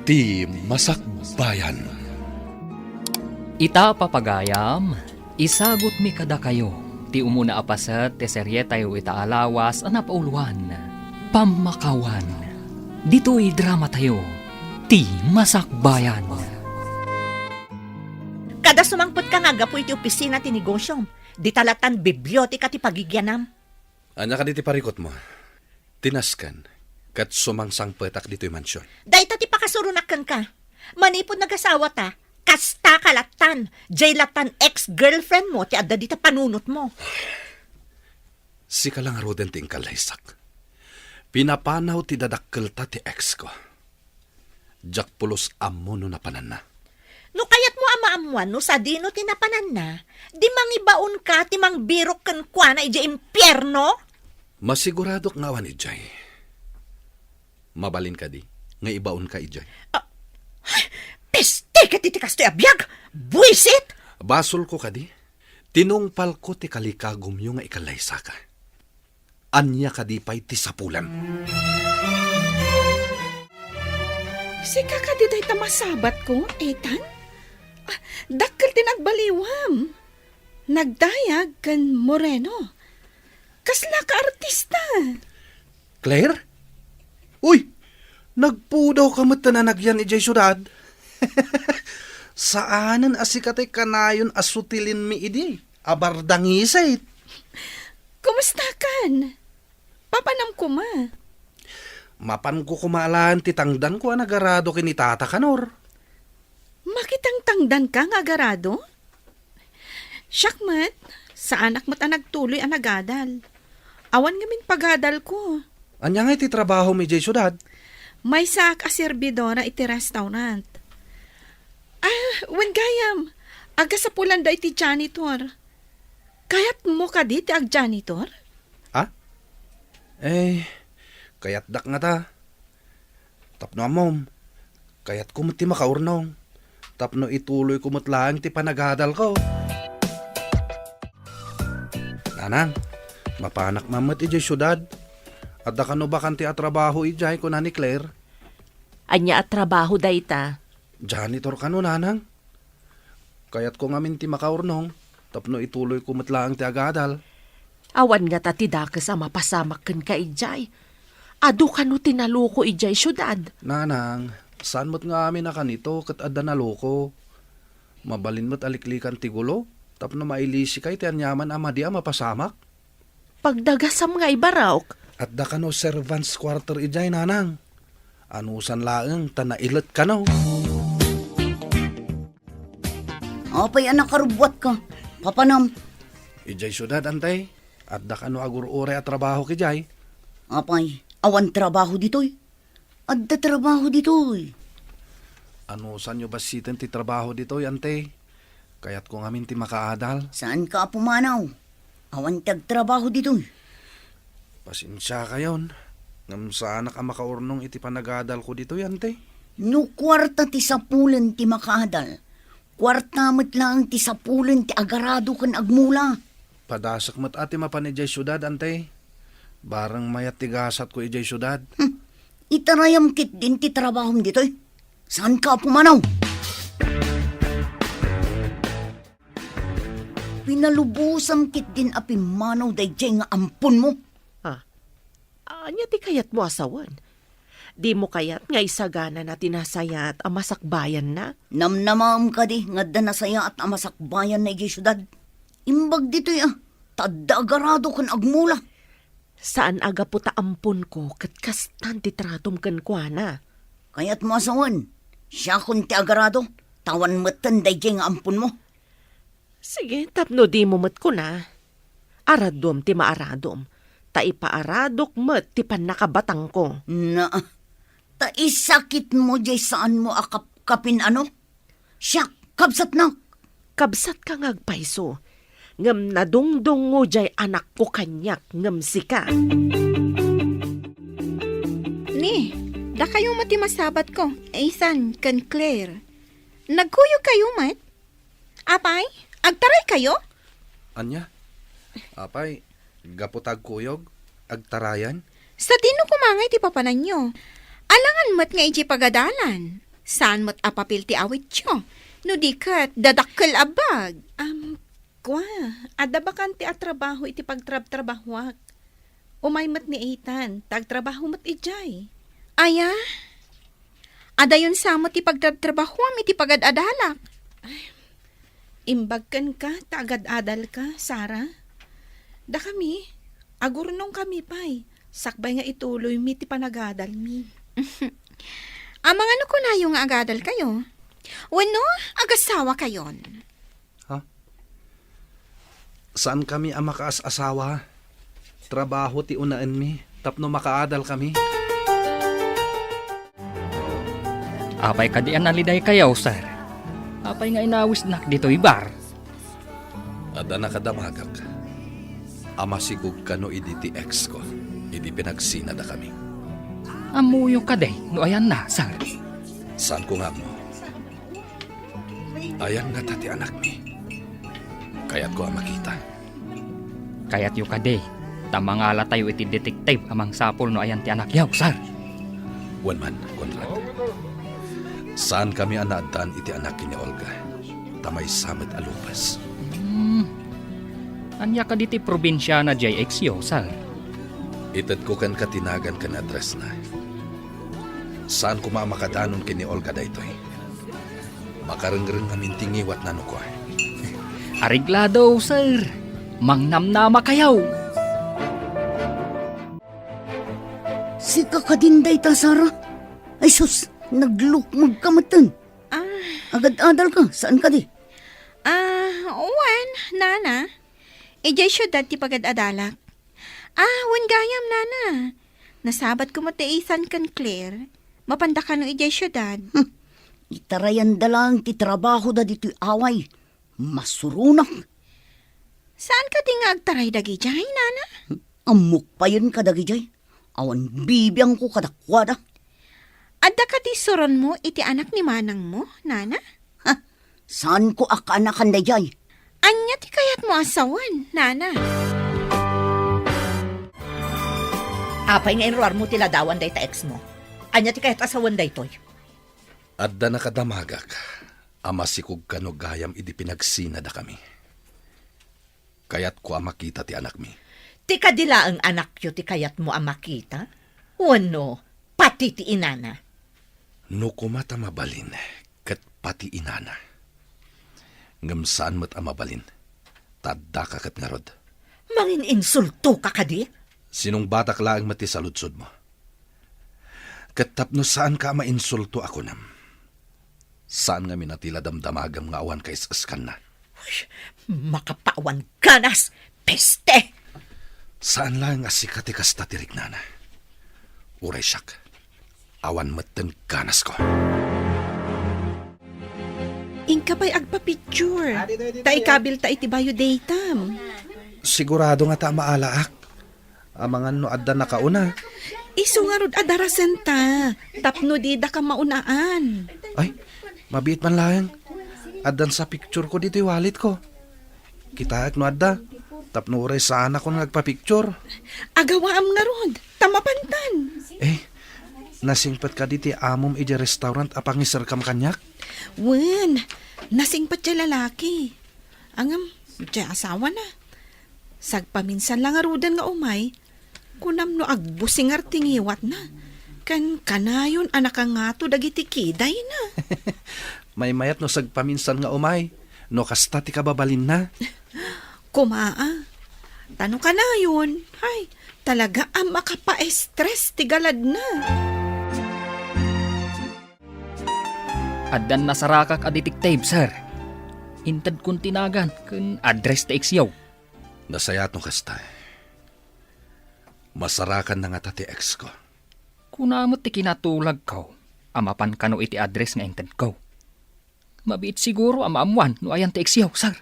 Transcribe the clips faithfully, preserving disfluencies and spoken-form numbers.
Ti Masakbayan. Ita, papagayam, isagutmi kadakayo ti umuna a paset ti serietayo ita a lawas a napauluan, Pammakawan. Ditoy dramatayo, Ti Masakbayan. Kada sumangpet ka nga aggapu iti opisina ti negosyom, dita lattan biblioteka ti pagigyanam. Ania kadi ti parikutmo? Ti nasken, ket sumangsangpetak ditoy mansion. Dayta ti pakasuronak kenka. Manipud nagasawata, kasta ka lattan. Jay lattan ex-girlfriend mo ti adda dita panunotmo. Sika la ngaruden ti inkallaysak. Pinapanaw ti dadakkelta ti ex ko. Diak pulos ammo no napananna. No kayatmo a maammuan no sadino ti napananna, di mangibaonka ti mangbirok kenkuana idiay impierno? Masiguradok nga awan idiay. Mabalin kadi nga ibaonka idiay? Ah, peste ket iti kastoy a biag! Buisit! Basolko kadi, tinungpalko ti kalikagumyo nga ikallaysaka. Ania kadi pay ti sapulem? Sika kadi dayta masabatko, Ethan? Ah, dakkel ti nagbaliwam. Nagdayag ken moreno. Kasla ka artista. Claire? Uy, nagpudawka met ta nanagyan idiay siudad. Saanen a sika ti kanayon a sutilenmi idi a bardangisit. Kumustakan? Papanam koma? Mapanko koma alaen ti tangdanko a nagarado ken ni Tata Kanor. Makitangtangdanka nga agarado? Siak met, saanak met a nagtuloy a nagadal. Awan ngamin pagadalko. Ania ngay ti trabahom idiay siudad? Maysaak a serbidora iti restaurant. Ah, wen gayam, agasapulan da iti janitor. Kayatmo kadi ti agjanitor? Ah? Eh, kayatdak ngata. Tapno ammom, kayatko met ti makaurnong. Tapno ituloyko met laeng ti panagadalko. Nanang, mapanak man met idiay siudad. Adda kano bakante a trabaho idiay, kuna ni Claire. Ania a trabaho dayta? Janitor kano, nanang. Kayatko ngamin ti makaurnong, tapno ituloyko met laeng ti agadal. Awan ngata ti dakes a mapasamak kenka idiay. Adu kano ti naloko idiay siudad? Nanang, saan met nga amin a kanito ket adda naloko. Mabalin met a liklikan ti gulo, tapno mailisikay ti aniaman a madi a mapasamak. Pagdagasam nga ibarok. Adda kano servants quarter idiay, nanang. Anusan laeng ta nailet kano. Apay a nakarubbuatka? Papanam? Idiay siudad, antay. Adda kano agur-uray a trabaho idiay? Apay, awan trabaho ditoy? Adda trabaho ditoy. Anusanyo bassiten ti trabaho ditoy, ante? Kayatko ngamin ti makaadal. Saanka a pumanaw? Awan ti agtrabaho ditoy. Pasensiakayon, ngem saanak a makaurnong iti panagadalko ditoy, ante. No kuarta ti sapulen ti makaadal, kuarta met laeng ti sapulen ti agarado ken agmula. Padasek met a ti mapan idiay siudad, ante. Bareng mayat ti gasatko idiay siudad. Hmm. Itarayam ketdin ti trabahom ditoy. Saanka a pumanaw? Pinalubosam ketdin a pimmanaw daydiay nga amponmo. Ah, ania ti kayatmo a sawen? Dimo kayat nga isaganana ti nasayaat a masakbayanna? Namnamaem kadi nga adda nasayaat a masakbayanna idiay siudad? Imbag ditoy a, ta adda agarado ken agmula. Saan a gapu ta amponko ket kastan ti tratom kenkuana. Kayatmo a sawen, siakon ti agarado, ta awan metten daydiay nga amponmo. Sige, tapno dimo met kuna, aradom ti maaradom, ta ipaaradok met ti pannakabatangko. Na, ta isakitmo diay saanmo a kapkapin-ano? Siak, kabsatnak. Kabsatka nga agpayso, ngem nadungdungngo diay anakko kaniak ngem sika. Ni, dakayo met ti masabatko, Ethan ken Claire. Nagkuyogkayo met? Apay, agtaraykayo? Ania? Apay, gapu ta agkuyog, agtarayan? Sadino koma ngay ti papananyo? Alangan met nga idiay pagadalan. Saan met a papel ti awityo? No di ket, dadakkel a bag. Am, kua, adda bakante a trabaho iti pagtrabtrabahoak. Umay met ni Ethan, ta agtrabaho met idiay. Aya? Adayon sa met ti pagtrabtrabahoam iti pagad-adalak. Imbag kenka ta agad-adalka, Sara. Dakami, agurnongkami pay, sakbay nga ituloymi ti panagadalmi. Amangan no kunayo nga agadalkayo? Wenno, agasawakayon? Ha? Saankami a makaas-asawa. Trabaho ti unaenmi tapno makaadalkami. Apay kadi a nalidaykayo, sir? Apay nga inawisnak ditoy bar? Adda nakadamagak a masikog kano idi ti ex ko, idi pinagsinadakami. Ammoyo kadi no ayanna, sir? Saanko nga ammo. Ayan ngata ti anakmi? Kayatko a makita. Kayatyo kadi, ta mangalatayo iti detective a mangsapul no ayan ti anakyo, sir. Wen man, Conrad. Saankami a naaddaan iti anak ken ni Olga, ta maysa met a Lopez. Hmm. Ania kadi ti probinsiana diay ex-yo, sir? Itedko kenka ti nagan ken addressna. Saan koma a makadanon ken ni Olga daytoy. Makarengreng ngamin ti ngiwatna no kua. Areglado, sir. Mangnamnamakayo. Sika kadin dayta, Sara? Ay sus, naglukmagka metten. Ah. Agad-adalka, saan kadi? Ah, wen, nana. Idiay siudad ti pagad-adalak. Ah, wen gayam, nana. Nasabatko met ni Ethan ken Claire. Mapanda kano idiay siudad. Hmm. Itarayanda laeng ti trabahoda ditoy away. Masuronak. Saan kadi nga agtaray dagidiay, nana? Ammok payen kadagidiay. Awan bibiangko kadakuada. Adda kadi suronmo iti anak ni manangmo, nana? Ha? Saanko a kaanakan daydiay? Ania ti kayatmo a sawen, nana? Apay nga inruarmo ti ladawan dayta ex mo? Ania ti kayat a sawen daytoy? Adda nakadamagak a masikog kano gayam idi pinagsinadakami. Kayatko a makita ti anakmi. Ti kadi laeng anakyo ti kayatmo a makita? Wenno pati ti inana? No koma ta mabalin, ket pati inana. Ngem saan met a mabalin, ta addaka ket ngarud. Mangin-insultoka kadi? Sinungbatak laeng met ti saludsodmo. Ket tapno saanka a mainsulto a kunam, saan ngamin a ti la damdamagam nga awan kaes-eskanna. Uy, makapawan ganas! Peste! Saan laeng a sika ti kasta ti riknana. Uray siak, awan metten ganasko. Inka pay agpa-picture. Ta ikabilta iti bayo datam. Sigurado ngata a maalaak. Amangan no adda nakauna. Isu ngarud a darasenta, tapno didaka maunaan. Ay, mabiit man laeng. Addan sa picture ko ditoy wallet ko. Kitaek no adda, tapno uray saanakon nga agpa-picture. Agawaam ngarud, ta mapantan. Eh, nasingpet kadi ti amom idiay restaurant a pangiserkam kaniak? Wen, nasingpet ti lalaki. Ngem, ti asawana. Sagpaminsan la ngaruden nga umay, kunam no agbusingar ti ngiwatna, ken kanayon a nakangato dagiti kidayna. Maymayat no sagpaminsan nga umay, no kasta ti kababalinna. Kumaa, ta no kanayon, ay, talaga a makapa-stress ti galadna. Addan nasarakak a detective, sir. Intedkon ti nagan ken address ti ex-yo. Nasayaat no kasta. Masarakanna ngata ti ex ko. Kuna met ti kinatulagko a mapan kano iti address nga intedko. Mabiit siguro a maammuan no ayan ti ex-yo, sir.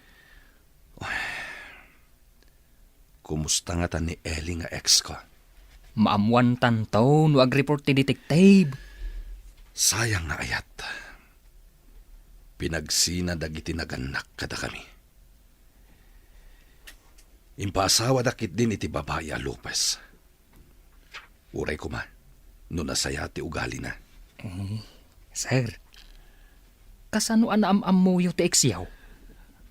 Kumusta ngata ni Ellie nga ex ko? Maammuantanto no agreport ti detective. Sayang nga ayat. Pinagsina dagiti nagannak kadakami. Impaasawadak ketdin iti babai a Lopez. Uray koma, no nasayaat ti ugalina. Eh, sir, Kasano a naam-ammoyo ti iksiaw?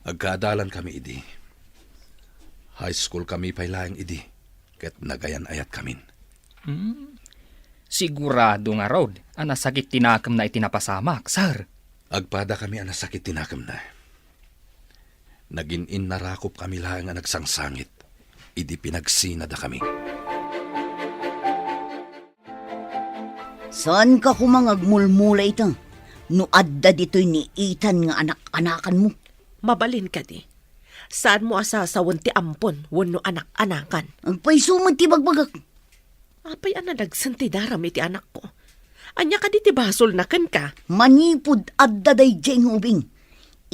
Agkaadalankami idi. High school kami pay laeng idi, ket nagayan-ayatkamin. Hmm. Sigurado ngarud a nasakit ti nakemna iti napasamak, sir. Agpadakami a nasakit ti nakemna. Nagin-innarakopkami laeng a nagsangsangit idi pinagsinadakami. Saanka koma nga agmulmula ita no adda ditoy ni Ethan nga anak-anakanmo? Mabalin kadi, saanmo a sasawen ti ampon wenno anak-anakan? Agpayso met ti bagbagak. Apay a nalagsen ti daram iti anakko? Ania kadi ti basolna kenka? Manipud adda daydiay nga ubing,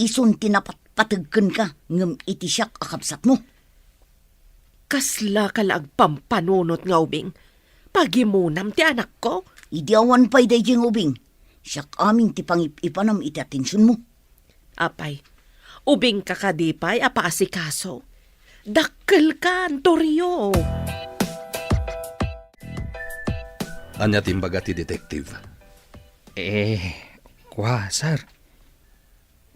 isun ti napatpateg kenka ngem iti siak a kabsatmo. Kaslaka la agpampanunot nga ubing? Pagimonam ti anakko? Idi awan pay daydiay nga ubing, siak amin ti pangip-ipanam iti atensionmo. Apay, ubingka kadi pay a paasikaso? Dakkelka, Antorio! Ania ti imbaga ti detective? Eh, kua, sir.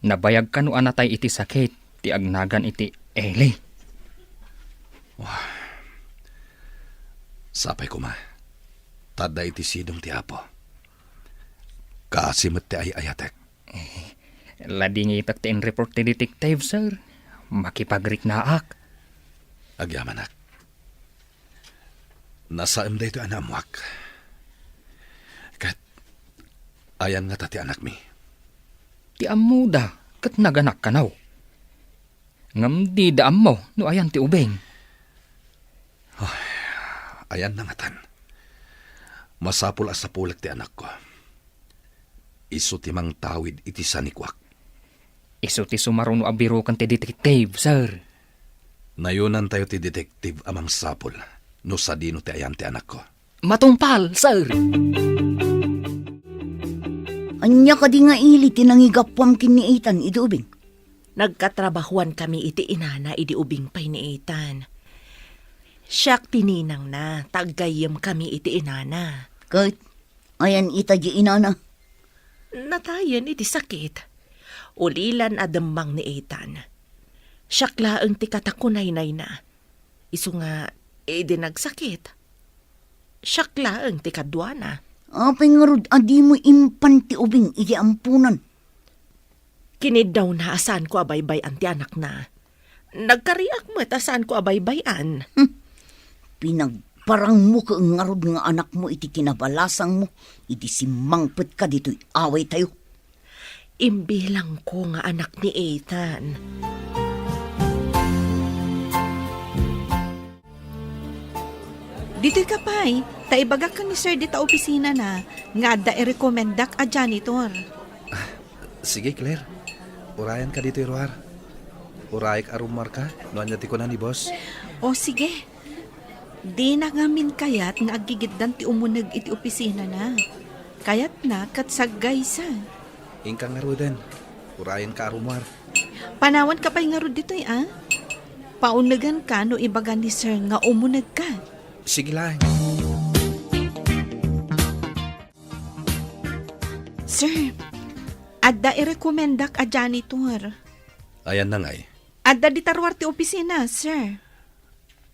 Nabayag kano a natay iti sakit ti agnagan iti Eli. Wah. Sapay koma, ta adda iti sidong ti Apo. Kaasi met ti ay-ayatek. Eh, ladingitak ti in-report ti detective, sir. Makipagriknaak. Agyamanak. Nasaem daytoy a naammoak. Ket ayan ngata ti anakmi? Ti ammoda, ket naganak kano. Ngem dida ammo no ayan ti ubing. Ay, ayan nangatan. Masapul a sapulek ti anakko. Isu ti mangtawid iti sanikuak. Isu ti sumaruno a biroken ti detective, sir. Nayonantayo ti detective a mangsapul no sadino ti ayan ti anakko. Matungpal, sir! Ania kadi nga ili ti nangigapuam ken ni Ethan idi ubing? Nagkatrabahoan kami iti inana idi ubing pay ni Ethan. Siak ti ninangna, ta aggayyem kami iti inana. Ket ayan ita di inana? Natayen iti sakit. Ulilan a demmang ni Ethan. Siak laeng ti katakunaynayna. Isu nga, idi nagsakit, siak laeng ti kaduana. Apay ngarud a dimo impan ti ubing iti amponan? Kiniddawna a saanko a baybay-an ti anakna. Nagkariak met a saanko a baybay-an. Hmm. Pinagparangmo ket ngarud nga anakmo iti kinabalasangmo idi simmangpetka ditoy awaytayo. Imbilangko nga anak ni Ethan. Ditoy ka pay, ta ibagak ken ni Sir dita opisinana nga adda irekomendak a janitor. Sige, Claire. Urayanka ditoy ruar. Urayek a rumuarka no ania ti kuna ni boss. O, sige. Dina ngamin kayat nga aggigiddan ti umuneg iti opisinana. Kayatna ket saggaysa. Inka ngaruden. Urayenka a rumuar. Panawanka pay ngarud ditoy, a? Pauneganka no ibaga ni Sir nga umunegka. Sige laeng. Sir, adda irekomendak a janitor. Ayanna ngay? Adda dita ruar ti opisina, sir.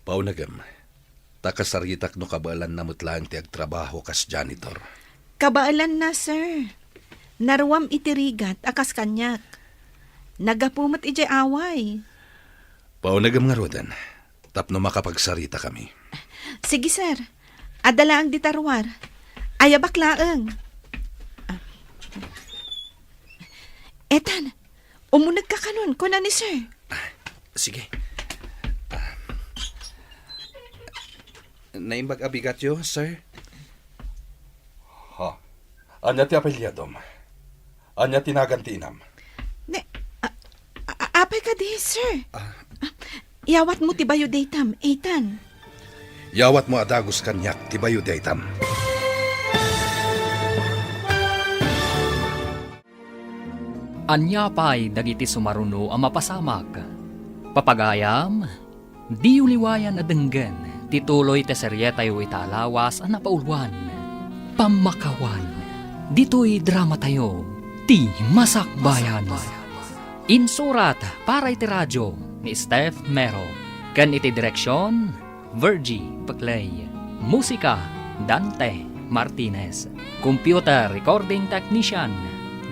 Paunegem, ta kasaritak no kabaelanna met laeng ti agtrabaho kas janitor. Kabaelanna, sir. Naruam iti rigat a kas kaniak. Naggapu met idiay away. Paunegem ngaruden, tapno makapagsaritakami. Sige, sir. Adda laeng dita ruar. Ayabak laeng. Ah. Ethan, umunegka kanon, kuna ni sir. Ah, sige. Ah. Naimbag a bigatyo, sir? Ha? Ania ti apelyadom? Ania ti nagan ti inam? Ne, a, a, apay kadi, sir? Ah. Ah, yawatmo ti bayo daytam, Ethan. Yawatmo a dagus kaniak ti bayo daytam. Ania pay dagiti sumaruno a mapasamak? Papagayam, diyo liwayan a denggen ti tuloy ti serietayo ita a lawas a napauluan, Pammakawan. Ditoy dramatayo, Ti Masakbayan. Insurat para iti radyo ni Steph Mero. Ken iti direksyon, Virgie Peclay. Musika, Dante Martinez. Computer recording technician,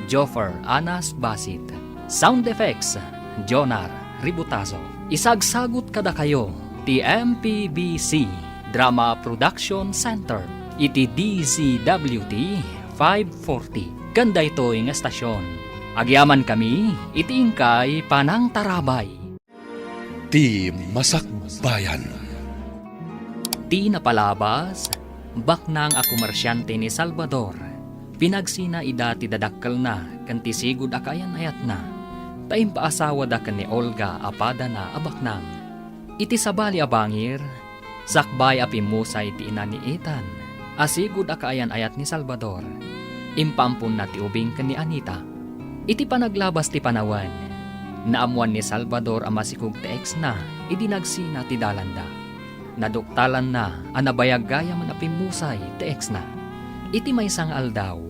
Joffer Anas Basit. Sound effects, Jonar Ributazo. Isagsagut kadakayo ti M P B C Drama Production Center iti D Z W T five forty. Ken daytoy nga estasyon, agyamankami iti inkay panangtarabay. Ti Masakbayan. Ti napalabas, baknang a komersiante ni Salvador. Pinagsina ida ti dadakkelna ken ti sigud a kaayan-ayatna, ta impaasawada ken ni Olga a padana a baknang. Iti sabali a bangir, sakbay a pimmusay ti ina ni Ethan a sigud a kaayan-ayat ni Salvador, impaampunna ti ubing ken ni Anita. Iti panaglabas ti panawen, naammuan ni Salvador a masikog ti ex-na idi nagsina ti dalanda. Naduktalanna a nabayag gayam a pimmusay ti ex-na. Iti maysa nga aldaw,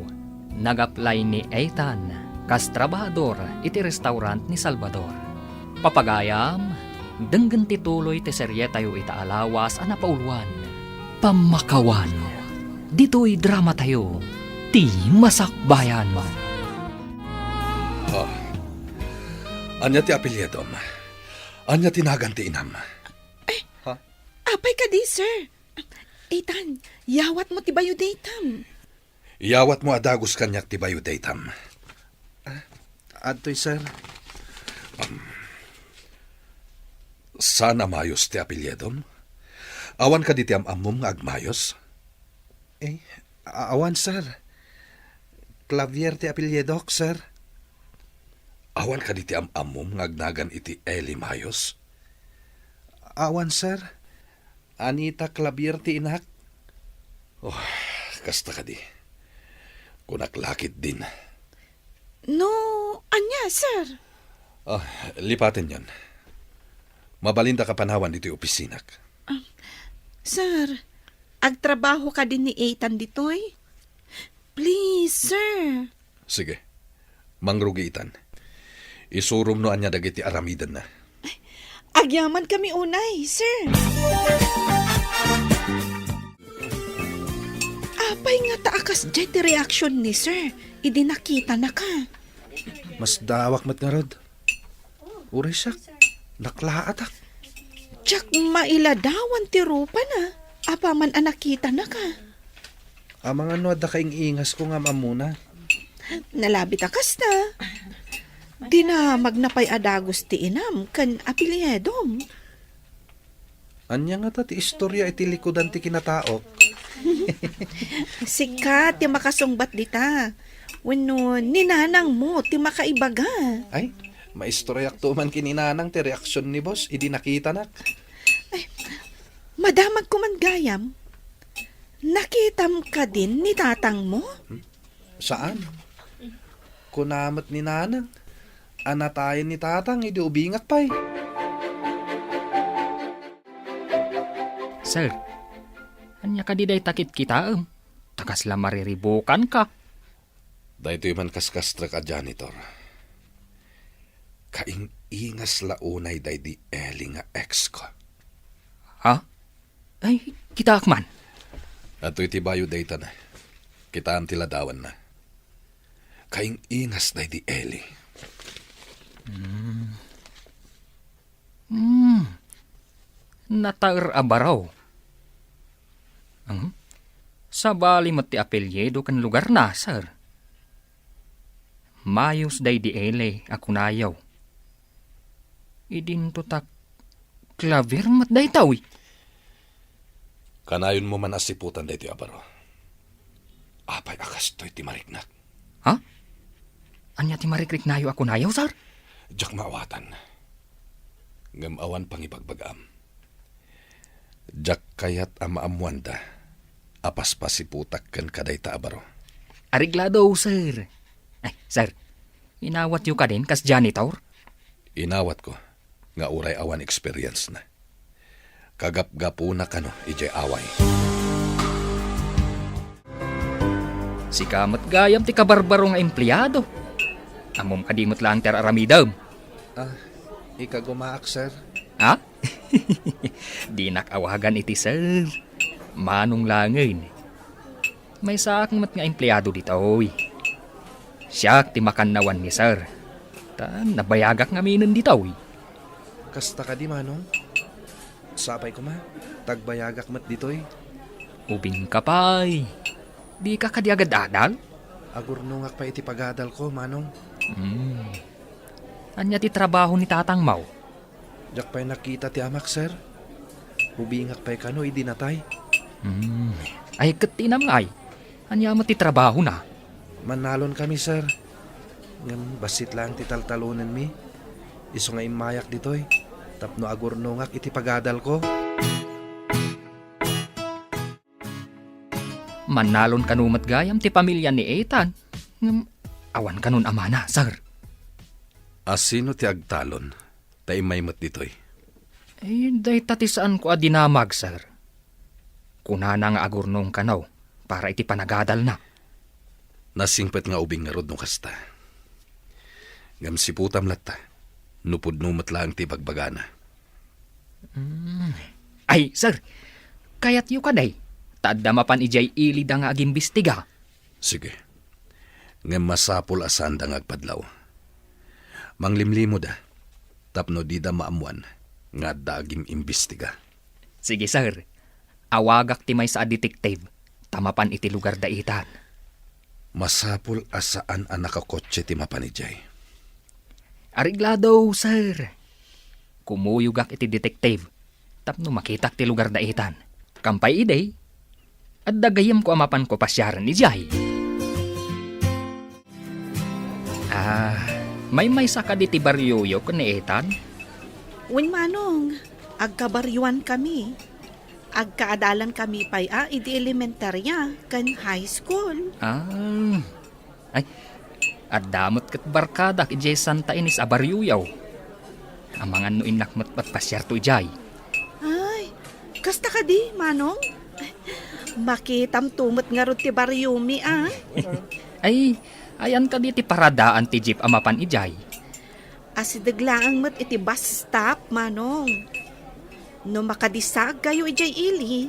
nag-apply ni Ethan kas trabahador iti restaurant ni Salvador. Papagayam, denggen ti tuloy ti serietayo ita a lawas a napauluan, Pammakawan. Ditoy dramatayo, Ti Masakbayan. Ah, ania ti apelyidom? Ania ti nagan ti inam? Ha? Apay kadi, sir? Ethan, yawatmo ti bayo datam. Yawatmo a dagus kaniak ti bayo datam. Ah, adtoy, sir. Um, saan a Mayos ti apelyidom? Awan kadi ti am-ammom nga agmayos? Eh, a-, awan, sir. Clavier ti apelyidok, sir. Awan kadi ti am-ammom nga agnagan iti Eli Mayos? Awan, sir. Anita Clavier ti inak. Oh, kasta kadi. Kunak la ketdin. No, ania, sir? Ah, lipatenyon. Mabalindaka panawan ditoy opisinak. Ah, sir, agtrabaho kadi ni Ethan ditoy? Please, sir. Sige. Mangrugi, Ethan. Isurom no ania dagiti aramidenna. Agyamankami unay, sir. Apay ngata a kasdiay ti reaksion ni sir idi nakitanaka? Masdaawak met ngarud. Uray siak, naklaatak. Diak mailadawan ti rupana, apaman a nakitanaka. Amangan no adda kaing-ingasko nga am-ammona. Nalabit a kasta. Dinamagna pay a dagus ti inam ken apelyidom. Ania ngata ti istoria iti likudan ti kinataok? Sika ti makasungbat dita. Wenno ni nanangmo ti makaibaga. Ay, maistoriakto man ken ni nanang ti reaksion ni boss idi nakitanak. Ay, madamagko man gayam. Nakitam kadin ni tatangmo? Hmm? Saan? Kuna met ni nanang a natayen ni tatang idi ubingak pay. Sir, ania kadi dayta kitkitaem? Ta kasla mariribukanka. Daytoy man kaskastrek a janitor. Kaing-ingas la unay daydi Eli nga ex ko. Ha? Ay, kitaak man. Adtoy ti bayo dayta na. Kitaem ti ladawanna. Kaing-ingas daydi Eli. Hmm. Hmm. Nataer a baro. Hmm? Sabali met ti apelyido ken lugarna, sir. Mayos daydi Eli a kunayo. Idinto ta Clavier met dayta, uy. Kanayonmo man a siputan daytoy a baro. Apay a kastoy ti mariknak? Ha? Ania ti marikriknayo a kunayo, sir? Diak maawatan. Ngem awan pangibagbagaam. Diak kayat a maammoanda a paspasiputak ken kadayta a baro. Areglado, sir. Ay, sir, inawatyo kadin kas janitor? Inawatko, nga uray awan experience na. Kagapgapuna kano idiay away. Sika met gayam ti kabarbaro nga empleado. Ammom kadi met laeng ti ar-aramidem? Ah, ikagumaak, sir. Ha? Dinak awagan iti sir. Manong laengen. Maysaak met nga empleado ditoy. Siak ti makannawan ni sir. Ta nabayagak ngaminen ditoy. Kasta kadi, Manong? Sapay koma, ta agbayagak met ditoy. Ubingka pay. Dika kadi agad-adal? Agurnongak pay iti pagadalko, Manong. Hmm. Ania ti trabaho ni tatangmo? Diak pay nakita ti amak, sir. Ubingak pay kano idi natay. Hmm. Ay, ket ti inam ngay. Ania met ti trabahona? Mannalon kami, sir. Ngem bassit laeng ti taltalonenmi. Isu nga immayak ditoy tapno agurnongak iti pagadalko. Mannalon kano met gayam ti pamilya ni Ethan. Ngem awan kanon amana, sir. A sino ti agtalon ta immay met ditoy? Eh, dayta ti saanko a dinamag, sir. Kunana nga agurnong kano para iti panagadalna. Nasingpet nga ubing ngarud no kasta. Ngem siputam latta, no pudno met laeng ti ibagbagana. Mm. Ay, sir, kayatyo kadi, ta adda mapan idiay ilida nga agimbestiga. Sige. Ngem masapul a saanda nga agpadlaw. Manglimlimoda, tapno dida maammuan nga adda agim-imbestiga. Sige, sir. Awagak ti maysa a detective, ta mapan iti lugar da Ethan. Masapul a saan a nakakotse ti mapan idiay. Areglado, sir. Kumuyogak iti detective tapno makitak ti lugar da Ethan. Kampay idi, adda gayyemko a mapanko pasiaren idiay. Ah, maymaysa kadi ti barioyo ken ni Ethan? Wen, Manong, agkabarioan kami. Agkaadalan kami pay a idi elementarya ken high school. Ah. Ay, adda met ket barkadak idiay Santa Ines a barioyo. Amangan no innak met patpasiarto idiay. Ay, kasta kadi, Manong? Makitamto met ngarud ti bariomi, a? Ay, ayan kadi ti paradaan ti jeep a mapan idiay? Asideg laeng met iti bus stop, Manong. No makadisaagkayo idiay ili,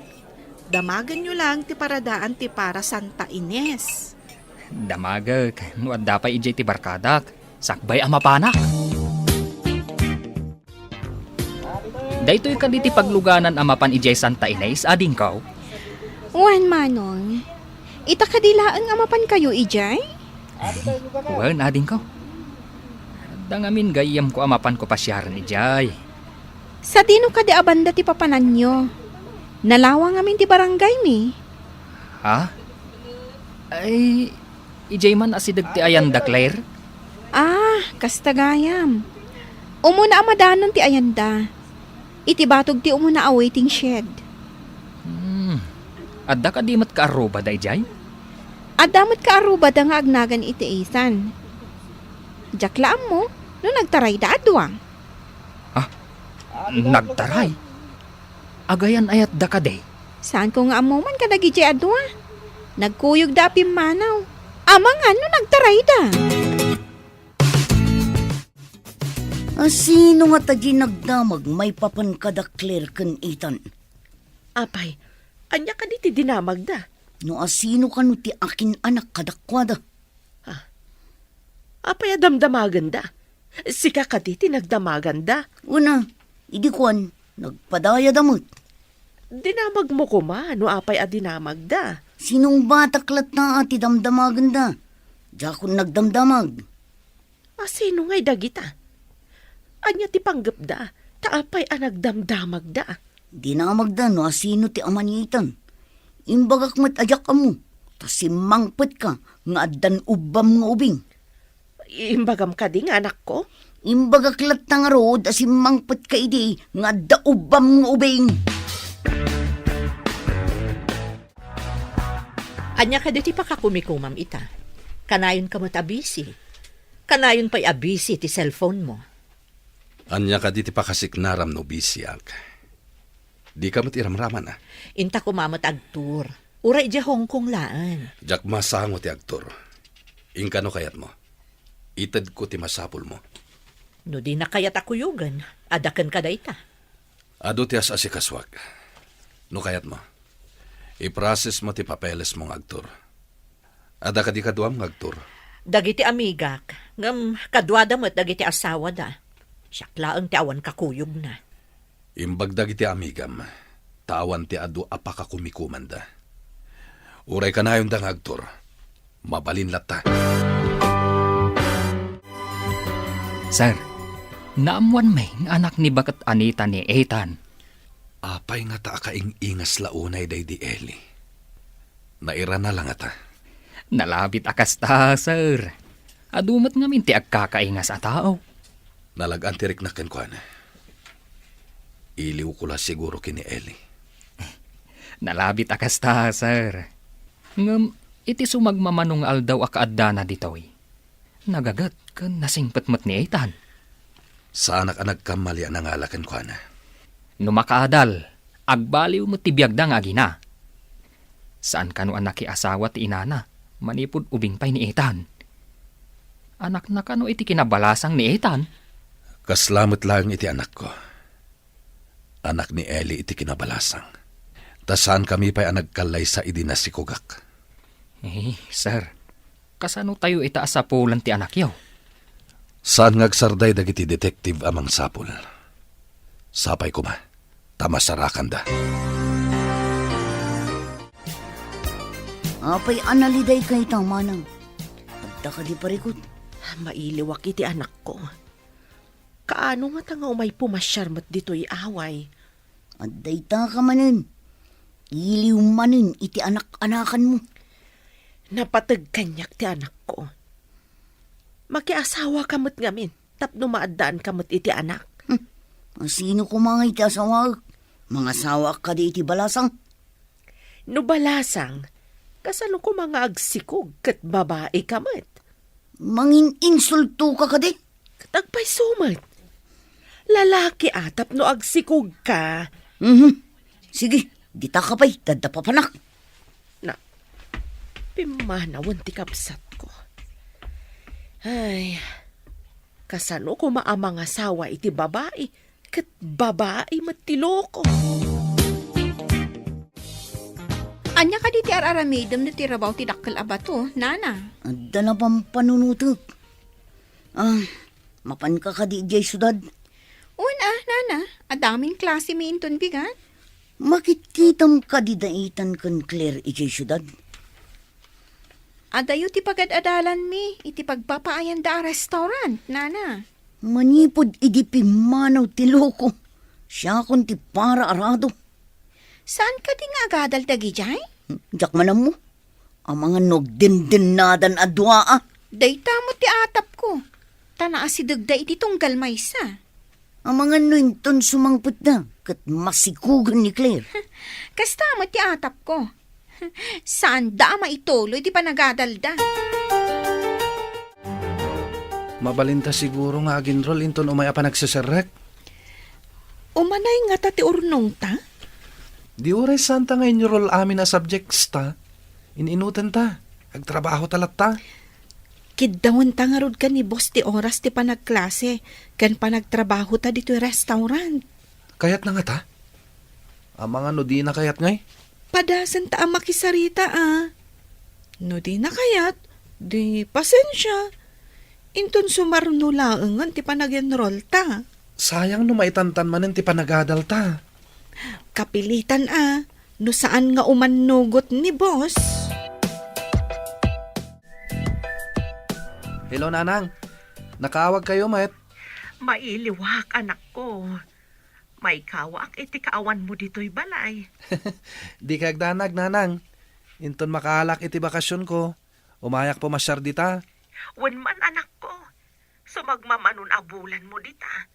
damagenyo laeng ti paradaan ti para Santa Ines. Damagek no adda pay idiay ti barkadak, sakbay a mapanak. Daytoy kadi ti pagluganan a mapan idiay Santa Ines, adingko? Wen, Manong. Ita kadi laeng a mapankayo idiay? Wen, adingko. Adda ngamin gayyemko a mapanko pasiaren idiay. Sadino kadi a banda ti papananyo? Nalawa ngamin ti barangaymi. Ha? Ay, idiay man asideg ti ayanda, Claire? Ah, kasta gayam. Umuna a madanon ti ayanda. Iti batog ti umuna a waiting shed. Hmm. Adda kadi met kaarrubada idiay? Adda met kaarrubada nga agnagan iti Ethan. Diak la ammo no nagtarayda a dua. Ah, nagtaray? Agayan-ayatda kadi? Saanko nga ammo man kadagiti a dua. Nagkuyogda a pimmanaw. Amangan no nagtarayda. A sino ngata diay nagdamag maipapan kada Claire ken Ethan? Apay, ania kadi ti dinamagda? No a sino kano ti akin-anak kadakuada? Ha? Apay a damdamagenda? Sika kadi ti nagdamaganda? Una, idi kuan, nagpadayada met. Dinamagmo koma no apay a dinamagda. Sinungbatak latta a ti damdamagenda. Diakon nagdamdamag. A sino ngay dagita? Ania ti panggepda, ta apay a nagdamdamagda? Dinamagda no a sino ti ama ni Ethan. Imbagak met a diak ammo, ta simmangpetka nga addan ubbam nga ubing. Imbagam kadi nga anakko? Imbagak latta ngarud a simmangpetka idi nga adda ubbam nga ubing. Ania kadi ti pakakumikumam ita? Kanayonka met a busy. Kanayon pay a busy ti cellphone mo. Ania kadi ti pakasiknaram no busyak? Dika met iramraman, a? Inta koma met agtur. Uray idiay Hong Kong laeng. Diak masango ti agtur. Inka no kayatmo. Itedko ti masapulmo. No dina kayat a kuyogen, adda kenka dayta. Adu ti as-asikasuak. No kayatmo, i-processmo ti papelesmo nga agtur. Adda kadi kaduam nga agtur? Dagiti amigak, ngem kaduada met dagiti asawada. Siak laeng ti awan kakuyogna. Imbag dagiti amigam, ta awan ti adu a pakakumikomanda. Uray kanayonda nga agtur, mabalin latta. Sir, naammoanmi nga anak ni baket Anita ni Ethan. Apay ngata a kaing-ingas la unay daydi Eli? Nairana la ngata? Nalabit a kasta, sir. Adu met ngamin ti agkakaingas a tao. Nalag-an ti riknak kenkuana. Iliwko la siguro ken ni Eli. Nalabit a kasta, sir. Ngem iti sumagmamano nga aldaw a kaaddana ditoy, nagaget ken nasingpet met ni Ethan. Saanak a nagkamali a nangala kenkuana. No makaadal, agbaliw met ti biagda nga agina. Saan kano a nakiasawa ti inana manipud ubing pay ni Ethan? Anakna kano iti kinabalasang ni Ethan? Kasla met laeng iti anakko. Anak ni Eli iti kinabalasang. Ta saankami pay a nagkallaysa idi nasikogak. Eh, sir, kasano tayo ita a sapulan ti anakyo? Saan nga agsarday dagiti detective a mangsapul? Sapay koma, ta masarakanda. Apay a naliday kayta, manang? Adda kadi parikut? Mailiwak iti anakko. Kaano ngata nga umay pumasiar met ditoy away? Adda ita ka manen. Iliw manen iti anak-anakanmo. Napateg kaniak ti anakko. Makiasawa ka met ngamin tapno maaddaan ka met iti anak. Hmm. Sino koma nga iti asawaek? Mangasawaak kadi iti balasang? No balasang, kasano koma nga agsikog ket babai ka met? Mangin-insulto ka kadi? Ket agpayso met. Lalaki a tapno agsikog ka. Mhm. Sige, dita ka pay, dadda papanak. Na, pimmanawen ti kabsatko. Ay, kasano koma a mangasawa iti babai? Ket babai met ti loko. Ania kadi ti ar-aramidem no ti rabaw ti dakkel a bato, nana? Adda la pampanunotek. Ah, mapanka kadi idiay siudad? Wen a, nana. Adda amin klasemi inton bigat. Makitkitam kadi daitan ken Claire idiay siudad? Adayo ti pagad-adalanmi iti pagpapaayanda a restaurant, nana. Manipud idi pimmanaw ti loko, siakon ti paraarado. Saan kadi nga agadal dagidiay? Diak man ammo. Amangan no agdendennadan a dua a. Dayta met ti atapko. Ta naasidegda iti tunggal maysa. Amangan no inton sumangpetda ket masikugen ni Claire. Kasta met ti atapko. Saanda a maituloy ti panagadalda. Mabalinta siguro nga ag-enroll inton umay a panagseserrek. Umanay ngata ti urnongta? Di uray saanta nga enroll amin a subjects ta. In-inutenta. Agtrabahota latta. Kiddawenta ngarud ken ni boss ti oras ti panagklase ken panagtrabahota ditoy restaurant. Kayatna ngata? Amangan no dina kayat ngay? Padasenta a makisarita a. No dina kayat, di pasensia. Inton sumarno laengen ti panag-enrollta. Sayang no maitantan manen ti panagadalta. Kapilitan a, no saan nga umannugot ni boss. Hello, Nanang. Nakaawag kayo met? Mailiwak, anakko. Maikawaak iti kaawanmo ditoy balay. Di kagdanag, Nanang. Inton makaalak iti bakasionko, umayak pumasiar dita. Wen man, anakko. Sumagmamanon a bulanmo dita.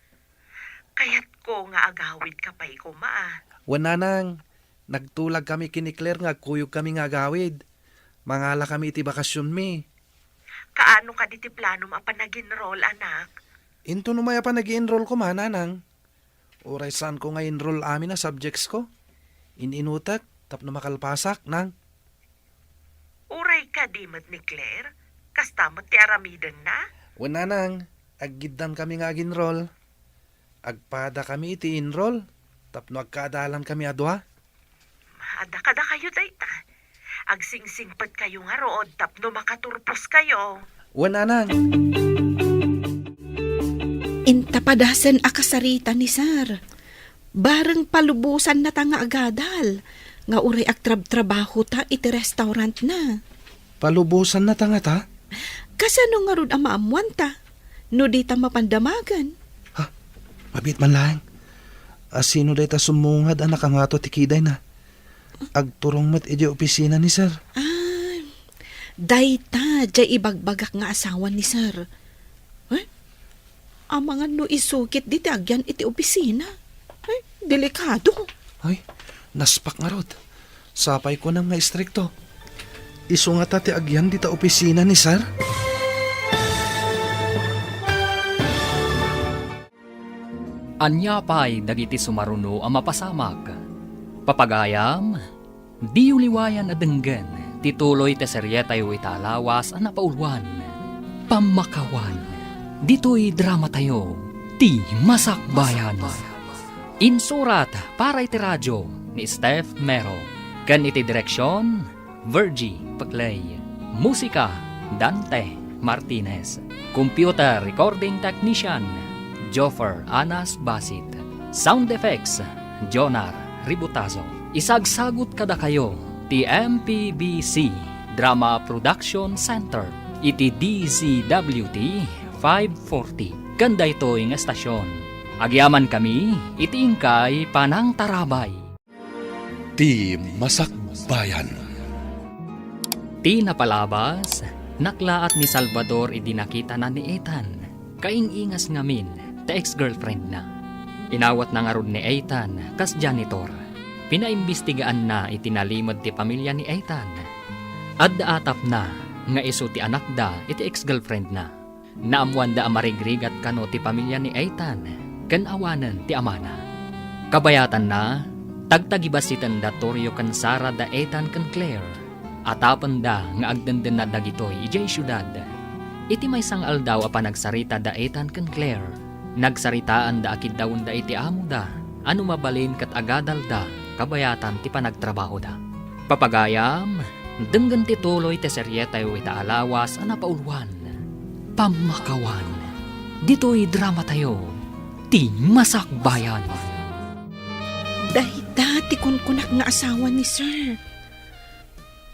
Kayatko nga agawidka pay koma. Wen, Nanang, nagtulagkami ken ni Claire nga agkuyogkami nga agawid. Mangalakami iti bakasionmi. Kaano kadi ti planom a panag-enroll, anak? Inton umay a panag-enroll koma, Nanang. Uray saanko nga enroll amin a subjectsko. In-inutek tapno makalpasak, Nang. Uray kadi met ni Claire? Kasta met ti aramidenna? Wen, nanang, aggiddankami nga aginrol. Agpadakami iti inrol tapno agkaadalankami a dua. Adda kadakayo dayta. Agsingsingpetkayo ngarud tapno makaturposkayo. Wen, nanang. Inta padasen a kasarita ni Sir. Bareng palubosannata nga agadal, nga uray agtrabtrabahota iti restaurantna. Palubosannata ngata? Kasano ngarud a maammoanta no dita mapan damagen? Ha? Mabiit man laeng. A, sino dayta summungad a nakangato ti kidayna? Agturong met idiay opisina ni Sir. Ah, dayta diay ibagbagak nga asawa ni Sir. Eh? Amangan no isukit diti agyan iti opisina. Eh, delikado. Ay, naspak ngarud. Sapay kunam nga istrikto. Isu ngata ti agyan dita opisina ni Sir? Ania pay dagiti sumaruno a mapasamak? Papagayam, diyo liwayan a denggen ti tuloy ti serietayo ita a lawas a napauluan, Pammakawan. Ditoy dramatayo, Ti Masakbayan. Insurat para iti radio ni Steph Mero, ken iti direksion, Virgie Peclay. Musika, Dante Martinez. Computer recording technician, Joffer Anas Basit. Sound effects, Jonar Ributazo. Isagsagut kadakayo ti M P B C Drama Production Center iti D Z W T five forty. Ken daytoy nga estasion, agyamankami iti inkay panangtarabay. Ti Masakbayan. Ti napalabas, naklaat ni Salvador idi nakitana ni Ethan. Kaing-ingas ngamin ti ex-girlfriendna. Inawatna ngarud ni Ethan kas janitor. Pinaimbistigaanna iti nalimed ti pamilya ni Ethan. Adda atapna nga isu ti anakda iti ex-girlfriendna. Naammoanda a marigrigat kano ti pamilya ni Ethan ken awanen ti amana. Kabayatanna, tagtagibasitenda Torio ken Sara da Ethan ken Claire. Atapenda nga agdendennad dagitoy idiay siudad. Iti maysa nga aldaw a panagsarita da Ethan ken Claire, nagsaritaanda a kiddawenda iti amoda a no mabalin ket agadalda kabayatan ti panagtrabahoda. Papagayam, denggen ti tuloy ti serietayo ita a lawas a napauluan, Pammakawan. Ditoy dramatayo, Ti Masakbayan. Dayta ti kunkunak nga asawa ni Sir.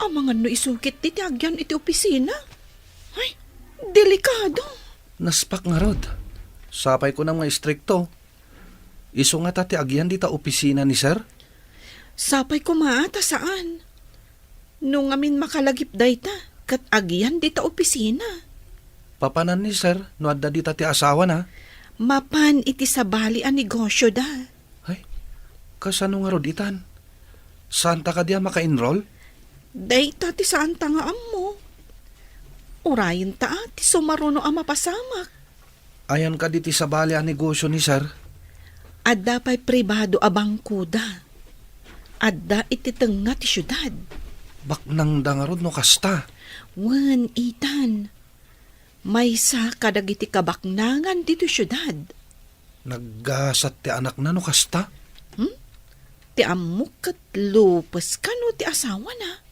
Amangan no isukit ti agyan iti opisina. Ay, delikado. Naspak ngarud. Sapay kunam nga istrikto. Isu ngata ti agyan dita opisina ni Sir? Sapay koma ta saan. No ngamin makalagip dayta, ket agyan dita opisina. Papanan ni Sir no adda dita ti asawana? Mapan iti sabali a negosyoda. Ay, kasano ngarud itan? Saanta kadi a maka-enroll? Dayta ti saanta nga ammo. Urayenta ti sumaruno a mapasamak. Ayan kadi ti sabali a negosyo ni Sir? Adda pay pribado a bangkoda. Adda iti tengnga ti siudad. Baknangda ngarud no kasta? Wen, Ethan. Maysa kadagiti kabaknangan ditoy siudad. Naggasat ti anakna no kasta? Hmm? Ti ammok ket lupes kano ti asawana?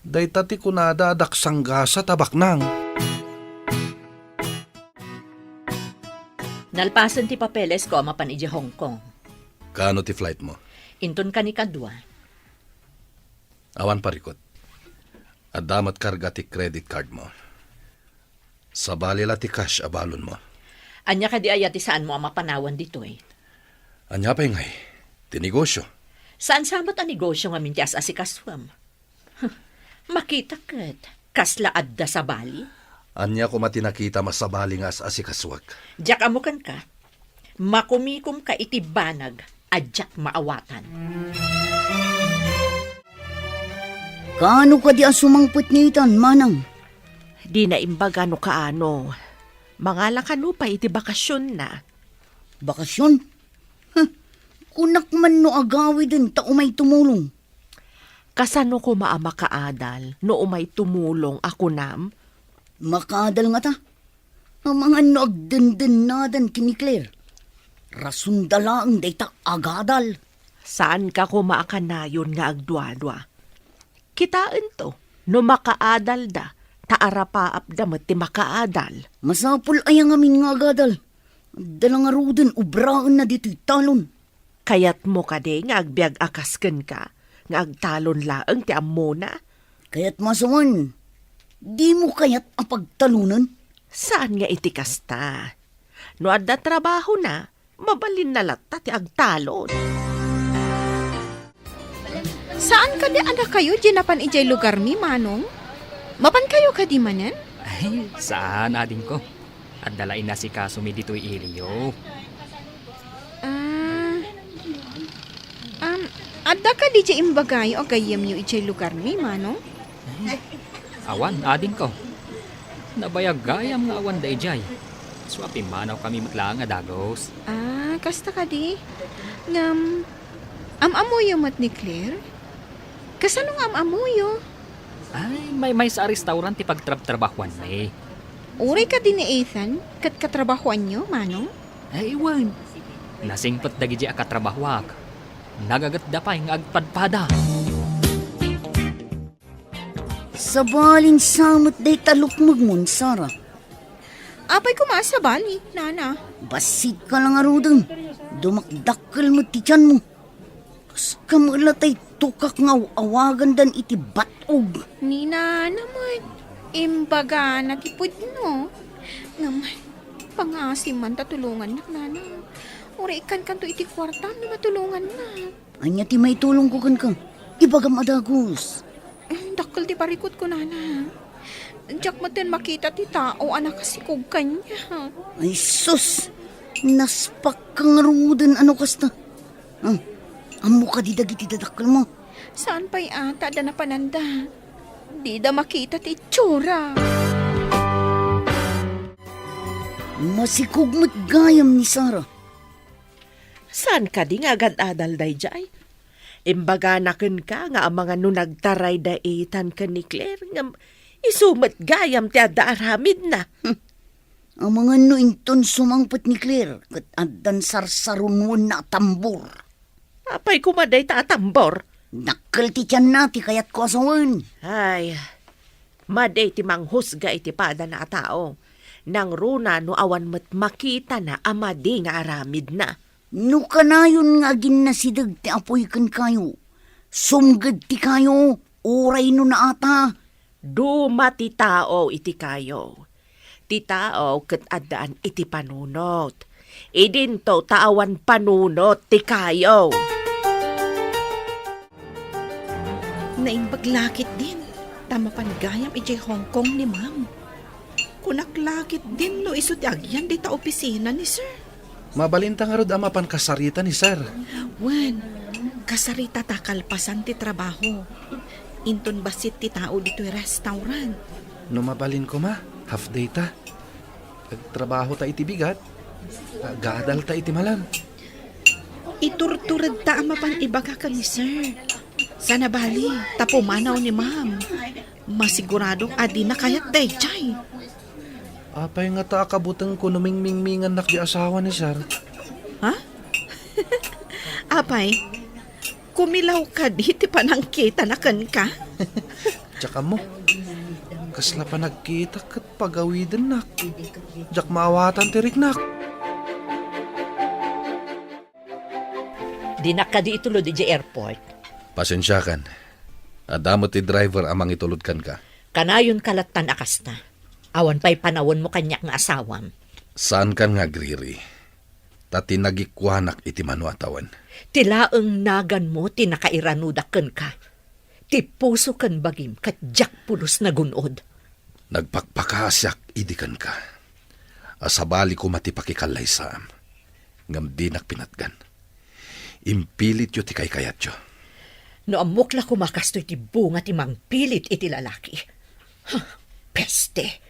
Dayta ti kunada a daksanggasat a baknang. Nalpasen ti papeles ko a mapan idiay Hong Kong. Kaano ti flight mo? Inton kanikadua. Awan parikut. Adda met karga ti credit card mo. Sabali la ti cash a balon mo. Ania kadi aya ti saan mo a mapanawan ditoy? Ania pay ngay? Ti negosyo. Saan sa met a negosyo ngamin ti as-asikasuem? Huh, makita ket, kasla adda sabali? Ania koma ti nakita masabali nga as-asikasuak? Diak ammo kenka. Makumikomka iti banag a diak maawatan. Kaano kadi a sumangpet ni Ethan, manang? Dina imbaga no kaano. Mangala kano pay iti bakasionna. Bakasion? Huh, kunak man no agawiden ta umay tumulong. Kasano koma a makaadal no umay tumulong a kunam? Makaadal ngata. Amangan no agdendennadan ken ni Claire. Rasonda laeng dayta a gadal. Saanka koma a kanayon nga agduadua. Kitaento, no makaadalda, ta arapaapda met ti makaadal. Masapul aya ngamin nga agadal? Adda la ngaruden obraenna ditoy talon. Kayatmo kadi nga agbiag a kas kenka, nga agtalon laeng ti ammona? Kayatmo a sawen, dimo kayat a pagtalonen? Saan nga iti kasta. No adda trabahona, mabalinna latta ti agtalon. Saan kadi a dakayo diay napan idiay lugarmi, Manong? Mapankayo kadi manen? Ay, saan, adingko. Adda la inasikasomi ditoy iliyo. Ah, um, adda kadi diay imbagayo a gayyemyo idiay lugarmi, Manong? Awan, adingko. Nabayag gayam nga awan daydiay. Isu a pimmanawkami met laeng a dagus. Ah, kasta kadi? Ngem, am-ammoyo met ni Claire? Kasano nga am-ammoyo? Ay, maymaysa a restaurant ti pagtrabtrabahuanmi. Uray kadi ni Ethan, ket katrabahuanyo, Manong? Ay, wen. Nasingpet dagidi a katrabahuak. Nagagetda pay nga agpadpada. Sabalin sa met dayta lukmegmon, Sara. Apay koma a sabali, Nana? Bassit ka la ngaruden. Dumakdakkel met ti tianmo. Kas kamela tay tukak nga aw-awagandan iti bat-og. Ni Nana met, imbagana ti pudno. Ngem, pangasim man ta tulongannak, Nana. Uray ikkankanto iti kuartam no matulongannak. Ania ti maitulongko kenka? Ibagam a dagus. Eh, dakkel ti parikutko, Nana. Diak metten makita ti tao a nakasikog kaniak. Ay, sus! Naspak ka ngaruden a no kasta. Ah, ammo kadi dagiti dadakkelmo? Saan pay a ta adda napananda. Dida makita ti itsura. Masikog met gayam ni Sara. Saan kadi nga agad-adal daydiay? Imbagana kenka nga amangan no nagtaray da Ethan ken ni Claire, ngem isu met gayam ti adda aramidna. Hmm. Amangan no inton sumangpet ni Claire ket addan sarsarunwenna a tambor. Apay koma dayta a tambor? Dakkel ti tianna ti kayatko a sawen. Ay, madi ti manghusga iti padana a tao. Nangruna no awan met makitana a madi nga aramidna. No kanayon nga aginnasideg ti apuy kenkayo, sumged ti kayo, uray no naata. Duma ti tao iti kayo. Ti tao ket addaan iti panunot. Idinto ta awan panunot ti kayo. Naimbag laketdin, ta mapan gayam idiay Hong Kong ni Ma'am. Kunak laketdin no isu ti agyan dita opisina ni Sir. Mabalinta ngarud a mapan kasarita ni Sir. Wen, kasaritata kalpasan ti trabaho. Inton bassit ti tao ditoy restaurant. No mabalin koma, half day ta. Agtrabaho ta iti bigat, agadal ta iti malam. Iturtured ta a mapan ibaga ken ni Sir. Sana bali, ta pumanaw ni Ma'am. Masiguradok a dina kayat daydiay. Apay ngata a kabutengko no mingmingmingannak di asawa ni Sir? Ha? Apay, kumilaw kadi ti panangkitana kenka? Diak ammo. Kasla panagkitak ket pagawidennak. Diak maawatan ti riknak. Dinak kadi itulod idiay airport. Pasensiakan. Adda met ti driver a mangitulod kenka. Kanayonka lattan a kasta. Awan pay panawenmo kaniak nga asawam. Saankan nga agriri. Ta tinagikuanak iti mano a tawen. Ti laeng naganmo ti nakairanudak kenka. Ti puso ken bagim ket diak pulos nagun-od. Nagpakpakaasiak idi kenka. A sabali koma ti pakikallaysaam, ngem dinak pinatgan. Impilityo ti kaykayatyo. No ammok la koma kastoy ti bunga ti mangpilit iti lalaki. Huh, peste!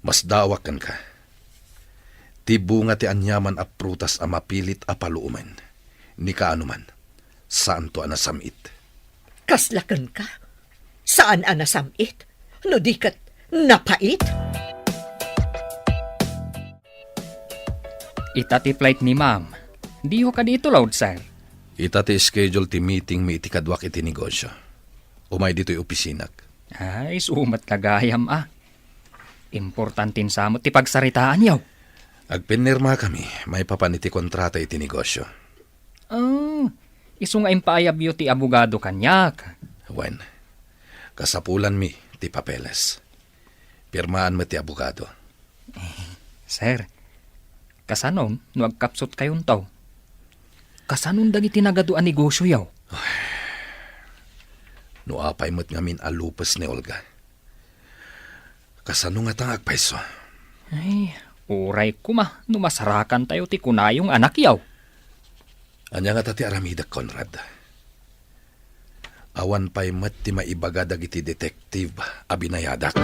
Masdaawak kenka. Ti bunga ti aniaman a prutas a mapilit a paluomen, ni kaano man, saanto a nasam-it. Kasla kenka? Saan a nasam-it? No di ket napait? Ita ti flight ni Ma'am. Diyo kadi itulod, sir? Ita ti schedule ti meeting mi iti kaduak iti negosyo. Umay ditoy opisinak. Ay, sumat na gayam, a. Importante sa met ti pagsaritaanyo. Agpinirmakami maipapan iti kontrata iti negosyo. Oh, isu nga impaayabyo ti abogado kaniak. Wen, kasapulanmi ti papeles. Pirmaan met ti abogado. Sir, kasanom no agkapsut kayonto? Kasanon dagiti nagadu a negosyoyo? No apay met ngamin a lupes ni Olga? Kasano ngata nga agpayso? Ay, uray koma no masarakantayo ti kunayo nga anakyo. Ania ngata ti aramidek, Conrad? Awan pay met ti maibaga dagiti detective a binayadak.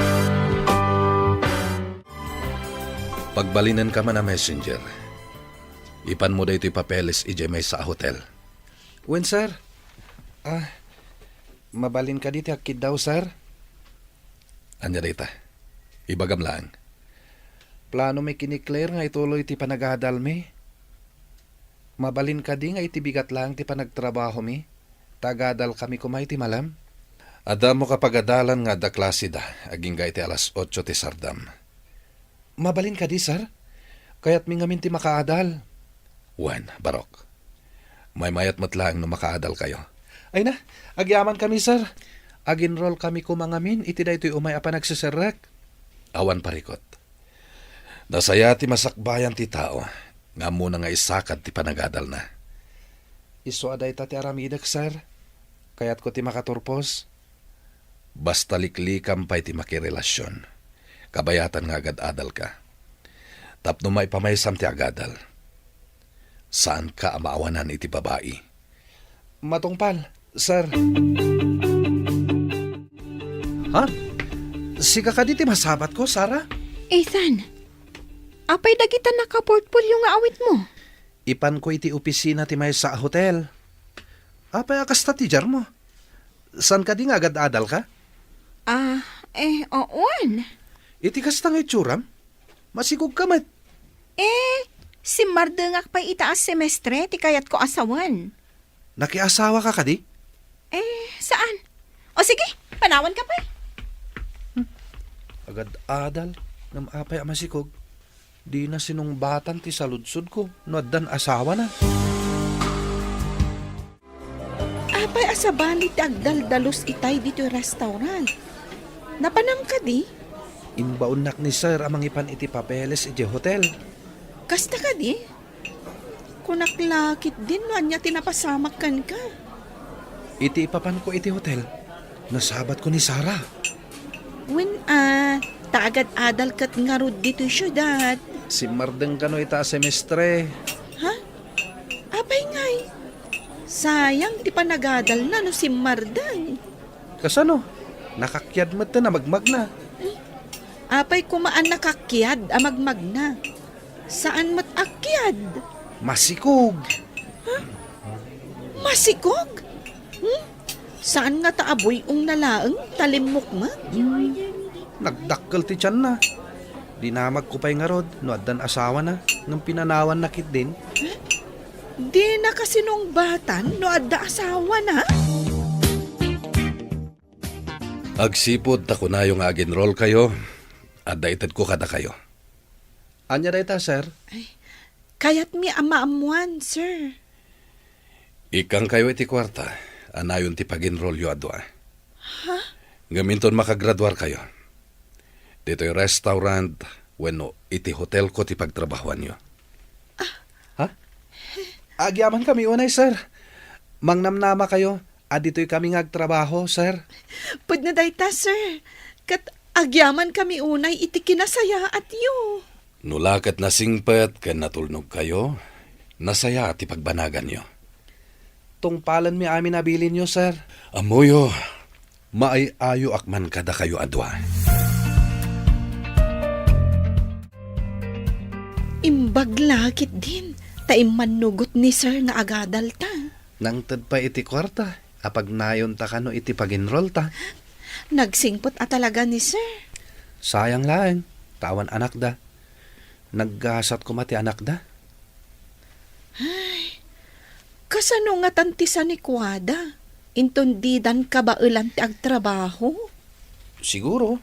Pagbalinenka man a messenger. Ipanmo daytoy papeles idiay maysa a hotel. Wen, sir. Ah, mabalin kadi ti agkiddaw, sir? Ania dayta? Ibagam laeng. Planomi ken ni Claire nga ituloy ti panagadalmi. Mabalin kadi nga iti bigat laeng ti panagtrabahomi, ta agadalkami koma iti malem? Adda ammo kapagadalan nga adda klaseda agingga iti alas otso ti sardam. Mabalin kadi, sir? Kayatmi ngamin ti makaadal. Wen, Barok. Maymayat met laeng no makaadalkayo. Ay na, agyamankami, sir. Ag-enrollkami koma ngamin iti daytoy umay a panagseserrek. Awan parikut. Nasaya ti masakbayan ti tao nga ammona nga isakad ti panagadalna. Isu a dayta ti aramidek, sir. Kayatko ti makaturpos. Basta liklikam pay ti makirelasion, kabayatan nga agad-adalka. Tapno maipamaysam ti agadal, saanka a maawanan iti babai. Matungpal, sir. Ha? Sika kadi ti masabatko, Sarah? Ethan, apay dagita nakaportfolio nga awitmo? Ipanko iti opisina ti maysa a hotel. Apay a kasta ti diarmo? Saan kadi nga agad-adalka? Ah, eh, wen. Iti kasta nga itsuram, masikogka met. Eh, simmardengak pay ita a semestre ti kayatko a sawen. Nakiasawaka kadi? Eh, saan? O sige, panawanka pay. Agad-adal, ngem apay a masikog? Dina sinungbatan ti saludsodko no addan asawana. Apay a sabali ti agdaldalus itay ditoy restaurant? Napanam kadi? Imbaonnak ni sir a mangipan iti papeles idiay hotel. Kasta kadi? Kunak la ketdin no ania ti napasamak kenka. Iti ipapanko iti hotel, nasabatko ni Sarah. Wen a, ta agad-adal ket ngarud ditoy siudad. Simmardeng kano ita a semestre. Ha? Apay ngay? Sayang ti panagadalna no simmardeng. Kasano? Nakakiad met a magmagna. Apay koma a nakakiad a magmagna? Saan met a kiad. Masikog. Ha? Masikog? Hmm? Saan ngata a buy-ong na laeng ta limmukmuk? Hmm. Nagdakkel ti tianna. Dinamagko pay ngarud no addan asawana, ngem pinanawanna ketdin. Dina kasinungbatan no adda asawana? Agsipud ta kunayo nga ag-enrollkayo, adda itedko kadakayo. Ania dayta, sir? Ay, kayatmi a maammoan, sir. Ikkangkayo iti kuarta a nayon ti pag-enrollyo a dua. Ha? Ngem inton makagraduarkayo, ditoy restaurant wenno iti hotelko ti pagtrabahoanyo. Ha? Agyamankami unay, sir. Mangnamnamakayo a ditoy kami nga agtrabaho, sir. Pudno dayta, sir. Ket agyamankami unay iti kinasayaatyo. No la ket nasingpet ken natulnogkayo, nasaya ti pagbanaganyo. Tungpalenmi amin a bilinyo, sir. Ammoyo, maay-ayoak man kadakayo a dua. Imbag la ketdin ta immannugot ni sir nga agadalta. Nangted pay iti kuarta a pagnayonta kano iti pag-enrollta. Nagsingpet a talaga ni sir. Sayang laeng, ta awan anakda. Naggasat koma ti anakda. Ay, kasano ngatan ti sanikuada? Inton didan kabaelan ti agtrabaho? Siguro,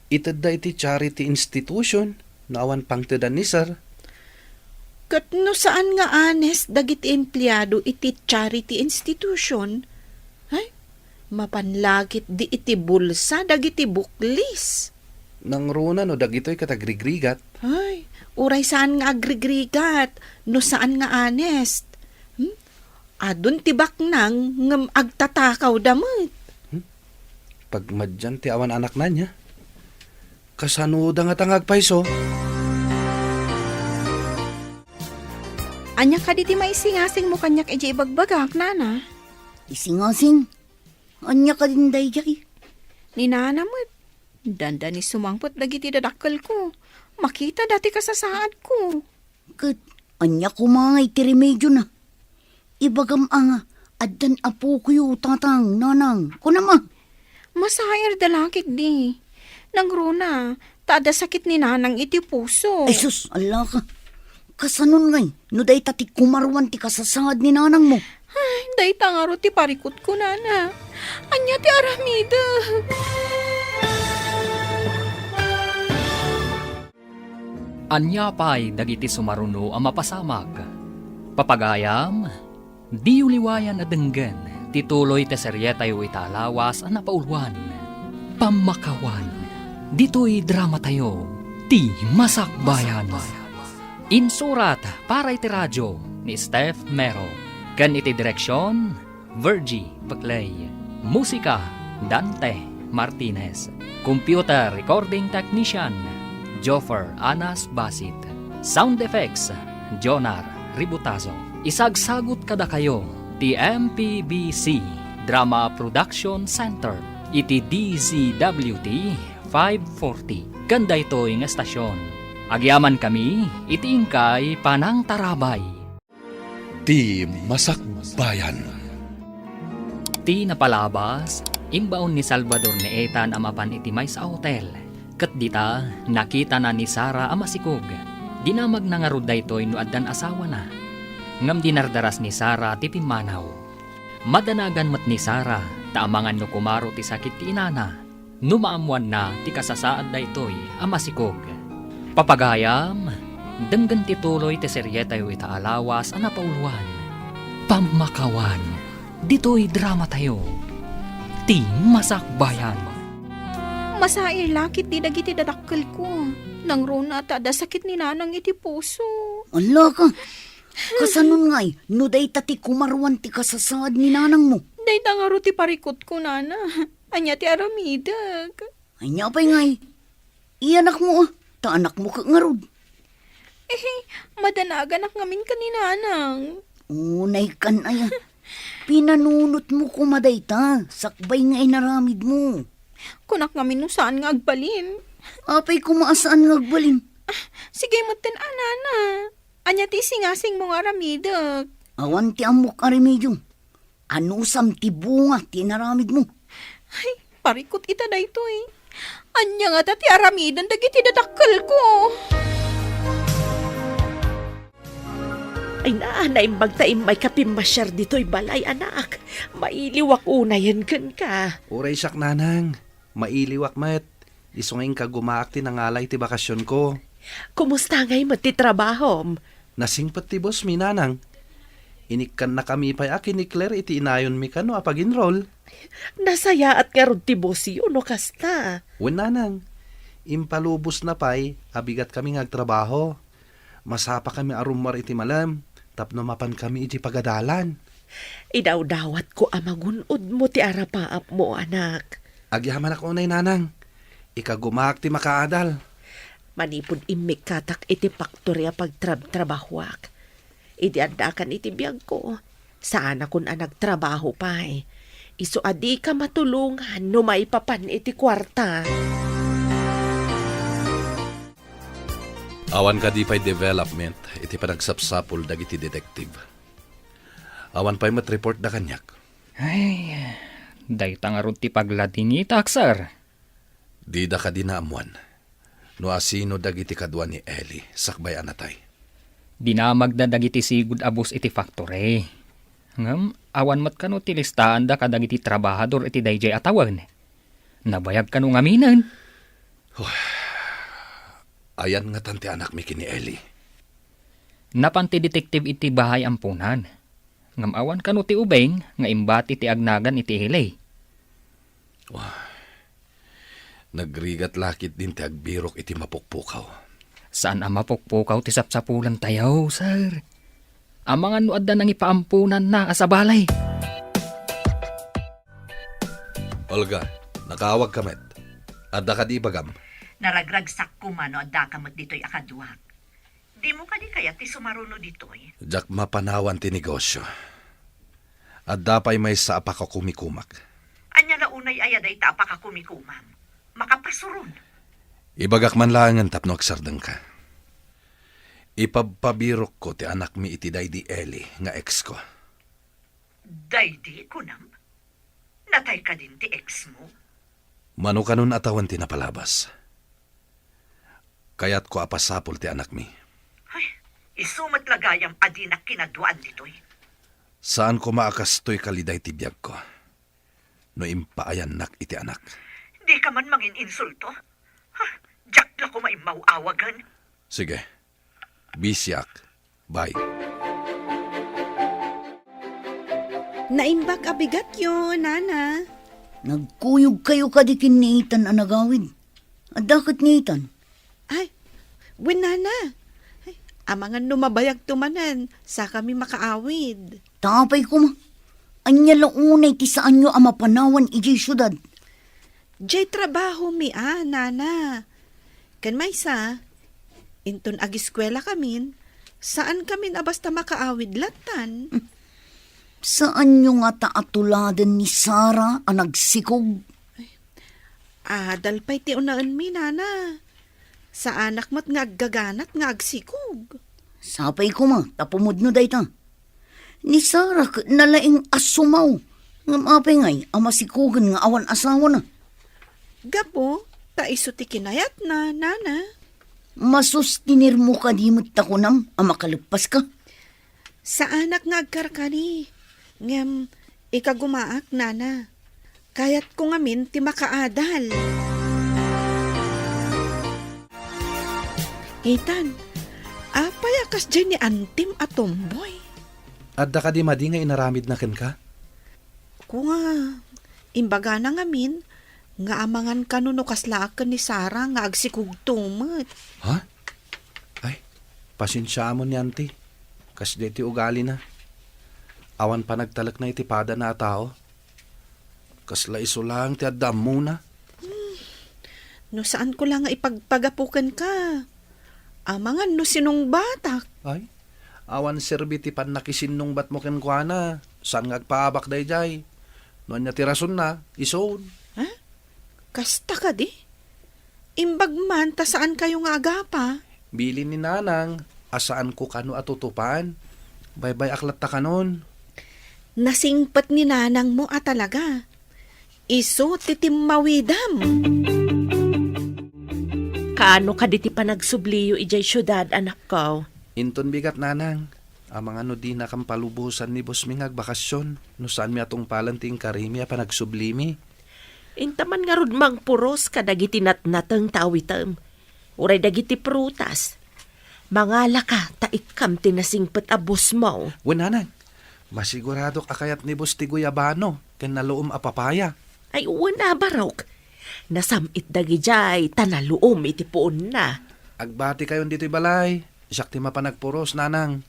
itedda iti charity institution no awan pangtedan ni Sir. Ket no saan nga honest dagiti empleado iti charity institution, ay, mapan la ketdi iti bulsa dagiti buklis. Nangruna no dagitoy ket agrigrigat. Ay, uray saan nga agrigrigat, no saan nga honest. Hmm? Adun ti baknang ngem agtatakawda met. Hmm? Pagmadian ti awan anakna nia. Kasanoda ngata nga agpayso? Ania kadi ti maisingasingmo kaniak idiay ibagbagak, nana? Isingasing? Ania kadin daydiay? Ni nana met. Dandani sumangpet dagiti dadakkelko. Makitada ti kasasaadko. Ket ania koma ngay ti remediona? Ibagam a nga, addan apokoyo, tatang, nanang. Kunam a. Masairda la ketdi. Nangruna, ta adda sakit ni nanang iti puso. Ay sus, ala ka. Kasanon ngay, no dayta ti kumaruan ti kasasaad ni nanangmo? Ay, dayta ngarud ti parikutko, nana. Ania ti aramidek? Ania pay dagiti sumaruno a mapasamak? Papagayam, diyo liwayan a denggen ti tuloy ti serietayo ita a lawas a napauluan, Pammakawan. Ditoy dramatayo, ti Masakbayan. Insurat para iti radyo ni Steph Mero, ken iti direksion, Virgie Peclay. Musika, Dante Martinez. Computer recording technician, Joffer Anas Basit. Sound effects, Jonar Ributazo. Isagsagut kadakayo ti M P B C Drama Production Center iti D Z W T five forty. Ken daytoy nga estasion, agyamankami iti inkay panangtarabay. Ti Masakbayan. Ti napalabas, imbaon ni Salvador ni Ethan a mapan iti maysa a hotel, ket dita, nakitana ni Sara a masikog. Dinamagna ngarud daytoy no addan asawana. Ngem dinardaras ni Sara ti pimmanaw. Madanagan met ni Sara, ta amangan no kumaro ti sakit ti inana. No maammoanna ti kasasaad daytoy a masikog. Papagayam, denggen ti tuloy ti serietayo ita a lawas a napauluan, Pammakawan. Ditoy dramatayo, ti Masakbayan. Masair la ketdi dagiti dadakkelko. Nangruna ta adda sakit ni nanang iti puso. Ala ka! Kasanon ngay, no dayta ti kumaruan ti kasasaad ni nanangmo? Dayta ngarud ti parikutko, nana. Ania ti aramidek? Ania pay ngay? Iyanakmo a, ta anakmo ket ngarud. Eh, madanaganak ngamin ken ni nanang. Unay kan aya. Pinanunotmo koma dayta, sakbay nga inaramidmo. Kunak ngamin no saan nga agbalin. Apay koma a saan nga agbalin? Ah, sige metten a, nana. Ania ti isingasingmo nga aramidek? Awan ti ammok a remedio. Anusam ti bunga ti inaramidmo? Ay, parikut ita daytoy. Ania ngata ti aramiden dagiti dadakkelko? Ay na, naimbag ta immayka pimmasiar ditoy balay, anak. Mailiwak unayen kenka. Uray siak, nanang. Mailiwak met. Isu nga inka gumaak ti nangala iti bakasionko. Kumusta ngay met ti trabahom? Nasingpet ti boss mi, nanang. Inikkannakami pay a kinikler iti inayonmi kano a pag-enroll. Nasayaat ngarud ti boss yo no kasta. Wen, nanang. Impalubosna pay a bigatkami nga agtrabaho. Masapakami a rummuar iti malem tapno mapankami iti pagadalan. Idawdawatko a magun-odmo ti arapaapmo, anak. Agyamanak unay, nanang. Ikagumaak ti makaadal. Manipud immikkatak iti faktori a pagtrabtrabahoak, idi addakan iti biagko, saanakon a nagtrabaho pay. Isu a dika matulongan no maipapan iti kuarta. Awan kadi pay development iti panagsapsapul dagiti detective? Awan pay met report da kaniak? Ay, dayta ngarud ti pagladingitak, sir. Dida kadi naammuan no asino dagiti kadua ni Eli sakbay a natay? Dinamagda dagiti sigud a boss iti factory. Ngem awan met kano ti listaanda kadagiti trabahador iti daydiay a tawen. Nabayag kano ngaminen? Ayan ngatan ti anakmi ken ni Eli? Napan ti detective iti bahay amponan. Ngem awan kano ti ubing nga imbati ti agnagan iti ili. Wah, nagrigat la ketdin ti agbirok iti mapukpukaw. Saan a mapukpukaw ti sapsapulantayo, sir. Amangan no adda nangipaamponanna a sabali. Olga, nakaawagka met. Adda kadi ibagam? Naragragsak koma no addaka met ditoy a kaduak. Dimo kadi kayat ti sumaruno ditoy? Diak mapanawan ti negosio. Adda pay maysa a pakakumikumak. Ania la unay aya dayta a pakakumikumam? Makapasuron. Ibagak man laengen tapno agsardengka. Ipabpabirokko ti anakmi iti daydi Eli nga exko. Daydi, kunam? Natay kadin ti exmo? Mano kanon a tawen ti napalabas? Kayatko a pasapul ti anakmi. Ay, isu met la gayam a dinak kinaduaan ditoy. Saan koma a kastoy kaliday ti biagko no impaayannak iti anak. Dika man mangin-insulto? Ha, diak la koma immaw-awagen. Sige. Bisiak. Bye. Naimbag a bigatyo, Nana. Nagkuyogkayo kadi ken ni Ethan a nagawid? Adda ket ni Ethan? Ay, wen, Nana. Ay, amangan no mabayagto manen, sakami makaawid. Apay koma. Ania la unay ti saanyo a mapanawan idiay siudad? Diay trabahomi a, Nana. Ken maysa, inton agiskuelakamin, saankamin a basta makaawid lattan. Saanyo ngata a tuladen ni Sara a nagsikog? Adal pay ti unaenmi, Nana. Saanak met nga aggaganat nga agsikog. Sapay koma ta pumudno dayta. Ni Sara ket nalaing a sumaw. Ngem apay ngay a masikogen nga awan asawana? Gapu ta isu ti kinayatna, Nana. Masustinermo kadi met ta kunam a makaleppaska? Saanak nga agkarkari, ngem ikagumaak, Nana. Kayatko ngamin ti makaadal. Ethan, apay a kasdiay ni antim a tomboy? Adda kadi madi nga inaramidna kenka? Kunam, imbagana ngamin nga amangan kano no kaslaak ken ni Sara nga agsikogto met. Ha? Ay, pasensiaamon ni Auntie. Kasdiay ti ugalina. Awan panagtalekna iti padana a tao. Kasla isu laeng ti adda ammona. No saanko la nga ipagpagapu kenka, amangan no sinungbatak. Ay, awan serbi ti pannakisinnungbatmo kenkuana. Saan nga agpaabak daydiay? No ania ti rasonna, isun. Ha? Kasta kadi? Imbag man ta saankayo nga agapa. Bilin ni Nanang a saanko kano a tutupan. Baybay-ak latta kanon. Nasingpet ni Nanangmo a talaga. Isu ti timmawidam. Kaano kadi ti panagsubliyo idiay siudad, anakko? Inton bigat, Nanang. Amangan no dinakam palubosan ni bossmi nga agbakasyon no saanmi a tungpalan ti inkarimi a panagsublimi. Inta man ngarud mangpuros kadagiti natnateng ta awitem, uray dagiti prutas. Mangalaka ta ikkam ti nasingpet a bossmo. Wen, Nanang, masiguradok a kayat ni boss ti guyabano ken naluom a papaya. Ay, wen a, barok. Nasam-it dagidiay ta naluom iti puonna. Agbatikayon ditoy balay. Siak ti mapan agpuros, Nanang.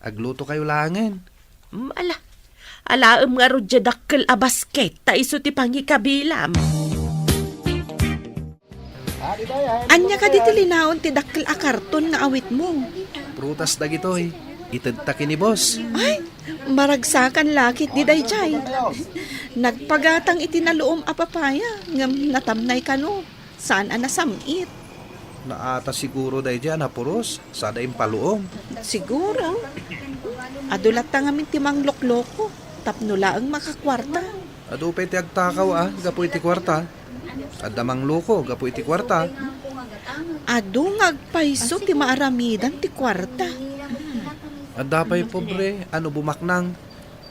Aglutokayo laengen. Mm, ala. Alaem ngarud diay dakkel a basket ta isu ti pangikabilam. Ania kadi ti linaon ti dakkel a karton nga awitmo? Prutas dagitoy. Itedta ken ni boss. Ay, maragsakan la ketdi daydiay. Nagpagatang iti naluom a papaya ngem natamnay kano. Saan a nasam-it. Naata siguro daydiay a napuros, sada impaluom. Siguro. Adu latta ngamin ti manglokloko, tapno laeng makakuarta. Adu pay ti agtakaw a gapu iti kuarta. Adda mangloko gapu iti kuarta. Adu nga agpayso ti maaramidan ti kuarta. Adda pay pobre a no bumaknang,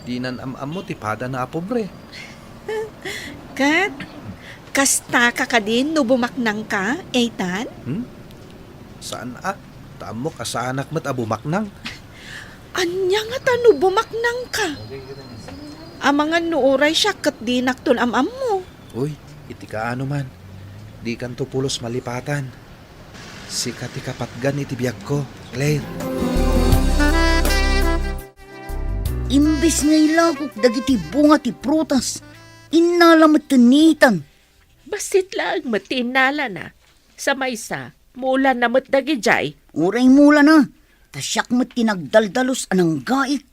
dinan am-ammo ti padana a pobre. Ket, kasta ka kadi no bumaknangka, Ethan? Hmm? Saan a? Ta ammok a saanak met a bumaknang. Ania ngata no bumaknangka? Amangan no uray siak ket dinakton am-ammo. Uy, iti kaano man, dikanto pulos malipatan. Sika ti kapatgan iti biagko, Claire. Imbes nga ilagok dagiti bunga ti prutas, innala met ni Ethan. Bassit laeng met ti innalana. Sa maysa, mulanna met dagidiay. Uray mulana, ta siak met ti nagdaldalus a nanggaik.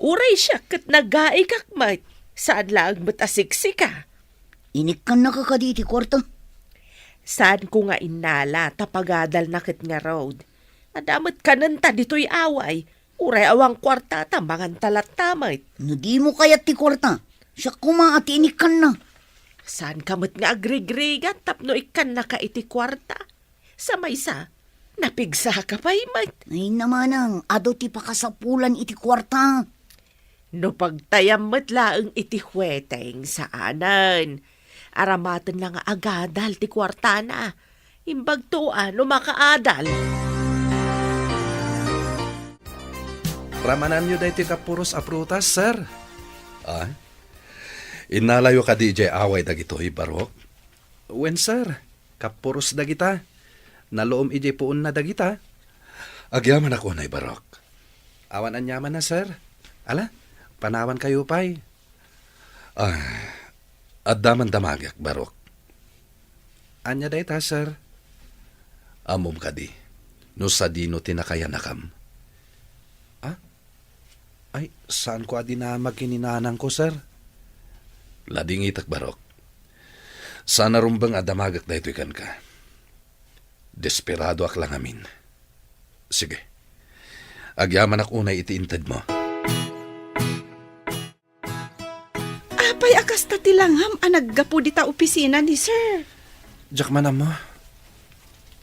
Uray siak ket nagaikak met, saan laeng met a siksika. Inikkannaka kadi iti kuarta? Saanko nga innala ta pagadalna ket ngarud. Adda met kanenta ditoy away, uray awan kuarta ta manganta latta met. No dimo kayat ti kuarta, siak koma a ti inikkanna. Saanka met nga agrigrigat tapno ikkannaka iti kuarta? Sa maysa, napigsaka pay met. Ay, namanang, adu ti pakasapulan iti kuarta. No pagtayam met laeng iti hueteng, saanen. Aramatenna nga agadal ti kuartana. Imbagto a no makaadal. Ramananyo daytoy kapuros a prutas, sir? Ah? Innalayo kadi idiay away dagitoy, Barok? Wen, sir. Kapuros dagita. Naluom idiay puonna dagita. Agyamanak unay, Barok. Awan aniamanna, sir. Ala, panawankayo pay. Ah, adda man damagek, Barok. Ania dayta, sir? Ammom kadi, no sadino ti nakayanakam? Ah? Ay, saanko a dinamag ken ni nanangko, sir. Ladingitek, Barok. Saan a rumbeng a damagek daytoy kenka. Desperadoak la ngamin. Sige. Agyamanak unay iti intedmo. Apay a kasta ti langam a naggapu dita opisina ni Sir? Diak man ammo.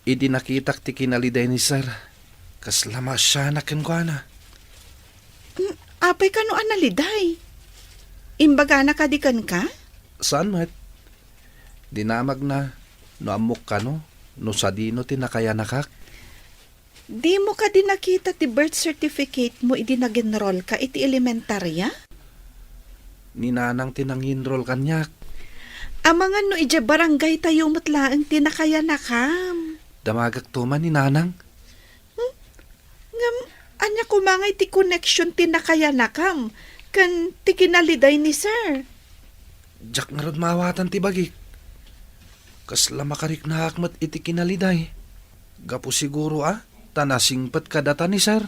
Idi nakitak ti kinaliday ni Sir, kasla maasianak kenkuana. Mm, apay kano a naliday? Imbagana kadi kenka? Saan met? Dinamagna no ammok kano, no sadino ti nakayanakak. Dimo kadi nakita ti birth certificate mo idi nag-enroll ka iti elementarya? Ni nanang ti nang-enroll kaniak. Amangan no idiay barangay tayo met laeng ti nakayanakam. Damagakto man ni nanang. Hmm? Ngem, ania koma ngay ti connection ti nakayanakam ken ti kinaliday ni Sir? Diak ngarud maawatan ti bagik. Kasla makariknaak met iti kinaliday. Gapu siguro a ta nasingpet kadata ni Sir.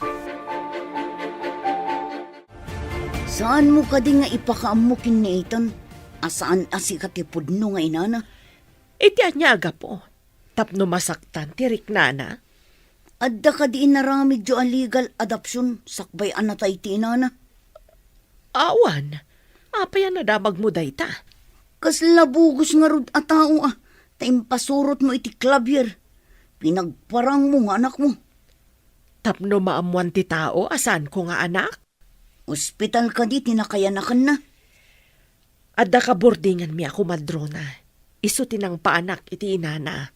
Saanmo kadi nga ipakaammo ken ni Ethan a saan a sika ti pudno nga inana? Iti ania a gapu? Tapno masaktan ti riknana? Adda kadi inaramidyo a legal adoption sakbay a natay ti inana? Awan. Apay a nadamagmo dayta? Kasla bugos ngarud a tao a, ta impasurotmo iti clavier. Pinagparangmo nga anakmo. Tapno maammuan ti tao a saanko nga anak? Ospital kadi ti nakayanakanna? Adda kaburdinganmi a komadrona. Isu ti nangpaanak iti inana.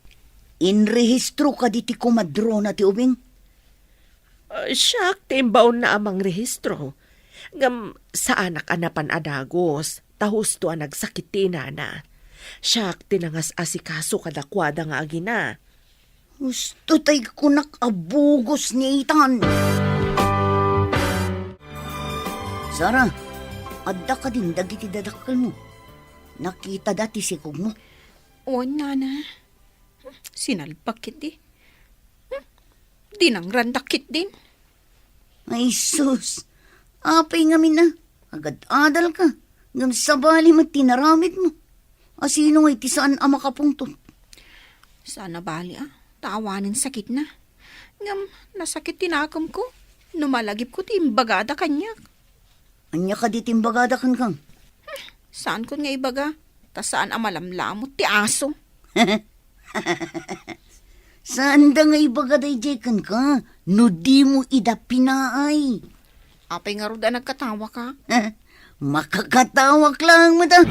Inrehistro kadi ti komadrona ti ubing? Ah, siak ti imbaonna a mangrehistro. Ngem saanak a napan a dagus, ta husto a nagsakit ti inana. Siak ti nangas-asikaso kadakuada nga agina. Husto tay kunak a bugos ni Ethan. Sara, adda kadin dagiti dadakkelmo? Nakitada ti sikogmo? Wen, nana. Sinalpak ketdi. Dinangrandak ketdin. Ay, sus. Apay ngamin a, agad-adal ka. Ngem sabali met ti naramidmo. Asino ngay ti saan a makapungtot? Saan a bali a, ta awanen sakitna. Ngem nasakit ti nakemko no malagipko ti imbagada kaniak. Ania kadi ti imbagada kenka? Saankon nga ibaga, ta saan a malamlamot ti aso. Saanda nga ibaga daydiay kenka no dimo ida pinaay. Apay ngarud a nagkatawaka? Makakatawak lang met a.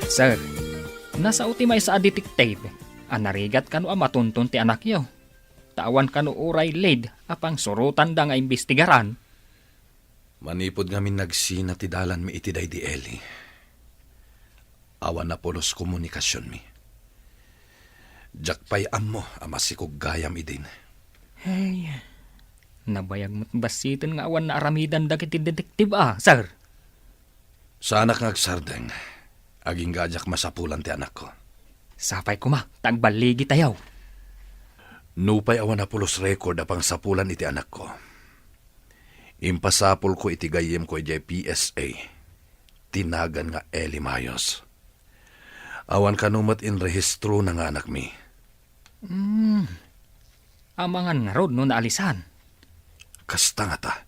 Sir, nasao ti maysa a detective a narigat kano a matunton ti anakyo. Ta awan kano uray lead a pangsurotanda nga imbestigaran. Manipud ngamin nagsina ti dalanmi iti daydi Eli, awan a pulos komunikasionmi. Diak pay ammo a masikog gayam idin. Hey, nabayag met bassiten nga awan naaramidan dagiti detective a, sir. Saanak nga agsardeng, agingga a diak masapulan ti anakko. Sapay koma, ta agballigitayo. Nupay awan a pulos record a pangsapulan iti anakko, impasapulko iti gayyemko idiay P S A ti nagan nga Eli Mayos. Awan kano met inrehistrona nga anakmi. Hmm. Amangan ngarud no naalisan. Kasta ngata.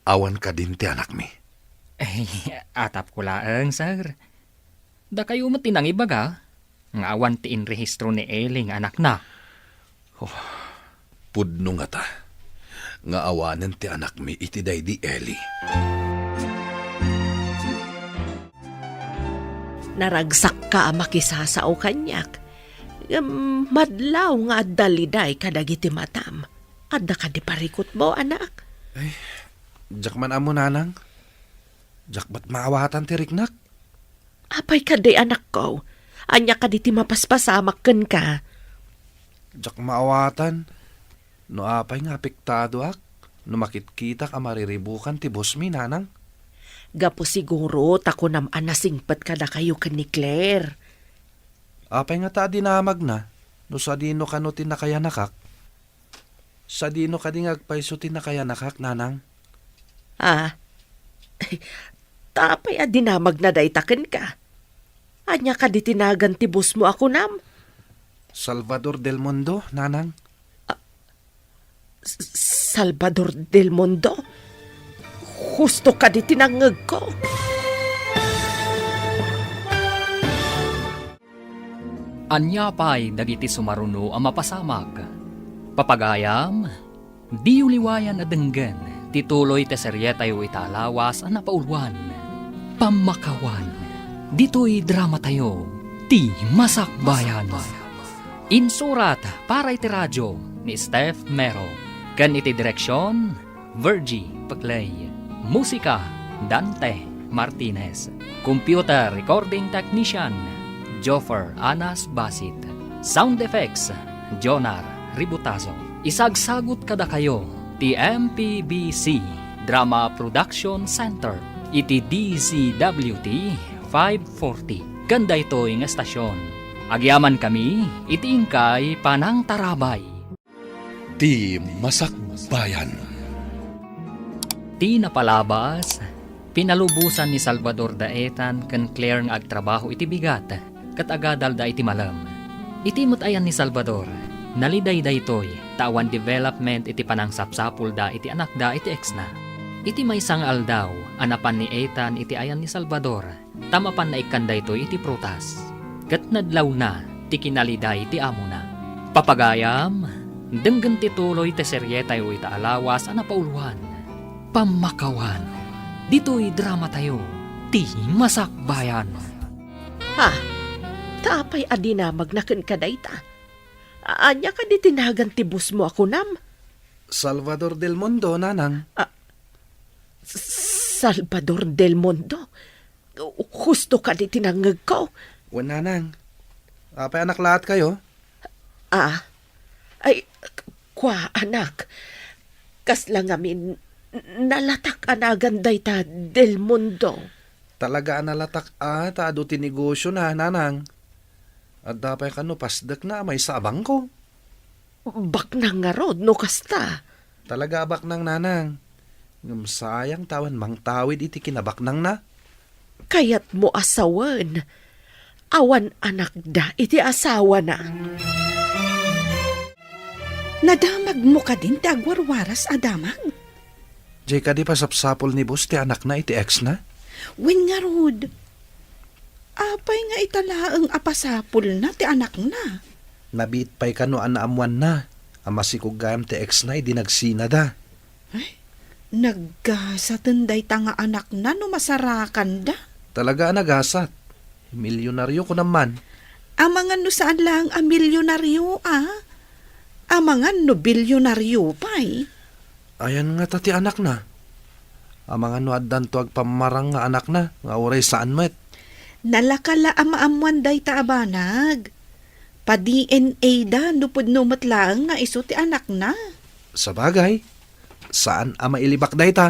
Awan kadin ti anakmi. Ay, atapko laeng, sir. Dakayo met ti nangibaga nga awan ti inrehistro ni Eli nga anakna. Oh, pudno ngata nga awanen ti anakmi iti daydi Eli. Naragsakka a makisasao kaniak, ngem madlaw nga adda liday kadagiti matam. Adda kadi parikutmo, anak? Ay, diak man ammo, nanang. Diak met maawatan ti riknak. Apay kadi, anakko? Ania kadi ti mapaspasamak kenka? Diak maawatan. No apay nga apektadoak no makitkitak a mariribukan ti bosmi, nanang? Gapu siguro ta kunam a nasingpet kadakayo ken ni Claire. Apay ngata a dinamagna no sadino kano ti nakayanakak? Sadino kadi nga agpayso ti nakayanakak, nanang? Ah, ta apay a dinamagna dayta kenka? Ania kadi ti nagan ti bosmo a kunam? Salvador del Mundo, nanang. Ah, S-, Salvador del Mundo? Husto kadi ti nangngegko? Ania pay dagiti sumaruno a mapasamak? Papagayam, diyo liwayan a denggen ti tuloy ti serietayo ita a lawas a napauluan, Pammakawan. Ditoy dramatayo, Ti Masakbayan. Insurat para iti radio ni Steph Mero, ken iti direksion, Virgie Peclay. Musika, Dante Martinez. Computer recording technician, Joffer Anas Basit. Sound effects, Jonar Ributazo. Isagsagut kadakayo ti M P B C Drama Production Center iti D Z W T five forty. Ken daytoy nga estasion, agyamankami iti inkay panangtarabay. Ti Masakbayan. Ti napalabas, pinalubosan ni Salvador da Ethan ken Claire nga agtrabaho iti bigat ket agadalda iti malem. Iti met ayan ni Salvador, naliday daytoy ta awan development iti panangsapsapulda iti anakda iti exna. Iti maysa nga aldaw a napan ni Ethan iti ayan ni Salvador, ta mapanna ikkan daytoy iti prutas, ket nadlawna ti kinaliday ti amona. Papagayam, denggen ti tuloy ti serietayo ita a lawas a napauluan, Pammakawan. Ditoy dramatayo, Ti Masakbayan. Ha? Ta apay a dinamagna kenka dayta? Ania kadi ti nagan ti bosmo a kunam? Salvador del Mundo, nanang. Ah, Salvador del Mundo? Husto kadi ti nangngegko? Wen, nanang. Apay a naklaatkayo? Ah, ay, kua, anak. Kasla ngamin, nalatak a nagan dayta del Mundo. Talaga a nalatak a, ta adu ti negosiona, nanang. Adda pay kano pasdekna a maysa a bangko. Baknang ngarud no kasta. Talaga a baknang, nanang. Ngem sayang ta awan mangtawid iti kinabaknangna. Kayatmo a sawen, awan anakda iti asawana. Nadamagmo kadin ti agwarwaras a damag? Jay kadi pasapsapul ni boss ti anakna iti exna? Wen ngarud, apay nga ita laeng a pasapulna ti anakna? Nabiit pay kano a naammoanna. A masikog gayam ti ex na idi nagsinada. Ay, naggasaten dayta nga anakna no masarakanda. Talaga a nagasat. Milyonaryo kunam man. Amangan no saan laeng a milyonaryo, a? Amangan no bilyonaryo pay. Ayan ngata ti anakna? Amangan no addanto agpammarang nga anakna, nga uray saan met? Nalaka la a maammoan dayta a banag. Pa-D N A da no pudno met laeng nga isu ti anakna. Sabagay, saan a mailibak dayta.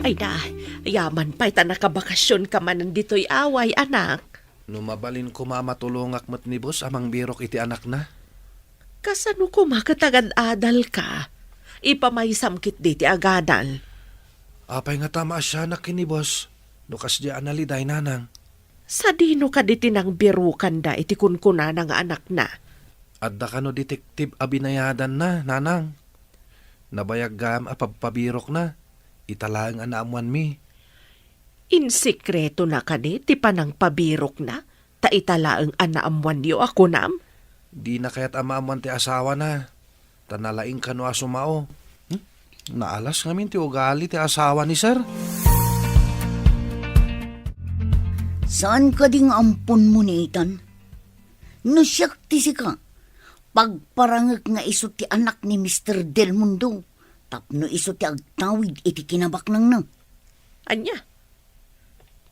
Ay da, yaman pay ta nakabakasionka manen ditoy away, anak. No mabalin koma a matulongak met ni boss a mangbirok iti anakna. Kasano koma ket agad-adalka? Ipamaysam ketdi ti agadal. Apay ngata a maasianak ken ni boss no kasdiay a naliday, nanang? Sadino kadi ti nangbirokanda iti kunkunana nga anakna? Adda kano detektif a binayadanna, nanang. Nabayag gayam a pabpabirokna. Ita laeng a naammoanmi. Insekretona kadi ti panangpabirokna, ta ita laeng a naammoanyo a kunam? Dina kayat a maammoan ti asawana, ta nalaing kano a sumao. Hmm? Naalas ngamin ti ugali ti asawa ni Sir. Saan kadi nga amponmo ni Ethan? No siak ti sika, pagparangek nga isu ti anak ni Mister Del Mundo, tapno isu ti agtawid iti kinabaknangna. Ania?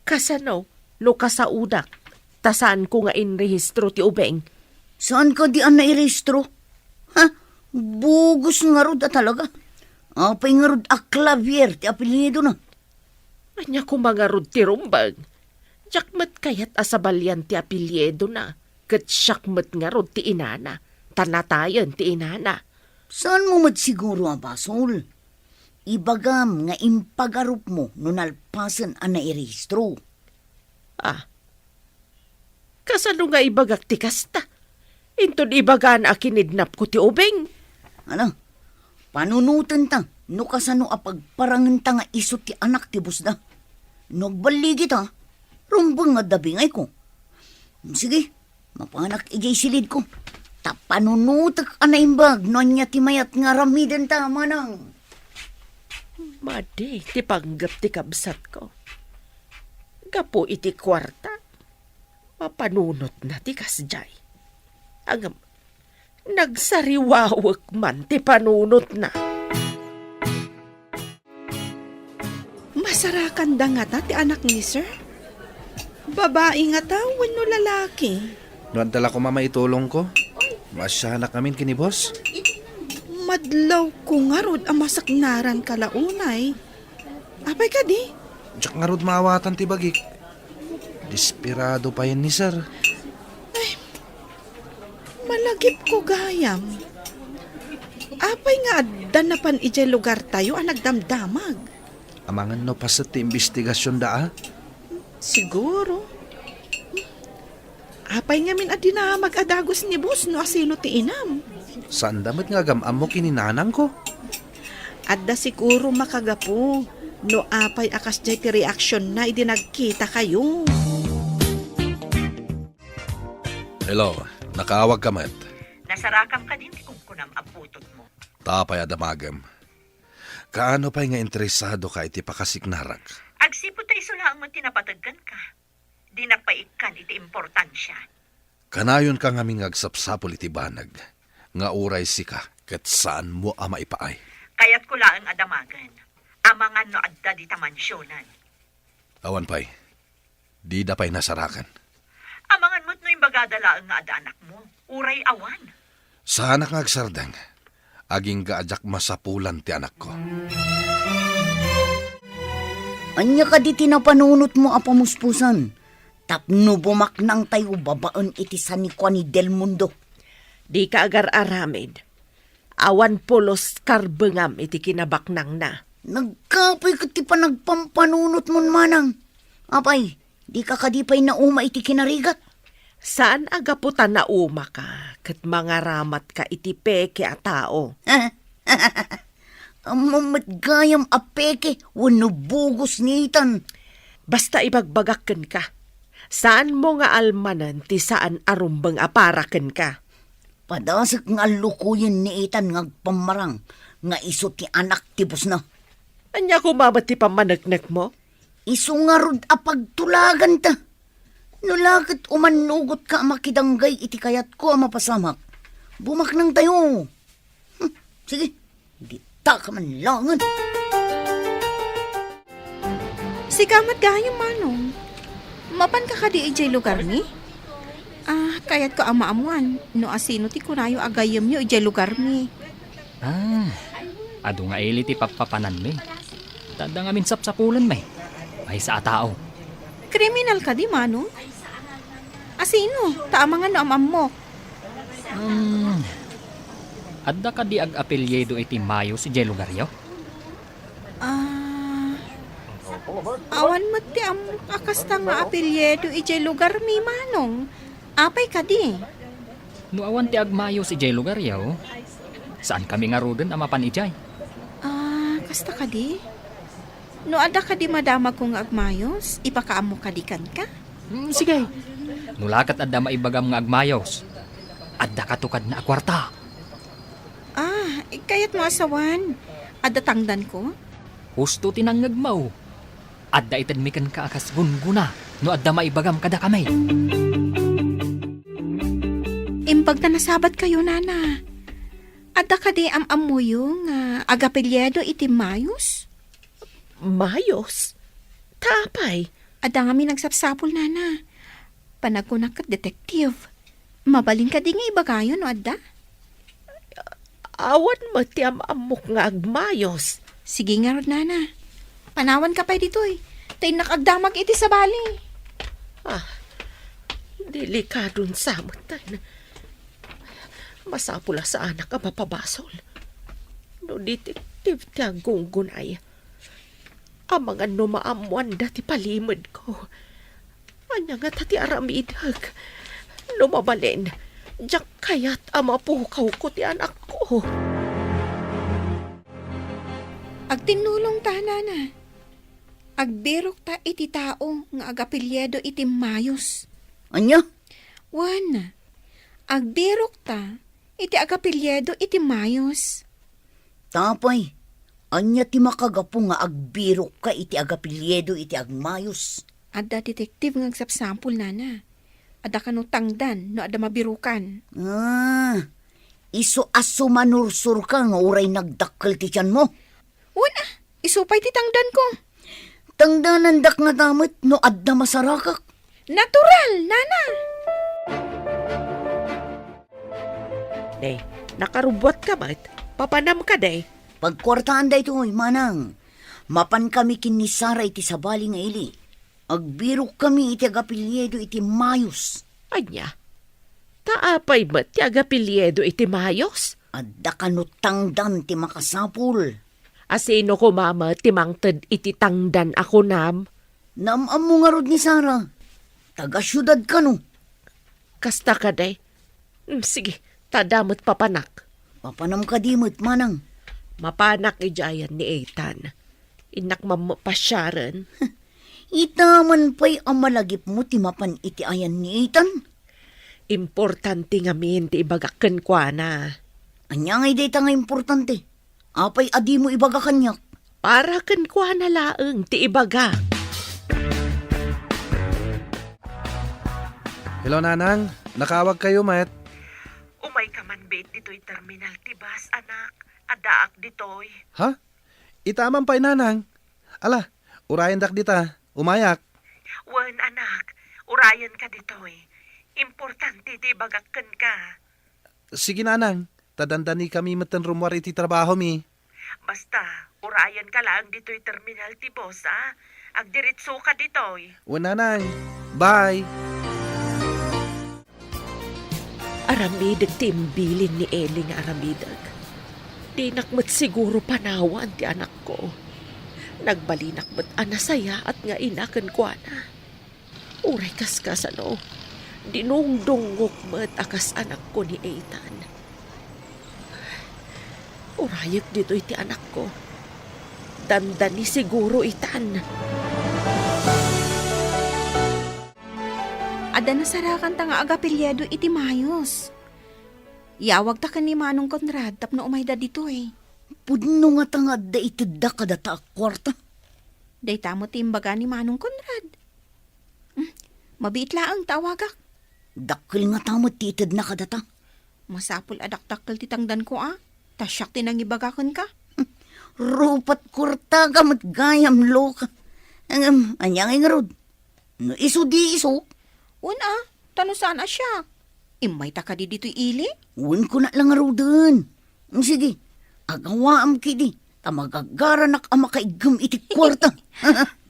Kasano no kasaodak, ta saanko nga inrehistro ti ubing? Saan kadi a nairehistro? Ha? Bugos ngarud a talaga. Apay ngarud a Clavier ti apelyidona? Ania koma ngarud ti rumbeng? Diak met kayat a sabalian ti apelyidona, ket siak met ngarud ti inana, ta natayen ti inana. Saanmo met siguro a basol? Ibagam nga impagarupmo no nalpasen a nairehistro. Ah, kasano nga ibagak ti kasta? Inton ibagana a kinidnapko ti ubing? Ano? Panunotenta no kasano a pagparangenta nga isu ti anak ti bossda. No agballigita, rumbeng nga adda bingayko. Sige, mapanak idiay silidko. Ta panunotek a naimbag no ania ti mayat nga aramidenta, manang. Madi ti panggep ti kabsatko. Gapu iti kuarta, mapanunotna ti kasdiay. Ngem, nagsariwawek man ti panunotna. Masarakanda ngata ti anak ni Sir? Babai ngata wenno lalaki? No adda la koma maitulongko, maasianak ngamin ken ni boss. Madlawko ngarud a masaknaranka la unay. Apay kadi? Diak ngarud maawatan ti bagik. Desperado payen ni Sir. Ay, malagipko gayam. Apay nga adda napan idiay lugartayo a nagdamdamag? Amangan no paset ti imbestigasionda, a? Siguro. Apay ngamin a dinamag a dagus ni boss no asino ti inam? Saanda met nga agam-ammo ken ni nanangko. Adda siguro makagapu no apay a kasdiay ti reaksionna idi nagkitakayo. Hello, nakaawagka met. Nasarakam kadin ti kunkunam a butotmo. Ta apay a damagem? Kaano pay nga interesadoka iti pakasiknarak? Agsipud ta isu laeng met ti napateg kenka. Dinak pay ikkan iti importansia. Kanayonka ngamin nga agsapsapul iti banag nga uray sika ket saanmo a maipaay. Kayatko laeng a damagen. Amangan no adda dita mansionen. Awan pay. Dida pay nasaraken. Amangan met no imbagada laeng nga adda anakmo. Uray awan. Saanak nga agsardeng. Agingga a diak masapulan ti anakko. Ania kadi ti napanunotmo a pamuspusan tapno bumaknangtayo babaen iti sanikua ni Del Mundo? Dika agar-aramid. Awan pulos karbengam iti kinabaknangna. Nagkapuy ket ti panagpampanunotmon, manang. Apay, dika kadi pay nauma iti kinarigat? Saan a gapu ta naumaka ket mangaramatka iti peke a tao. Ammom met gayam a peke wenno bugos ni Ethan. Basta ibagbagak kenka, saanmo nga almanen ti saan a rumbeng a para kenka. Padasek nga allukoyen ni Ethan nga agpammarang nga isu ti anak ti bossna. Ania koma met ti pammaneknekmo? Isu ngarud a pagtulaganta. No la ket umannugotka a makidanggay iti kayatko a mapasamak, bumaknangtayo. Hmm, sige, dita ka man laengen. Sika met gayam, Manong. Mapanka kadi idiay lugarmi? Ah, kayatko a maammuan no asino ti kunayo a gayyemyo idiay lugarmi. Ah, adu nga ili ti pappapananmi. Ta adda ngamin sapsapulenmi. Maysa a tao. Kriminal kadi, Manong? Asino? Ta amangan no am-ammok. Hmm, adda kadi ag-apelyido iti Mayos idiay lugaryo? Ah, awan met ti ammok a kasta nga apelyido idiay lugarmi, Manong. Apay kadi? No awan ti agmayos idiay lugaryo, saankami ngaruden a mapan idiay. Ah, kasta kadi? No adda kadi madamagko nga agmayos, ipakaammo kadi kenka? Hmm, sige. No la ket adda maibagam nga agmayos, adda kato kadna a kuarta. Ah, kayatmo a sawen, adda tangdanko? Husto ti nangngegmo. Adda itedmi kenka a kas gunggona no adda maibagam kadakami. Imbag ta nasabatkayo, Nana. Adda kadi am-ammoyo nga agapelyido iti Mayos? Mayos? Ta apay? Adda ngamin agsapsapul, Nana. Panagkunak ket detective. Mabalin kadi nga ibagayo no adda? Awan met ti am-ammok nga agmayos. Sige ngarud, Nana. Panawanka pay ditoy. Ta innak agdamag iti sabali. Ah, delikadon sa met. Masapul a saanak a mapabasol. No detective ti aggunggunay, amangan no maammoanda ti palimedko. Ania ngata ti aramidek? No mabalin, diak kayat a mapukawko ti anakko. Agtinnulongta, Nana. Agbirokta iti tao nga agapelyido iti Mayos. Ania? Wen, agbirokta iti agapelyido iti Mayos. Ta apay, ania ti makagapu nga agbirokka iti agapelyido iti Agmayos? Adda detective nga agsapsapul, Nana. Adda kano tangdan no adda mabirokan. Ah, isu a sumanursurka nga uray nagdakkel ti tianmo? Wen a, isu pay ti tangdanko. Tangdanandak ngata met no adda masarakak. Natural, Nana! Ne, nakarubbuatka met. Papanam kadi? Pagkuartaan daytoy, Manang. Mapankami ken ni Sara iti sabali nga ili. Agbirokkami iti agapelyido iti Mayos. Ania? Ta apay met ti agapelyido iti Mayos? Adda kano tangdan ti makasapul. Asino koma met ti mangted iti tangdan a kunam? Naam-ammo ngarud ni Sara. Taga-siudad kano. Kasta kadi? Mm, sige, ta adda met papanak. Papanam kadi met, Manang? Mapanak idiay ayan ni Ethan. Innak mammo pasiaren. Ita man pay a malagipmo ti mapan iti ayan ni Ethan? Importante ngamin ti ibagak kenkuana. Ania ngay dayta nga importante? Apay a dimo ibaga kaniak? Para kenkuana laeng ti ibaga. Hello, Nanang. Nakaawagkayo met. Umayka man bet ditoy terminal ti bus, anak. Addaak ditoy. Ha? Ita man pay, Nanang. Ala, urayendak dita. Umayak. Wen, anak. Urayenka ditoy. Importante ti ibagak kenka. Sige, Nanang. Ta dandanikami metten rummuar iti trabahomi. Basta, urayenka laeng ditoy terminal ti bus, a? Agdiretsoka ditoy. Wen, Nanang. Bye. Aramidek ti imbilin ni Eli nga aramidek. Dinak met siguro panawan ti anakko. Nagbalinak met a nasayaat nga ina kenkuana. Uray kaskasano, dinungdungngok met a kas anakko ni Ethan. Urayek ditoy ti anakko. Dandani siguro itan. Adda nasarakanta nga agapelyido iti Mayos. Iyawagta ken ni Manong Conrad tapno umayda ditoy. Pudno ngata nga adda itedda kadata a kuarta. Dayta met ti imbaga ni Manong Conrad. Hmm, mabiit laeng ta awagak. Dakkel ngata met ti itedna kadata. Masapul a dakdakkel ti tangdanko a. Ta siak ti nangibaga kenka. Rupat kuarta ka met gayam, Loka. Ngem, ania ngay ngarud? No isu di isu? Wen a, ta no saan a siak. Immayta kadi ditoy ili? Wen kuna la ngaruden. Sige, agawaam kidi, ta magagaranak a makaiggem iti kuarta.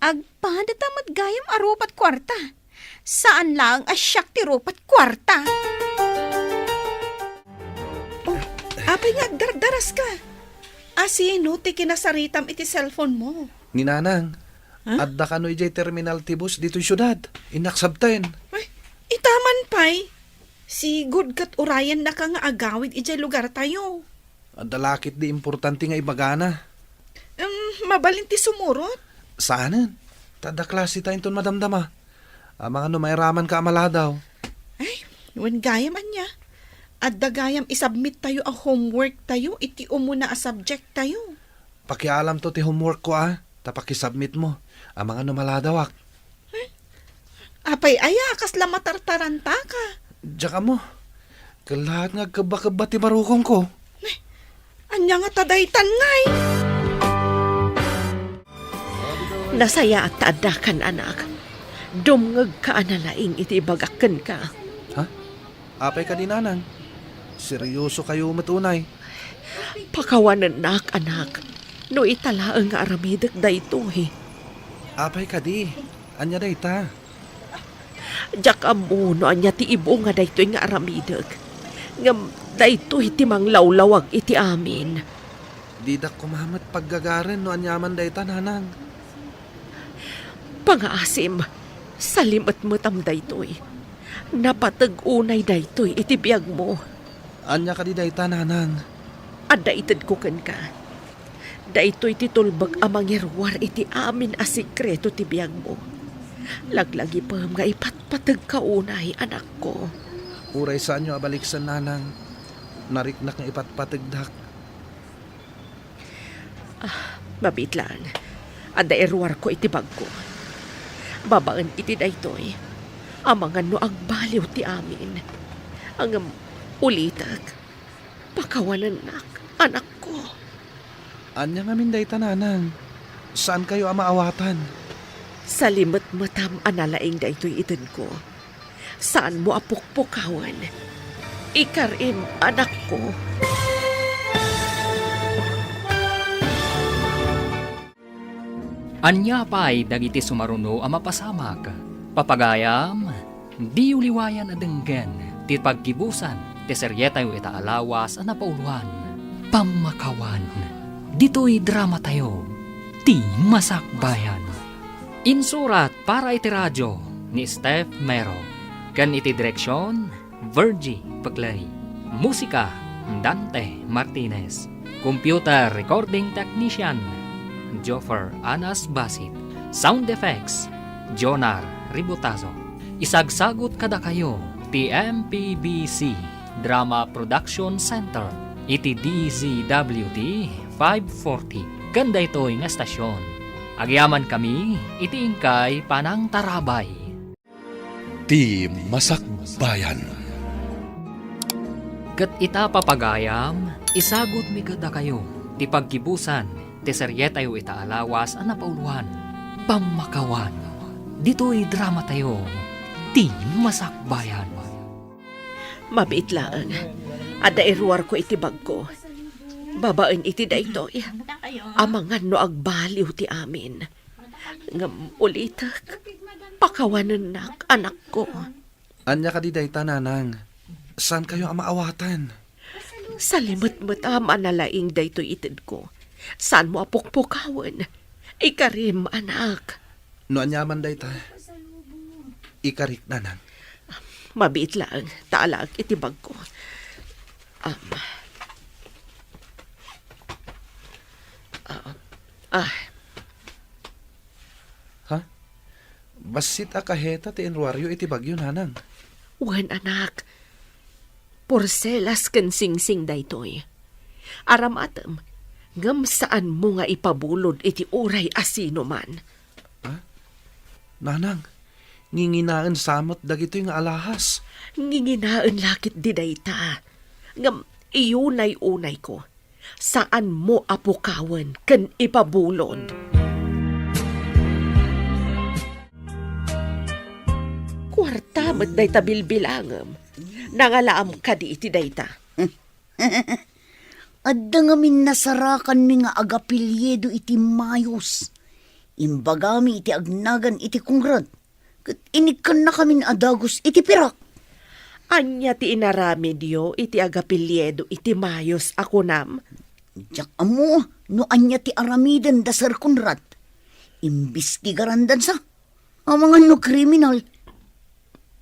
Agpadata met gayam a rupat kuarta. Saan laeng a siak ti rupat kuarta. Oh, apay nga agdardaras ka? A sino ti kinasaritam iti cellphone mo? Ni Nanang, Ha? Adda kano idiay terminal ti bus ditoy siudad. Innak sabten. Ay, ita man pay. Sigud ket urayennaka nga agawid idiay lugartayo. Adda la ketdi importante nga ibagana. Em, mabalin ti sumurot? Saanen. Ta adda klaseta inton madamdama. Amangan no mairamanka a maladaw. Ay, wen gayam ania. Adda gayam isubmit tayo a homework tayo iti umuna a subject tayo. Pakialamto ti homework ko a, ta pakisubmit mo. Amangan no maladawak. Apay aya, kasla matartarantaka? Diak ammo. Kellaat nga agkebba-kebba ti barukongko. Ania ngata daytan ngay? Nasayaat ta addakan, anak. Dumngegka a nalaing iti ibagak kenka. Ha? Apay kadi, Nanang? Seriosokayo met unay? Pakawanennak, anak, no ita laeng nga aramidek daytoy. Apay kadi? Ania dayta? Diak ammo no ania ti ibunga daytoy nga aramidek. Ngem daytoy ti manglawlawag iti amin. Didak koma met paggagaren no aniaman dayta, Nanang. Pangaasim, salimetmetam daytoy. Napateg unay daytoy iti biagmo. Ania kadi dayta, Nanang? Adda itedko kenka. Daytoy ti tulbek a mangiruar iti amin a sekreto ti biagmo. Laglagipem nga ipatpategka unay, anakko. Uray saanyo a baliksen, Nanang, nariknak nga ipatpategdak. Ah, mabiit laeng. Adda iruarko iti bagko. Babaen iti daytoy, amangan no agbaliw ti amin. Ngem ulitek, pakawanennak, anakko. Ania ngamin dayta, Nanang? Saankayo a maawatan? Salimetmetam a nalaing daytoy itedko. Saanmo a pukpukawen. Ikarim, anakko. Ania pay dagiti sumaruno a mapasamak? Papagayam, diyo liwayan a denggen ti paggibusan ti serietayo ita a lawas a napauloan, Pammakawan. Ditoy dramatayo, ti Masakbayan. Insurat para iti radio ni Steph Mero, ken iti direksion, Virgie Peclay. Musika, Dante Martinez. Computer recording technician, Joffer Anas Basit. Sound effects, Jonar Ributazo. Isagsagut kadakayo ti M P B C Drama Production Center iti D Z W T five forty. Ken daytoy nga estasion, agyamankami iti inkay panangtarabay. Ti Masakbayan. Ket ita, papagayam, isagutmi kadakayo ti paggibusan ti serietayo ita a lawas a napauloan, Pammakawan. Ditoy dramatayo, Ti Masakbayan. Mabiit laeng, adda iruarko iti bagko. Babaen iti daytoy, amangan no agbaliw ti amin. Ngem ulitek, pakawanennak, anakko. Ania kadi dayta, Nanang? Saankayo a maawatan? Salimetmetam a nalaing daytoy itedko. Saanmo a pukpukawen. Ikarim, anak. No aniaman dayta, ikarik, Nanang. Mabiit laeng, ta alaek iti bagko. Am. Ah, ah. Ha? Bassit a kaheta ti inruaryo iti bagyo, Nanang. Wen, anak. Porselas ken singsing daytoy. Aramatem, ngem saanmo nga ipabulod iti uray a sinuman. Ah? Nanang, nginginaen sa met dagitoy nga alahas. Nginginaen la ketdi dayta. Ngem iyunay-unayko, saanmo a pukawen ken ipabulod. Kuarta met dayta bilbilangem. Nangalaam kadi iti dayta? Adda ngamin nasarakanmi nga agapelyido iti Mayos. Imbagami iti agnagan iti Conrad, ket inikkannakamin a dagus iti pirak. Ania ti inaramidyo iti agapelyido iti Mayos a kunam? Diak ammo no ania ti aramiden da Sir Conrad. Imbestigarandansa. Amangan no kriminal.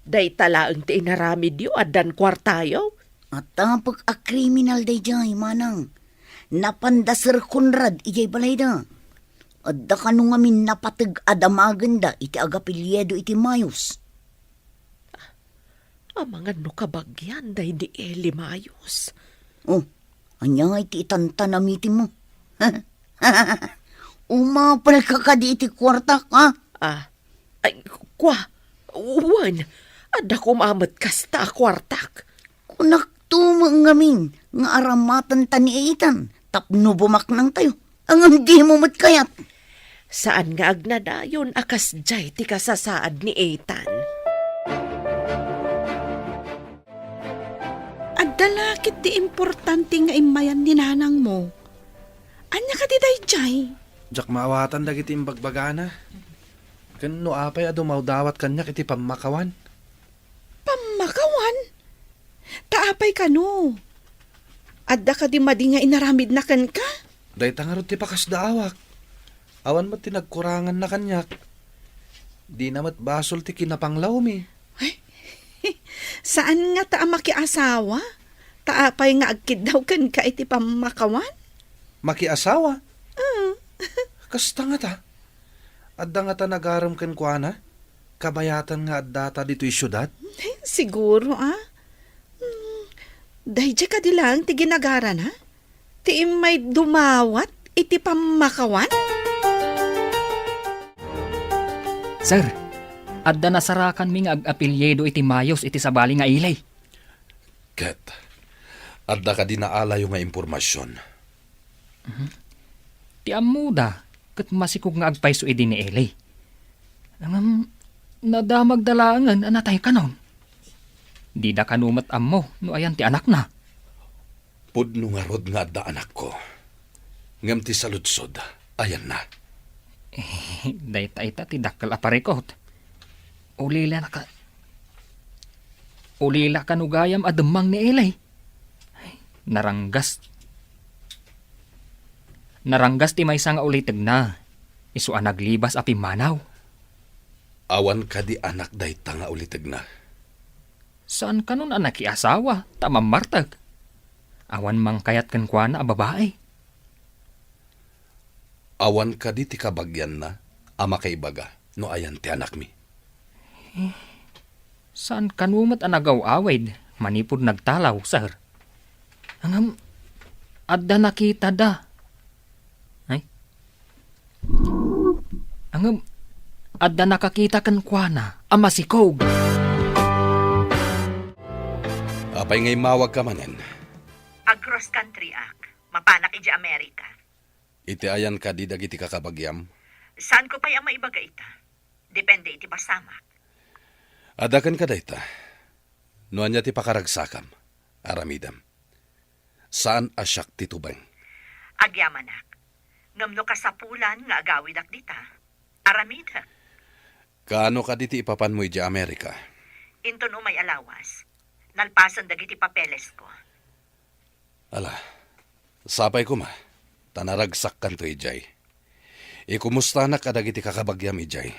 Dayta laeng ti inaramidyo, addan kuartayo? Atapek a kriminal daydiay, manang. Napan da Sir Conrad idiay balayda. Adda kano ngamin napateg a damagenda iti agapelyido iti Mayos. Amangan no kabagian daydi Eli Mayos. Oh, ania ngay ti itantanamitimmo? Umapalka kadi iti kuartak, ha? Ah, ay, kua, wen, adda koma met kasta a kuartak. Kunakto met ngamin nga aramatenta ni Ethan tapno bumaknangtayo. Ngem dimo met kayat. Saan nga agnanayon a kasdiay ti kasasaad ni Ethan. Adda la ketdi importante nga immayan ni nanangmo. Ania kadi daydiay? Diak maawatan dagiti imbagbagana. Ken no apay a dumawdawat kaniak iti pammakawan? Pammakawan? Ta apay kano? Adda kadi madi nga inaramidna kenka? Dayta ngarud ti pakasdaawak. Awan met ti nagkuranganna kaniak. Dina met basol ti kinapanglawmi. Ay, saan ngata a makiasawa? Ta apay nga agkiddaw kenka iti pammakawan? Makiasawa? Ah. Kasta ngata? Adda ngata nagarem kenkuana? Kabayatan nga addata ditoy siudad? Siguro, ah. Hmm, daydiay kadi laeng ti ginagarana? Ti immay dumawat iti pammakawan? Sir, adda nasarakanmi nga ag-apelyido iti Mayos iti sabali nga Eli. Ket, adda kadi naalayo nga impormasion? Mhm. Ti ammoda, ket masikog nga agpayso idi ni Eli. Ngem, nadamagda laengen a nataykanon. Dida kano met ammo no ayan ti anakna. Pudno ngarud nga adda anakko. Ngem ti saludsod, ayanna? Eh, dayta ita ti dakkel a parikut. Ulila na ka-, ulila kano gayam a demmang ni Eli. Naranggas. Naranggas ti maysa nga ulitegna. Isu a naglibas a pimmanaw. Awan kadi anak dayta nga ulitegna? Saan kanon a nakiasawa ta mammartek. Awan mangkayat kenkuana a babai. Awan kadi ti kabagianna a makaibaga no ayan ti anakmi? Eh, saan kano met a nagaw-awid manipud nagtalaw, sir? Ngem, adda nakitada. Ay? Ngem, adda nakakita kenkuana a masikog. Apay nga immawagka manen? Ag-cross country ak. Mapanak idiay Amerika. Iti ayan kadi dagiti kakabagiam? Saanko pay a maibaga ita. Depende iti pasamak. Adda kenka dayta. No ania ti pakaragsakam, aramidem. Saan a siak ti tubeng. Agyamanak. Ngem no kasapulan nga agawidak dita, aramidek. Kaano kadi ti ipapanmo idiay Amerika? Inton umay a lawas, nalpasen dagiti papelesko. Ala, sapay koma, ta naragsakkanto idiay. Ikumustanak kadagiti kakabagiam idiay.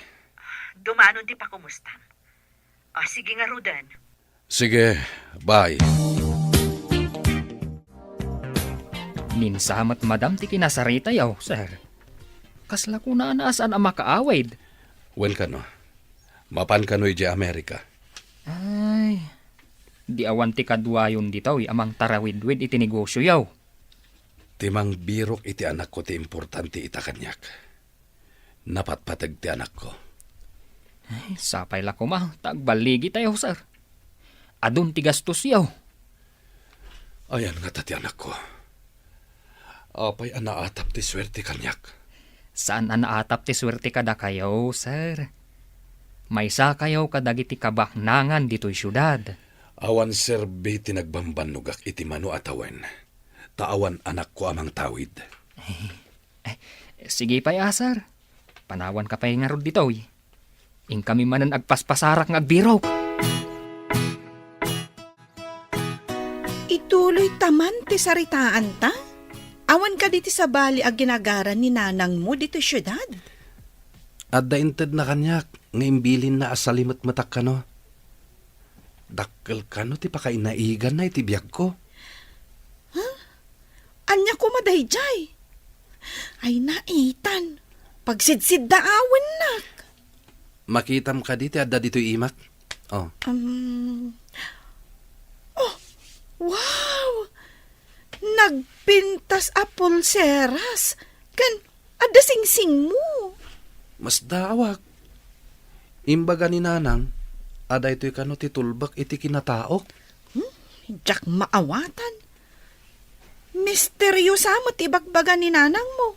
Dumanon ti pakumustam. O, sige ngaruden. Sige, bye. Minsa met madam ti kinasaritayo, sir. Kasla kunana a saan a makaawid. Wen kano, mapan kano idiay Amerika? Ay, Di awan ti kaduayon ditoy a mangtarawidwid iti negosioyo. Ti mangbirok iti anakko ti importante ita kaniak. Napatpateg ti anakko. Ay, sapay la koma ta agballigitayo, sir. Adun ti gastosyo. Ayan ngata ti anakko. Apay a naatap ti suerte kaniak? Saan a naatap ti suerte kadakayo, sir. Maysakayo kadagiti kabaknangan ditoy siudad. Awan serbi ti nagbambannogak iti mano a tawen, ta awan anakko a mangtawid. Eh, sige pay a, sir. Panawanka pay ngarud ditoy. Inkami manen agpaspasarak nga agbirok. Ituloy ta man ti saritaanta? Awan kadi ti sabali a ginagaran ni nanangmo ditoy siudad? Adda intedna kaniak nga imbilinna a salimetmetak kano. Dakkel kano ti pakainaiganna iti biagko. Huh? Ania koma daydiay? Ay, naitan. Pagsidsieddaawennak. Makitam kadi ti adda ditoy imak? Oh. Um, oh, wow! Nagpintas a pulseras ken adda singsingmo. Masdaawak. Imbaga ni Nanang a daytoy kano ti tulbek iti kinataok. Hmm? Diak maawatan. Misteriosa met ti ibagbaga ni nanangmo.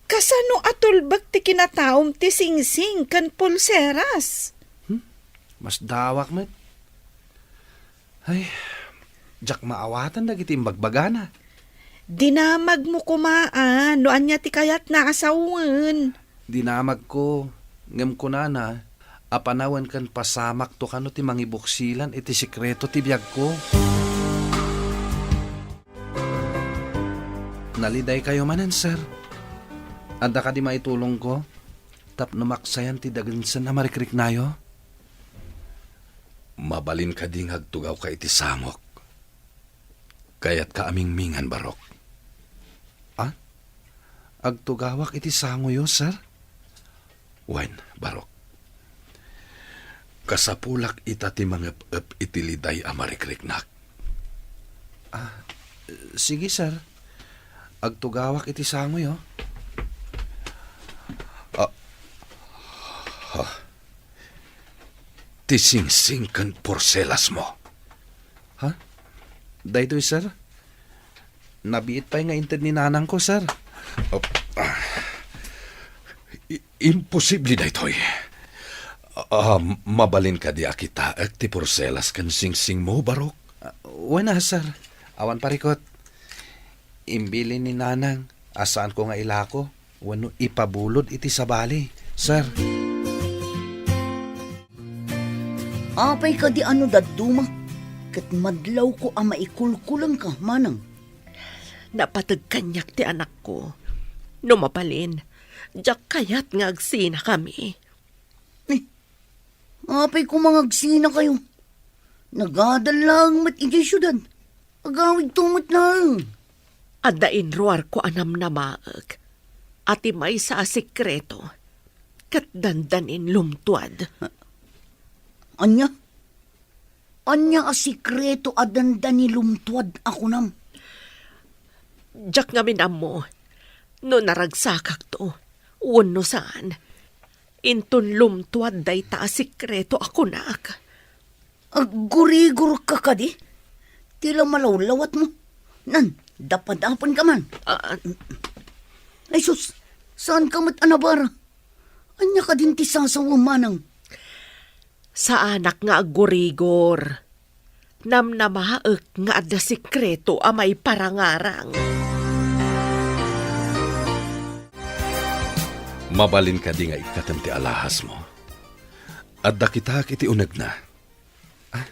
Kasano a tulbek ti kinataom ti singsing ken pulseras? Hmm? Masdaawak met. Ay, diak maawatan dagiti imbagbagana. Dinamagmo koma a no ania ti kayatna a sawen. Dinamagko, ngem kunana a panawen ken pasamakto kano ti mangibuksilan iti sekreto ti biagko. Nalidaykayo manen, sir. Adda kadi maitulongko tapno maksayan ti dagensen a marikriknayo? Mabalin kadi nga agtugawka iti sangok? Kayatka a mingmingan, Barok? Ah? Agtugawak iti sangoyo, sir? Wen, Barok. Kasapulak ita ti mangep-ep iti liday a marikriknak. Ah, sige, sir. Agtugawak iti sangoyo. Ah, ha. Ti singsing ken porselasmo. Ha? Daytoy, sir? Nabiit pay nga inted ni nanangko, sir. Oh, ah. I-, imposible daytoy. Ah, mabalin kadi a kitaek ti porselas ken singsingmo, Barok? Ah, wen a, sir. Awan parikot. Imbilin ni nanang a saanko nga ilako wenno ipabulod iti sabali, sir. Apay kadi a no dadduma ket madlawko a maikulkulengka, manang? Napateg kaniak ti anakko. No mabalin, diak kayat nga agsinakami. Eh, apay koma nga agsinakayo? Nagadal laeng met idiay siudad. Agawidto met laeng. Adda inruarko a namnamaek a ti maysa a sekreto ket dandanin lumtuad. Ania? Ania a sekreto a dandani lumtuad a kunam? Diak ngamin ammo no naragsakakto wenno saan. Inton lumtuad dayta a sekreto a kunak. Aggurigorka kadi? Ti la malawlawatmo. Nan, dapadapanka man. Ah, Ay sus, saanka met a nabara? Ania kadin ti sasawem, manang? Saanak nga aggurigor. Namnamaek nga adda sekreto a maiparangarang. Mabalin kadi nga ikkatem ti alahasmo? Adda kitaek iti unegna. Ah,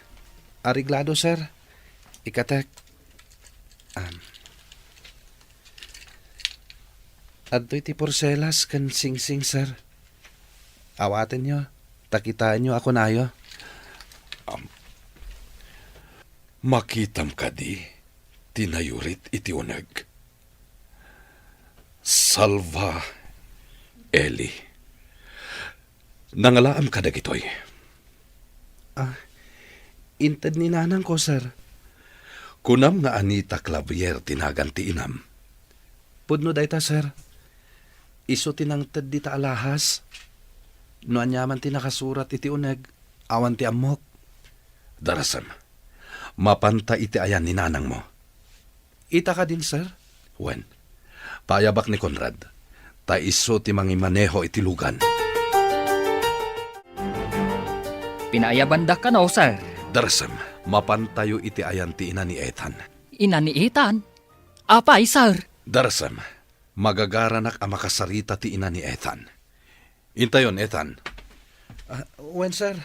areglado, sir. Ikkatek. Am. Adtoy ti porselas ken singsing, sir. Awatenyo, ta kitaenyo a kunayo. Am, makitam kadi ti nayurit iti uneg? Salva, Eli. Nangalaam kadagitoy? Ah, Inted ni nanangko, sir. Kunam nga Anita Clavier ti nagan ti inam? Pudno dayta, sir. Isu ti nangted dita alahas. No aniaman ti nakasurat iti uneg, awan ti ammok. Darasem, mapanta iti ayan ni nanangmo. Ita kadin, sir? Wen, paayabak ni Conrad, ta isu ti mangimaneho iti lugan. Pinaayabandak kano, sir. Darasem, mapantayo iti ayan ti ina ni Ethan. Ina ni Ethan? Apay, sir? Darasem, magagaranak a makasarita ti ina ni Ethan. Intayon, Ethan. Ah, wen, sir.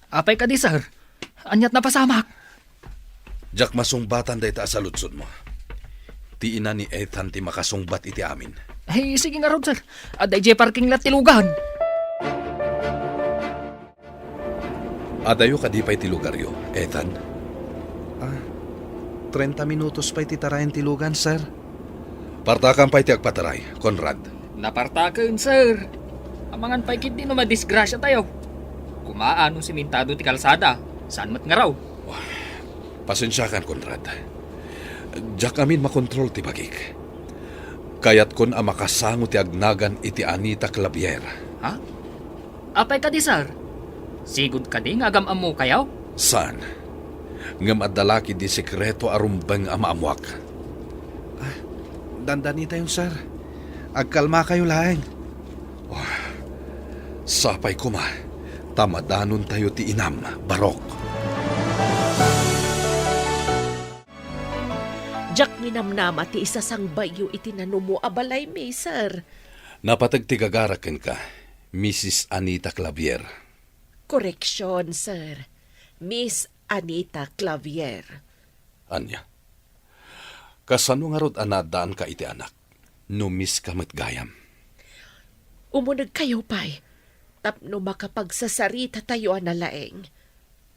Apay kadi, sir? Aniat napasamak? Diak masungbatan dayta a saludsodmo. Ti ina ni Ethan ti makasungbat iti amin. Ay, sige ngarud, sir. Adda idiay parking lot ti lugan. Adayo kadi pay ti lugaryo, Ethan? Ah, trenta minutos pay ti tarayan ti lugan, sir. Partakam pay ti agpataray, Conrad. Napartaken, sir. Amangan pay ketdi no madisgrasiatayo. Kumaa no simentado ti kalsada, saan met ngarud. Pasensiakan, Conrad. Diak amin makontrol ti bagik. Kayatkon a makasango ti agnagan iti Anita Clavier. Ha? Apay kadi, sir? Sigud kadi nga agam-ammokayo? Saan? Ngem adda la ketdi sekreto a rumbeng a maammoak. Ah, dandanitayo, sir. Agkalmakayo laeng. Oh, sapay koma, ta madanontayo ti inam, barok. Diak minamnama ti isasangbayyo iti nanumo a balaymi, sir. Napateg ti gagarak kenka, Misis Anita Clavier. Koreksion, sir. Miss Anita Clavier. Ania? Kasano ngarud a naaddaanka iti anak, no miss ka met gayam? Umunegkayo pay, tapno makapagsasaritatayo a nalaeng.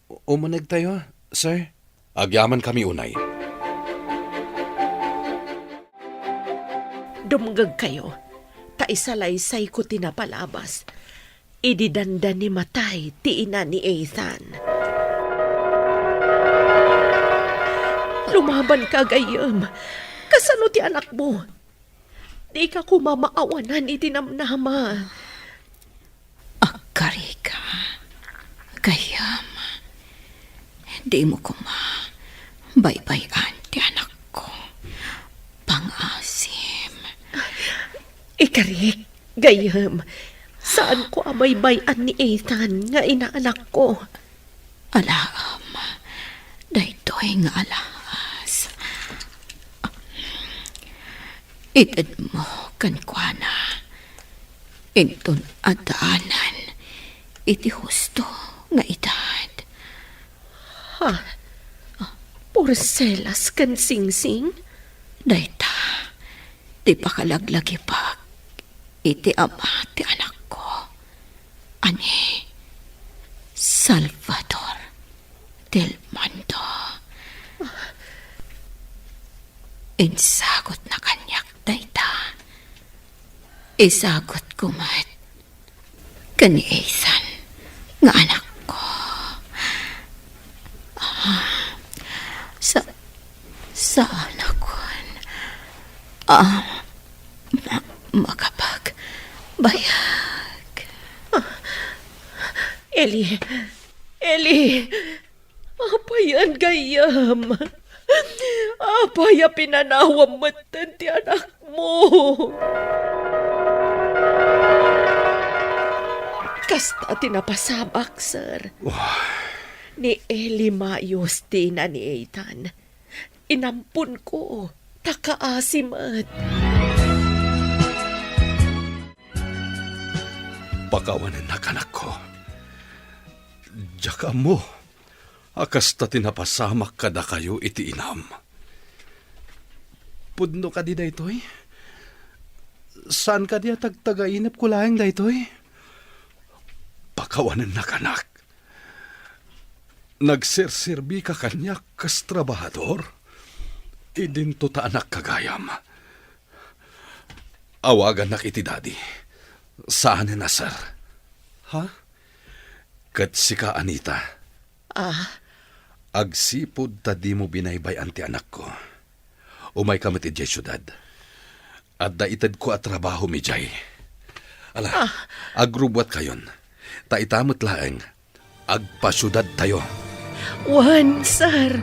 U-, umunegtayo, sir. Agyamankami unay. Dumngegkayo, ta isalaysayko ti napalabas. Idi dandani matay ti ina ni Ethan. Lumabanka, gayyem. Kasano ti anakmo? Dika koma maawanan iti namnama. Agkarika, gayyem. Dimo koma baybay-an ti anakko. Pangasim. Ikarik, gayyem. Saanko a baybay-an ni Ethan nga inaanakko. Alaem, daytoy nga alahas. Itedmo kenkuana. Inton addaanan iti husto nga edad. Ha? Porcelas ken singsing? Dayta ti pakalaglagipek iti ama ti anakko. Ani, Salvador del Mundo. Insagutna kaniak dayta. Isagutko met ken ni Ethan nga anakko. Ah, sa-, saanakon a ma-, makapagbayag. Eli! Eli! Apay a gayyem? Apay a pinanawam metten ti anakmo? Kasta ti napasamak, sir. Wah. Ni Eli Mayos ti ina ni Ethan. Inamponko, ta kaasi met. Pakawanennak, anakko. Diak ammo a kasta ti napasamak kadakayo iti inam. Pudno kadi daytoy? Saan kadi a tagtagainepko laeng daytoy? Pakawanennak, anak. Nagserserbika kaniak kas trabahador? Idinto ta anak gagayam. Awagannak iti daddy. Saanen a sir. Ha? Ket sika, Anita? Ah? Agsipud ta dimo binaybay-an ti anakko, umayka met idiay siudad. Adda itedko a trabahom idiay. Ala, Ah. agrubbuatkayon. Ta ita met laeng, agpasiudadtayo. Wen, sir.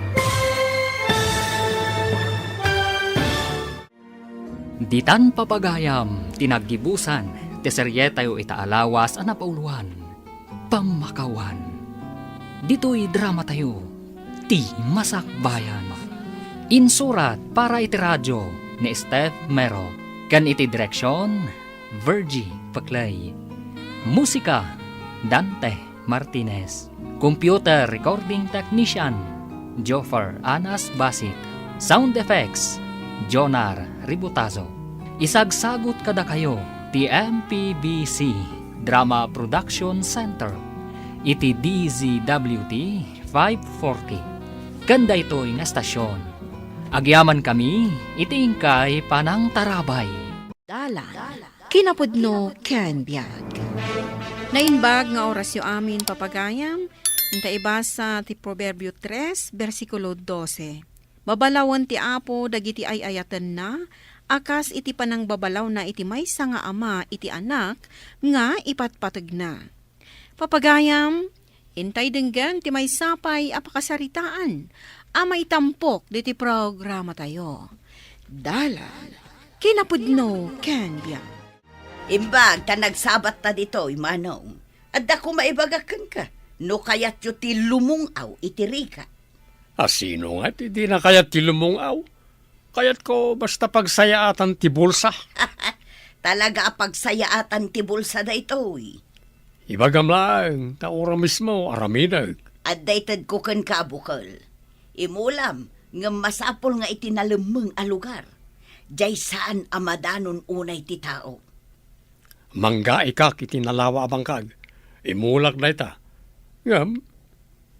Ditan papagayam ti naggibusan ti serietayo ita a lawas a napauloan, Pammakawan. Ditoy dramatayo, Ti Masakbayan. Insurat para iti radio ni Steph Mero, ken iti direksion, Virgie Peclay. Musika, Dante Martinez. Computer recording technician, Joffer Anas Basit. Sound effects, Jonar Ributazo. Isagsagut kadakayo ti M P B C Drama Production Center iti D Z W T five forty. Ken daytoy nga estasion, agyamankami iti inkay panangtarabay. Dalan, kinapudno ken biag. Naimbag nga orasyo amin, papagayam, inta ibasa ti Proverbio tres, bersikulo dose. Babalawen ti Apo dagiti ay-ayatenna, a kas iti panangbabalawna iti maysa nga ama iti anak nga ipatpategna. Papagayam, intay denggen ti maysa pay a pakasaritaan a maitampok ditoy programatayo. Dalan, kinapudno ken biag. Imbag ta nagsabatta ditoy, Manong. Adda koma ibagak kenka, no kayatyo ti lumung-aw iti rigat. A sino nga ti dina kayat ti lumung-aw? Kayatko basta pagsayaatan ti bulsa. Talaga a pagsayaatan ti bulsa daytoy. Ibagam laeng, ta uray mismo aramidek. Adda itedko kenka a bukel. Imulam, ngem masapul nga iti nalemmeng a lugar. Diay saan a madanon unay ti tao. Manggaikak iti nalawa a bangkag. Imulak dayta. Ngem,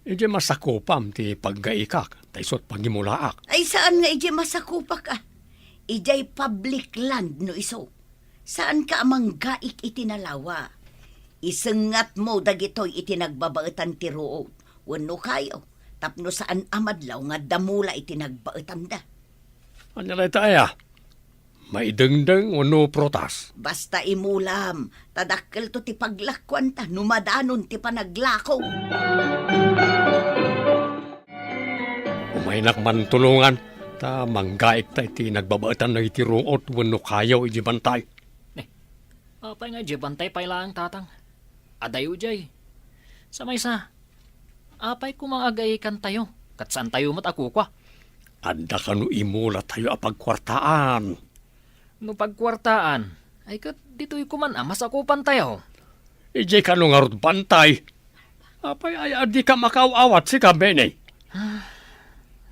idiay masakupam ti paggaikak, ta isu ti pangimulaak. Ay, saan nga idiay masakupak, a? Idiay public land no isu. Saanka a manggaik iti nalawa. Isengatmo dagitoy iti nagbabaetan ti ruot, wenno kayo, tapno saan a madlaw nga adda mula iti nagbaetanda. Ania dayta aya? Maidengdeng wenno prutas? Basta imulam, ta dakkelto ti paglakuanta no madanon ti panaglako. Umaynak man tulongan, ta manggaikta iti nagbabaetan dagiti ruot wenno kayo iti bantay. Ne, apay nga iti bantay pay laeng, Tatang? Adayo diay. Sa maysa, apay koma nga agaikantayo, ket saantayo met a kukua? Adda kano imulatayo a pagkuartaan? No pagkuartaan, ay ket ditoy koman a masakupantayo. Idiay kano ngarud bantay? Apay aya a dika makaaw-awat, sika, Benny?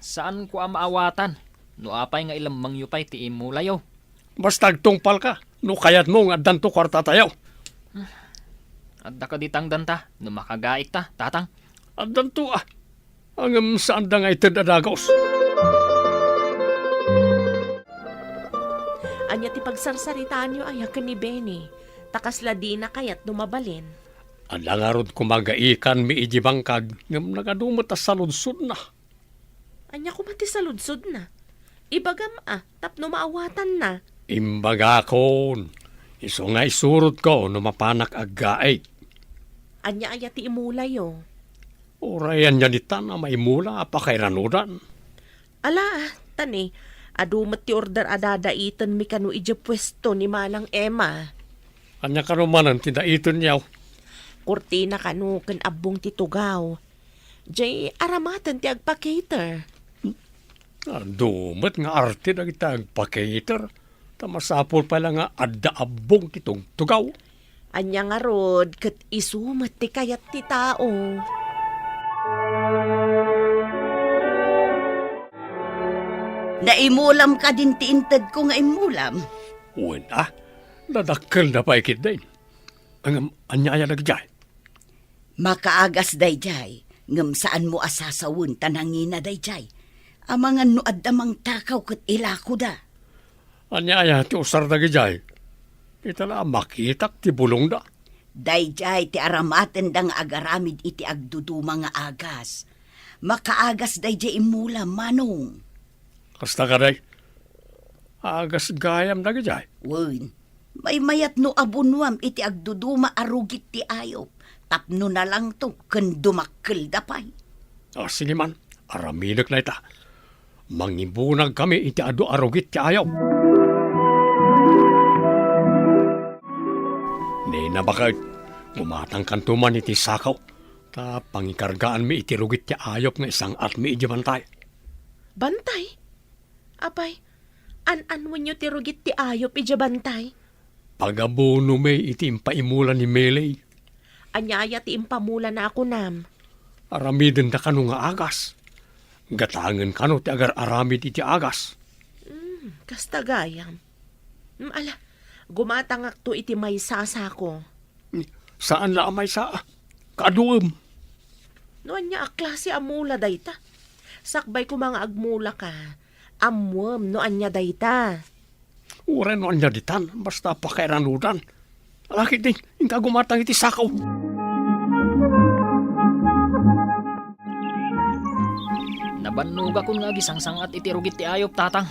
Saanko a maawatan no apay nga ilemmengyo pay ti imulayo. Basta agtungpalka no kayatmo nga addanto kuartatayo. Adda kadi tangdanta no makagaikta, Tatang? Addanto, a. Ngem saanda nga ited a dagus. Ania ti pagsarsaritaanyo aya ken ni Benny? Ta kasla dina kayat no mabalin. Adda ngarud koma gaikanmi iti bangkag, ngem nagadu met a saludsodna. Ania koma ti saludsodna? Ibagam a, tapno maawatanna. Imbagakon, isu nga isurotko no mapanak aggaik. Ania aya ti imulayo? Uray ania ditan a maimula a pakairanudan. Ala, ta ni, adu met ti order a dadaitenmi kano idiay puesto ni Manang Emma. Ania kano manen ti daitenyo? Kurtina kano ken abbong ti tugaw. Jay aramaten ti agpa-cater. Adu met nga arte dagiti agpa-cater. Ta masapul pay la nga adda abbong ti tugtugaw. Ania ngarud ket isu met ti kayat ti tao. Naimulam kadin ti intedko nga immulam? Wen a, nadakkelna pay ketdin. Ngem ania aya dagijay? Makaagas dayjay, ngem saanmo a sasawen ta nangina dayjay. Amangan no adda mangtakaw ket ilakoda. Ania aya ti usar dagijay? Ita la a makitak ti bulongda. Dayjay ti aramatenda nga agaramid iti agduduma nga agas. Makaagas daydiay imula, Manong. Kasta kadi? Agas gayam dagidiay? Wen, maymayat no abunuam iti agduduma a rugit ti ayop, tapno nalangto ken dumakkelda pay. Ah, sige man, aramidek dayta. Mangibunagkami iti adu a rugit ti ayop. Nina baket, gumatangkanto man iti sakaw, ta pangikargaanmi iti rugit ti ayop nga isang-atmi idiay bantay. Bantay? Apay, an-anwenyo ti rugit ti ayop idiay bantay? Pagabunomi iti impaimula ni Meli. Ania aya ti impamulana a kunam? Aramidenda kano nga agas. Gatangen kano ti agar-aramid iti agas. Mm, kasta gayam. Mm, ala, gumatangakto iti maysa a sako. Saan la a maysa, kaduem. No ania a klase a mula dayta? Sakbay koma nga agmulaka, ammuem no ania dayta. Uray no ania ditan, basta pakairanudan. Alakit di, inka gumatang iti sakaw. Nabannogakon nga agisangsang-at iti rugit ti ayop, Tatang.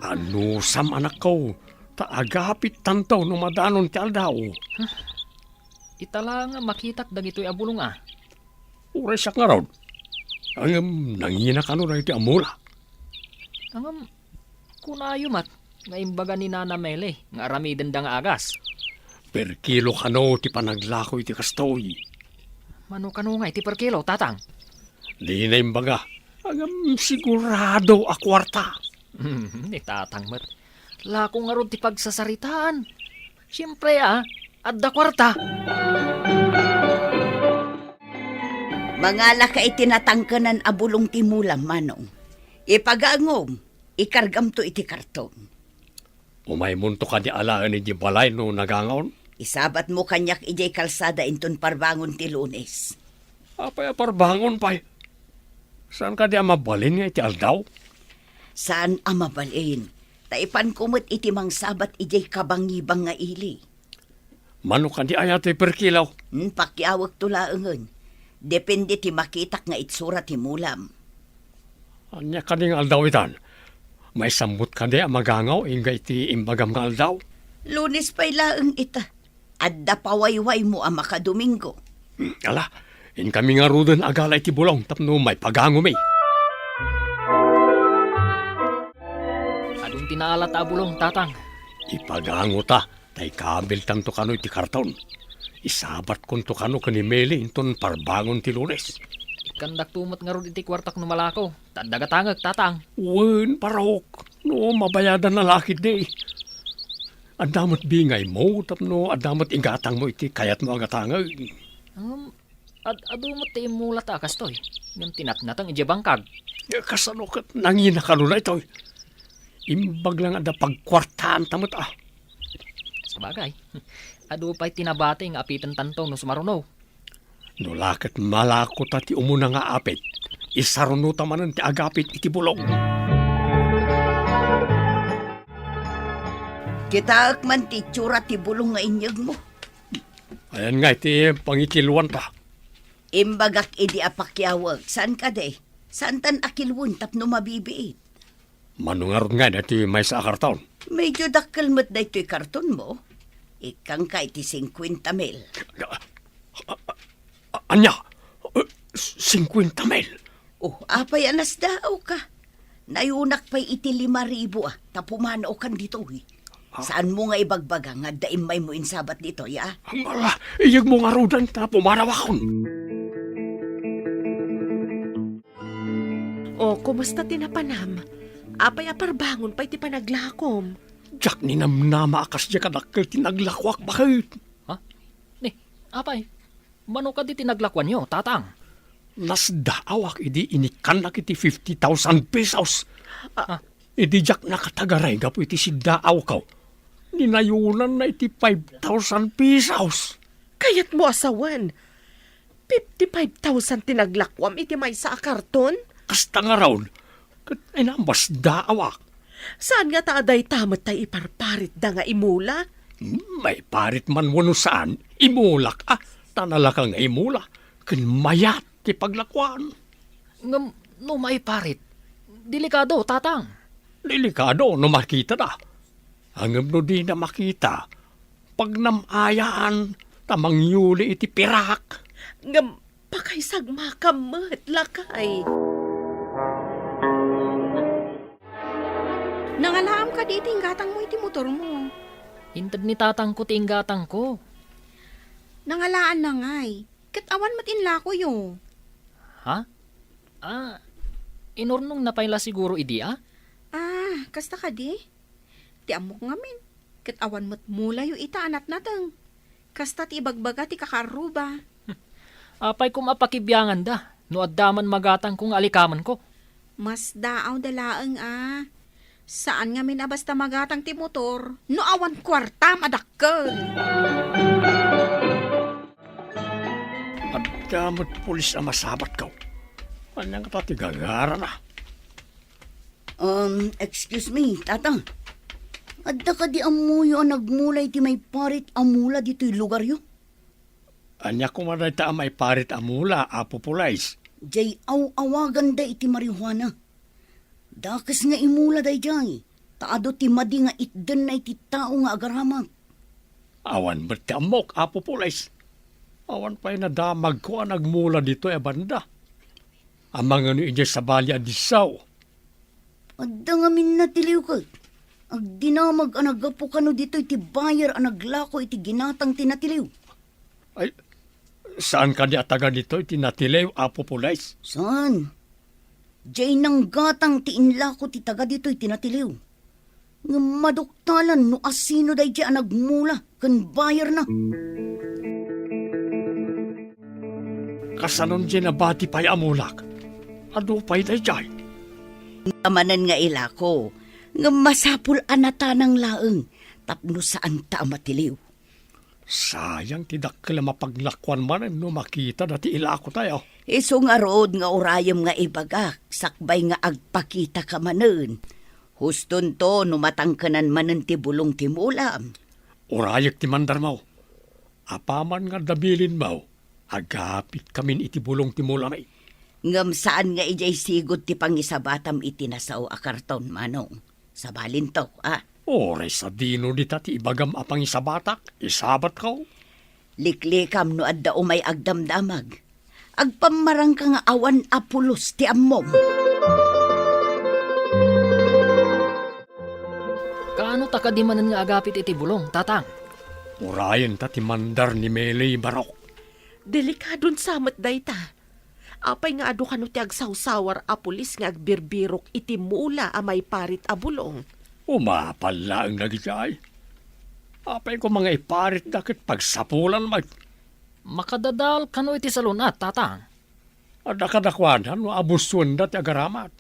Anusam, anakko, ta agapittanto no madanon ti aldaw. Huh? Ita la nga makitak dagitoy a bulong a. Uray siak ngarud. Ngem nangina kano dagiti a mula. Ngem kunayo met nga imbaga ni Nana Meli nga aramidenda nga agas. Per kilo kano ti panaglako iti kastoy. Mano kano nga iti per kilo, Tatang? Dina imbaga. Ngem sigurado a kuarta. Ni Tatang met. Lako ngarud ti pagsasaritaan. Siempre, a, adda kuarta. Mangalaka iti natangkenan a bulong ti mulam, Manong. Ipagangom, ikargamto iti karton. Umaymonto kadi alaen idiay balay no nagangaon? Isabatmo kaniak idiay kalsada inton parbangon ti Lunes. Apay a parbangon pay? Saan kadi a mabalin nga iti aldaw? Saan a mabalin. Ta ipanko met iti mangsabat idiay kabangibang nga ili. Mano kadi aya ti per kilo? Hmm, pakiawekto laengen. Depende ti makitak nga itsura ti mulam. Ania kadi nga aldaw itan? Maisammot kadi a magangaw ingga iti imbagam nga aldaw? Lunes pay laeng ita. Adda pawaywaymo a makadomingo. Hmm, ala, inkami ngaruden a gala iti bulong tapno maipagangomi. Adun ti naalata a bulong, Tatang. Ipagangota, ta ikabiltanto kano iti karton. Isabatkonto kano ken ni Meli inton parbangon ti Lunes. Ikkandakto met ngarud iti kuartak no malako, ta adda gatangek, Tatang. Wen, parok, no mabayadan a lakit di. Adda met bingaymo tapno adda met igatangmo iti kayatmo a gatangek. Ngem, ad-adu met ti immulata a kastoy, ngem ti natnateng idiay bangkag. Kasano ket nangina kano daytoy? Imbag la nga adda pagkuartaanta met a. Sabagay, adu pay ti nabati nga apitentanto no sumaruno. No la ket malakota ti umuna nga apit, isarunota manen ti agapit iti bulong. Kitaek man ti itsura ti bulong nga inyegmo. Ayan nga iti pangikiluanta. Imbagak idi a pakiawek, saan kadi? Saantan a kiluen tapno mabibiit? Mano ngarud ngay daytoy maysa a karton? Medyo dakkel met daytoy kartonmo. Ikkangka iti singkuenta mil. A-, a-, a-, ania? Eh, singkuenta mil? Oh, apay a nasdaawka? Nayunak pay iti lima ribu a, ta pumanaokan ditoy. Ah. Saanmo nga ibagbaga nga adda immaymo insabat ditoy, a? Ala, iyegmo ngaruden ta pumanawakon. O, kumusta ti napanam? Apay a parbangon pay ti panaglakom? Diak ninamnama a kasdiay kadakkel ti naglakoak, baket. Ha? Ni, apay, mano kadi ti naglakoanyo, Tatang? Nasdaawak idi inikkannak iti fifty thousand pesos. Ah. Idi diak nakatagaray gapu iti siddaawko, ninayonanna iti five thousand pesos. Kayatmo a sawen, fifty-five thousand ti naglakuam iti maysa a karton? Kasta ngarud, ket inambasdaawak. Saan ngata a dayta met tay iparparitda nga imula? Hmm, maiparit man wenno saan, imulak a, ta nalaka nga imula, ken mayat ti paglakuan. Ngem no maiparit, delikado, Tatang. Delikado no makitada. Ngem no dina makita, pagnam-ayaan ta mangyuli iti pirak. Ngem pakaisagmakam met, lakay. Nangalaam kadi iti inggatangmo iti motormo? Inted ni tatangko ti inggatangko. Nangalaanna ngay. Ket awan met inlakoyo. Ha? Ah, inurnongna pay la siguro idi, a? Ah, kasta kadi? Ti ammok ngamin, ket awan met mulayo ita a natnateng. Kasta ti ibagbaga ti kakaarruba. Apay koma a pakibianganda no adda man magatangko nga alikamenko? Masdaawda laeng a. Saan ngamin a basta magatang ti motor no awan kuartam a dakkel. Adda met pulis a masabatko. Ania ngata ti gagarana? Um, excuse me, Tata. Adda kadi ammoyo a nagmula iti maiparit a mula ditoy lugaryo? Ania koma dayta a maiparit a mula, Apo Pulis? Jay aw-awaganda iti marijuana. Dakes nga imula dayjay, ta adu ti madi nga itdenna iti tao nga agaramat. Awan met ti ammok, Apo Pulis. Awan pay nadamagko a nagmula ditoy a banda. Amangan no idiay sabali a disso. Adda ngamin natiliw ket agdinamag a naggapu kano ditoy ti buyer a naglako iti ginatang ti natiliw. Ay, saan kadi a taga ditoy ti natiliw, Apo Pulis? Saan? Jay nanggatang ti inlako ti taga ditoy ti natiliw. Ngem maduktalan no asino dayjay a nagmula ken bayerna. Kasanon jay nabati pay a mulak? Adu pay dayjay. Manen nga ilako, ngem masapul a natanang laeng tapno saanta a matiliw. Sayang ti dakkel a mapaglakuan manen no makitada ti ilakotayo. Isu ngarud nga urayem nga ibagak sakbay nga agpakitaka manen. Hustonto no matangkenan manen ti bulong ti mulam. Urayek ti mandarmo. Apaman nga adda bilinmo, agapitkamin iti bulong ti mulami. Ngem saan nga idiay sigud ti pangisabatam iti nasao a karton, Manong. Sabalinto, a? Uray sadino dita ti ibagam a pangisabatak, isabatko. Liklikam no adda umay agdamdamag. Agpammarangka nga awan a pulos ti ammom. Kaano ta kadi manen nga agapit iti bulong, Tatang? Urayenta ti mandar ni Meli, Barok. Delikadon sa met dayta. Apay nga adu kano ti agsawsawar a pulis nga agbirbirok iti mula a maiparit a bulong? Umapal laeng dagiti ay. Apay koma nga iparitda ket pagsapulan met? Makadadael kano iti salun-at, Tatang. Adda kadakuada no abusuenda ti agaramat.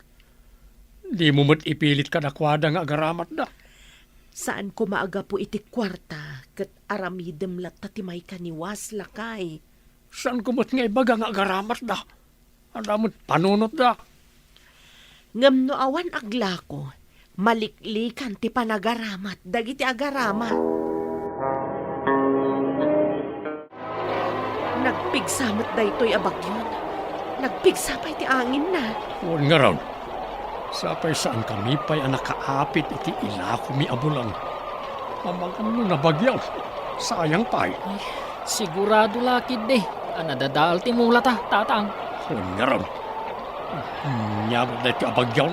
Dimo met ipilit kadakuada nga agaramatda. Saan koma a gapu iti kuarta ket aramidem latta ti maikaniwas, lakay. Saanko met nga ibaga nga agaramatda. Adda met panunotda. Ngem no awan aglako, maliklikan ti panagaramat dagiti agaramat. Nagpigsa met daytoy a bagyon. Nagpigsa pay ti anginna. Wen ngarud, sapay saankami pay a nakaapit iti ilakomi a bulong. Amangan no nabagyo, sayang pay. Ay, sigurado la ketdi a nadadael ti mulata, Tatang. Wen ngarud, ania met daytoy a bagyo?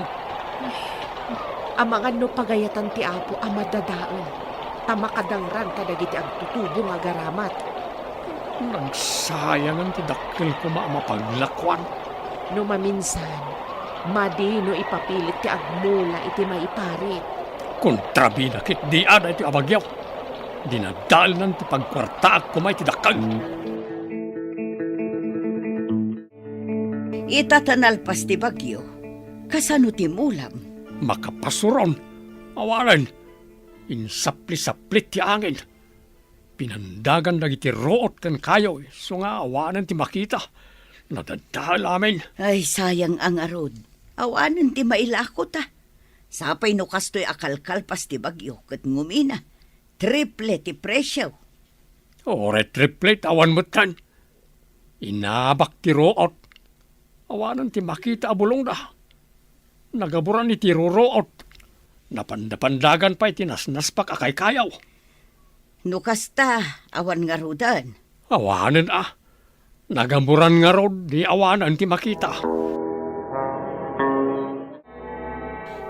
Amangan no pagayatan ti Apo a madadael, ta makadangran kadagiti agtutubo nga agaramat. Nagsayangan ti dakkel koma a mapaglakuan. No maminsan, madi no ipapilit ti agmula iti maiparit. Kontrabida ketdi a daytoy a bagyo. Dinadaelnan ti pagkuartaak koma iti dakkel. Ita ta nalpas ti bagyo, kasano ti mulam? Makapasuron. Awanen, insaplisaplit ti angin. Pinandagan dagiti ruot ken kayoy, isu nga awanen ti makita. Nadadael amin. Ay, sayang a ngarud. Awanen ti mailakota. Sapay no kastoy a kalkalpas ti bagyo ket ngumina, triple ti presio. Uray triple, awan metten. Inabak ti ruot. Awanen ti makita a bulongda. Nagaburan iti ruruot. Napandapandagan pay ti nasnaspak a kaykayaw. No kasta, awan ngaruden. Awanen a. Nagaburan ngarud ni awanen ti makita.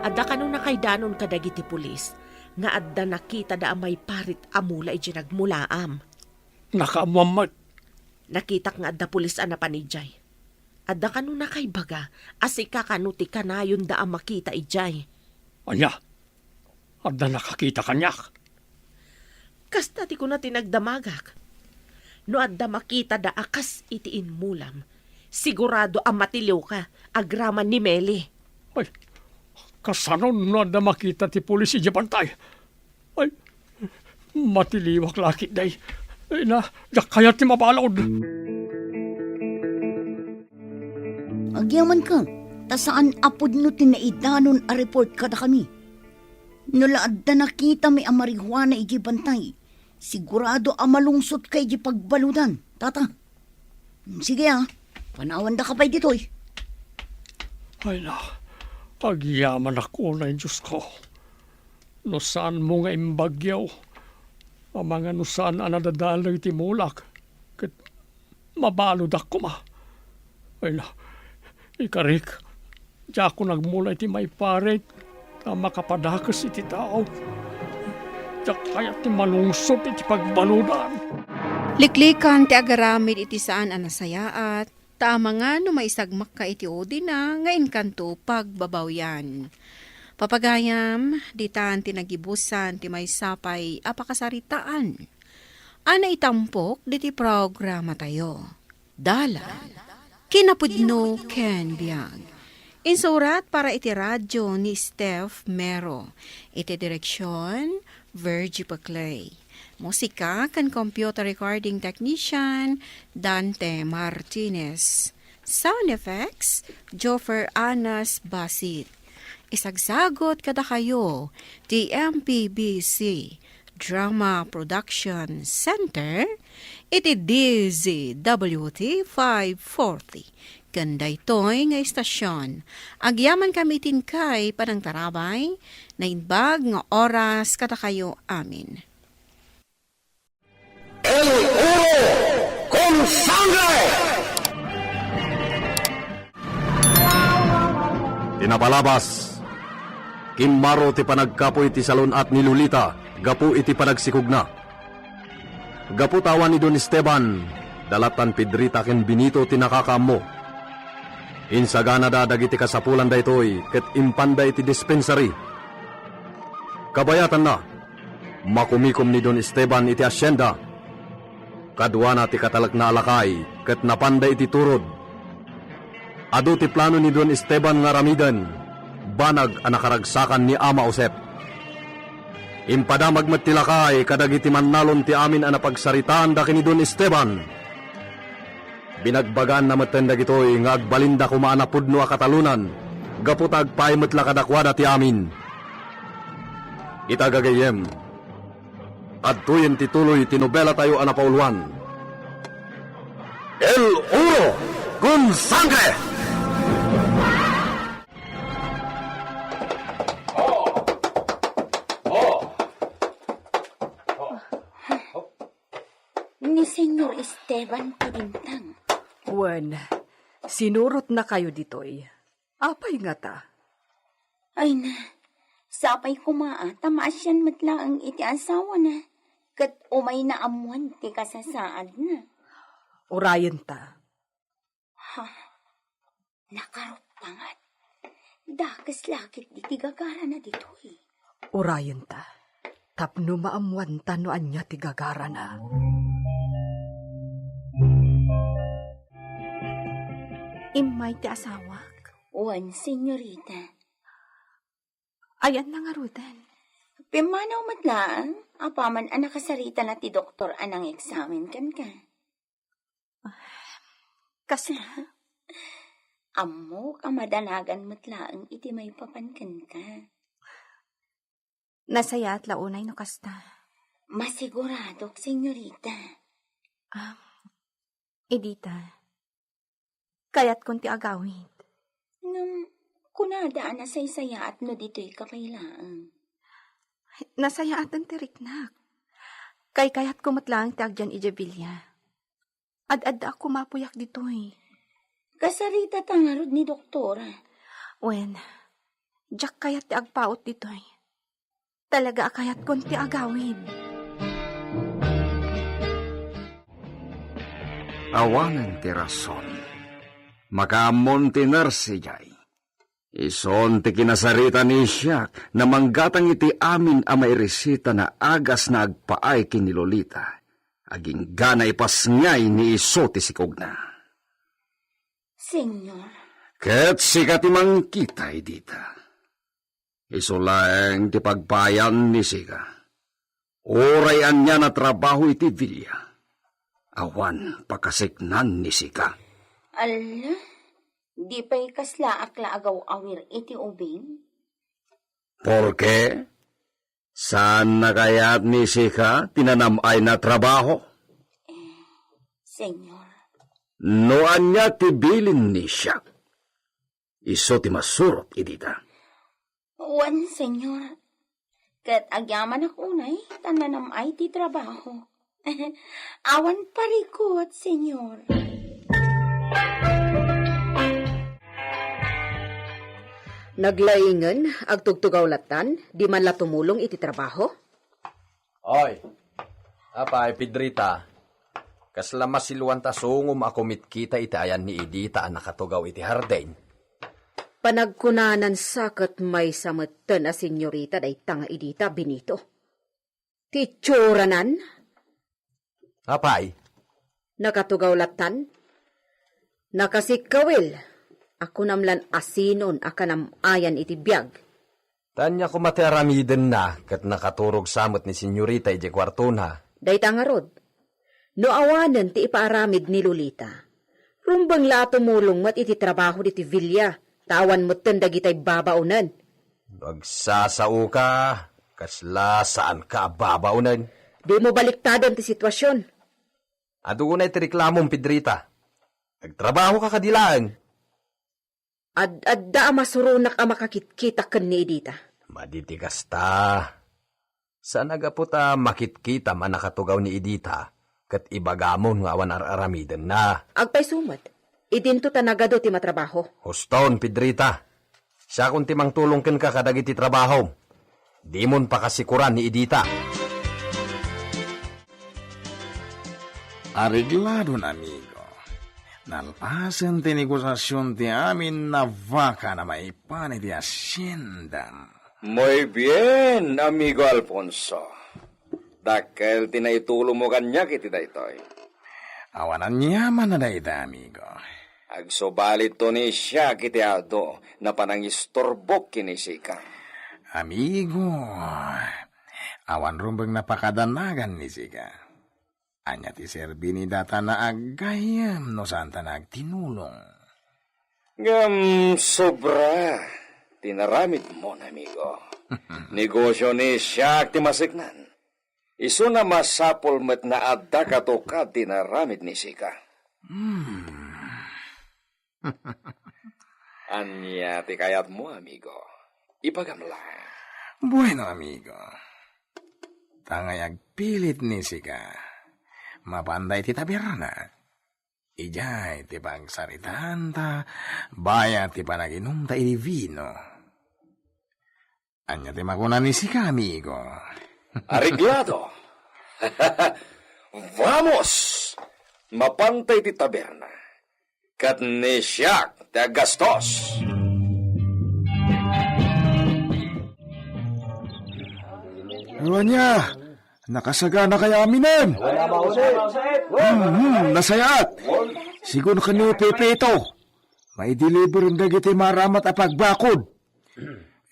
Adda kano nakaidanon kadagiti pulis nga adda nakitada a maiparit a mula idiay nagmulaam? Nakaammoan met. Nakitak nga adda pulis a napan idiay. Adda kano nakaibaga a sika kano ti kanayonda a makita idiay? Ania? Adda nakakita kaniak? Kasta ti kuna ti nagdamagak. No adda makitada a kas iti immulam, sigurado a matiliwka agraman ni Meli. Ay, kasano no adda makita ti pulis idiay bantay? Ay, matiliwak la ketdi. Ay na, diak kayat ti mabalud. Agyamanka, ta saan a pudno ti naidanon a report kadakami. No la adda nakitami a marijuana idiay bantay, sigurado a malungsotka idiay pagbaludan, tata. Sige a, panawandaka pay ditoy. Ay na, agyamanak unay, Diosko. No saanmo nga imbagyo, amangan no saan a nadadael dagiti mulak, ket mabaludak koma. Ay na, ikarik, diakon agmula iti maiparit a makapadakes iti tao. Diak kayat ti malungsot iti pagbaludan. Liklikan ti agaramid iti saan a nasayaat, ta amangan no maisagmakka iti udina nga inkanto pagbabawian. Papagayam, ditan ti nagibusan ti maysa pay a pakasaritaan a naitampok diti programatayo. Dalan, kinapudno ken biag. Insurat para iti radyo ni Steph Mero. Iti direksion, Virgie Paclay. Musika ken computer recording technician, Dante Martinez. Sound effects, Joffer Anas Basit. Isagsagot kadakayo ti M P B C Drama Production Center iti D Z W T five forty. Ken daytoy nga istasion, agyamankami iti inkay panangtarabay, naimbag nga oras kadakayo amin. El Oro con Sangre! Ti napalabas, kimmaro ti panagkapuy ti salun-at ni Lolita gapu iti panagsikogna. Gapu ta awan ni Don Esteban, da lattan Pedrita ken Benito ti nakakaammo. Insaganada dagiti kasapulan daytoy ket impanda iti dispensary. Kabayatanna, makumikom ni Don Esteban iti asienda. Kaduana ti katalekna a lakay ket napanda iti turod. Adu ti plano ni Don Esteban nga aramiden, banag a nakaragsakan ni Ama Josep. Impadamag met ti lakay kadagiti mannalon ti amin a napagsaritaanda ken ni Don Esteban. Binagbagaanna metten dagitoy nga agbalinda koma a napudno a katalonan gapu ta agpaay met la kadakuada ti amin. Ita gagayyem, adtoyen ti tuloy ti nobelatayo a napauluan, El Oro con Sangre! Ni Señor Esteban ti bintang. Wen, sinurotnakayo ditoy. Apay ngata? Ay na, sapay koma a ta maasian met laeng iti asawana, ket umayna ammoan ti kasasaadna. Urayenta. Ha? Nakaruppangat. Dakes la ketdi ti gagarana ditoy. Urayenta, tapno maammoanta no ania ti gagarana. Immay ti asawak? Wen, senyorita. Ayanna ngaruden? Pimmanaw met laeng, apaman a nakasaritana ti doktor a nangeksamen kenka. Kasta? Ammok a madanagan met laeng iti maipapan kenka. Nasayaat la unay no kasta. Masiguradok, senyorita. Ah, Edita, kayatkon ti agawid. Ngem, kunada a nasaysayaat no ditoy ka pay laeng. Nasayaaten ti riknak. Kaykayatko met laeng ti agyan idiay bilia. Ad-adda a kumapuyak ditoy. Kasarita ta ngarud ni doktor. Wen, diak kayat ti agpaut ditoy. Talaga a kayatkon ti agawid. Awanen ti rason. Makaammon ti nurse idiay. Ison ti kinasarita ni Isiak na manggatang iti amin a mairisita na agas na agpaay ken ni Lolita. Agingga na ipasngay ni isu ti sikogna. Señor. Ket sika ti mangkita, Edita. Isu laeng ti pagpayan ni sika. Uray ania a trabaho iti bilia, awan pakaseknan ni sika. Alla, di pay kaslaak la agaw-awir iti ubing? Porke, saan na kayat ni sika ti nanam-ay na trabaho? Eh, Señor. No ania ti bilin ni Isiak, isu ti masurot, Edita. Wen, Señor. Ket agyamanak unay ta nanam-ay ti trabaho. Awan parikut, Señor. Naglaingen, agtugtugaw lattan, di man la tumulong iti trabaho? Oy, apay, Pedrita, kasla masiluan ta sungom a kumitkita iti ayan ni Edita a nakatugaw iti hardin? Panagkunanan sa ket maysa metten a senyorita dayta nga Edita, Benito. Ti itsuranan? Apay? Nakatugaw lattan? Nakasikkawil a kunam lan asinon a kanam-ayan iti biag. Ania koma ti aramidenna ket nakaturog sa met ni senyorita idiay kuartona? Dayta ngarud, no awanen ti ipaaramid ni Lolita, rumbeng la a tumulong met iti trabaho diti bilia, ta awan metten dagitay babaonen. No agsasaoka, kasla saanka a babaonen. Dimo baliktaden ti sitwasion. Adu unay ti reklamom, Pedrita. Agtrabahoka kadi laeng. Ad-adda a masuronak a makakitkita ken ni Edita. Madi ti kasta. Saan a gapu ta makitkitam a nakatugaw ni Edita, ket ibagamon nga awan ar-aramidenna. Agpayso met, idinto ta nagadu ti matrabaho. Huston, Pedrita. Siakon ti mangtulong kenka kadagiti trabahom. Dimon pakasikuran ni Edita. Arigladon, amigo. Nalpasen ti negosiasion ti amin a baka a maipan iti haciendam. Muy bien, amigo Alfonso. Dakkel ti naitulongmo kaniak iti daytoy. Awan aniaman a dayta, amigo. Agsubaliton ni Isiak iti adu a panangisturbok ken ni sika. Amigo, awan rumbeng a pakadanagan ni sika. Ania ti serbi ni data a gayyem no saanta agtinulong? Ngem sobra ti naramidmo, amigo. Negosio ni Isiak ti maseknan. Isuna masapul met a adda katoka ti naramid ni sika. Hmm. Ania ti kayatmo, amigo? Ibagam la. Bueno, amigo. Tangay agpilit ni sika. Mapanda iti taberna. Idiay ti pagsaritaanta, bayat ti panaginumta iti vino. Ania ti makuna ni sika, amigo? Areglado. Vamos! Mapanta iti taberna. Ket ni Isiak ti aggastos. Ania, nakasaganakayo aminen? Hmm, hmm, nasayaat. Sigun ken ni Pepito, maideliver dagiti maramat a pagbakod.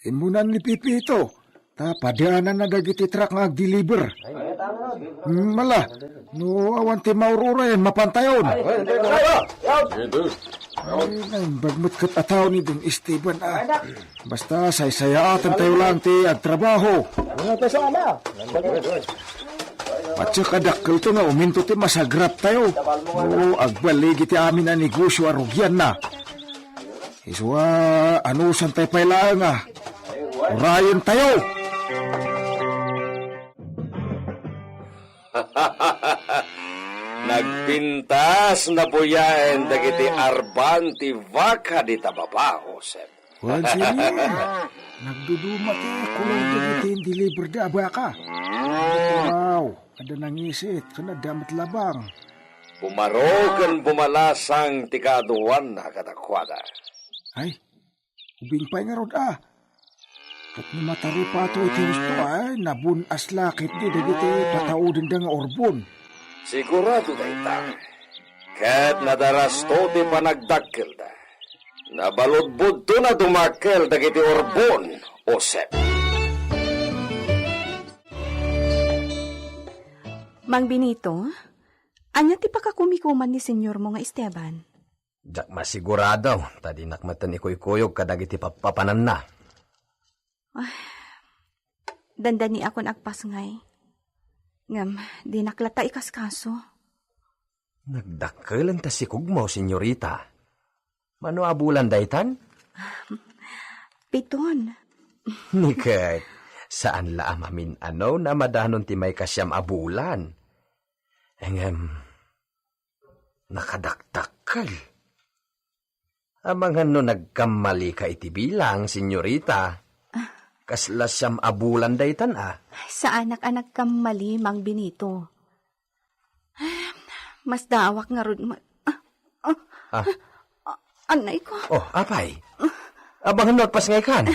Immunan ni Pepito, ta padaananna dagiti truck nga agdeliver. Hmm, ala, no awan ti maur-urayen, mapantayon. Ay, naimbag met ket a tao ni Don Esteban, a. Basta, saysayaatantayo laeng ti agtrabaho. Ano to sana? Patse kadakkelto nga uminto ti masagraptayo. O, agbaligi ti amin a negosio a rugianna. Isu a, anusan tay pay laeng a. Urayentayo! Nagpintas nabuyaen dagiti arban ti baka dita baba, Josep. Wen, sir, nagduduma ti kulor dagiti indeliver da a baka. Wow, adda nangisit, ken adda met labang. Bumaro ken bumalasang ti kaaduanna kadakuada. Ay, ubing pay ngarud a. Ket no mataripato iti husto, ay, nabun-as la ketdi dagiti pataudenda nga urbon. Sigurado dayta. Ket nadarasto ti panagdakkelda. Nabaludbudton a dumakkel dagiti urbon, Josep. Mang Benito, ania ti pakakumikuman ni senyormo nga Esteban? Diak masigurado, ta dinak metten ikuykuyog kadagiti pappapananna. Ay, dandaniakon agpasngay. Ngem, dinak latta ikaskaso. Nagdakkelenta sikogmo, senyorita. Mano a bulan daytan? Piton. Ni ket, saan la a mamin-ano no madanon ti maikasiam a bulan. Ngem, nakadakdakkel. Amangan no nagkammalika iti bilang, senyorita. Kasla siam a bulan daytan a. Saanak a nagkammali, Mang Benito. Masdaawak ngarud met. Ah, ah, Ah. ah, anay ko. Oh, apay? Amangan no agpasngaykan.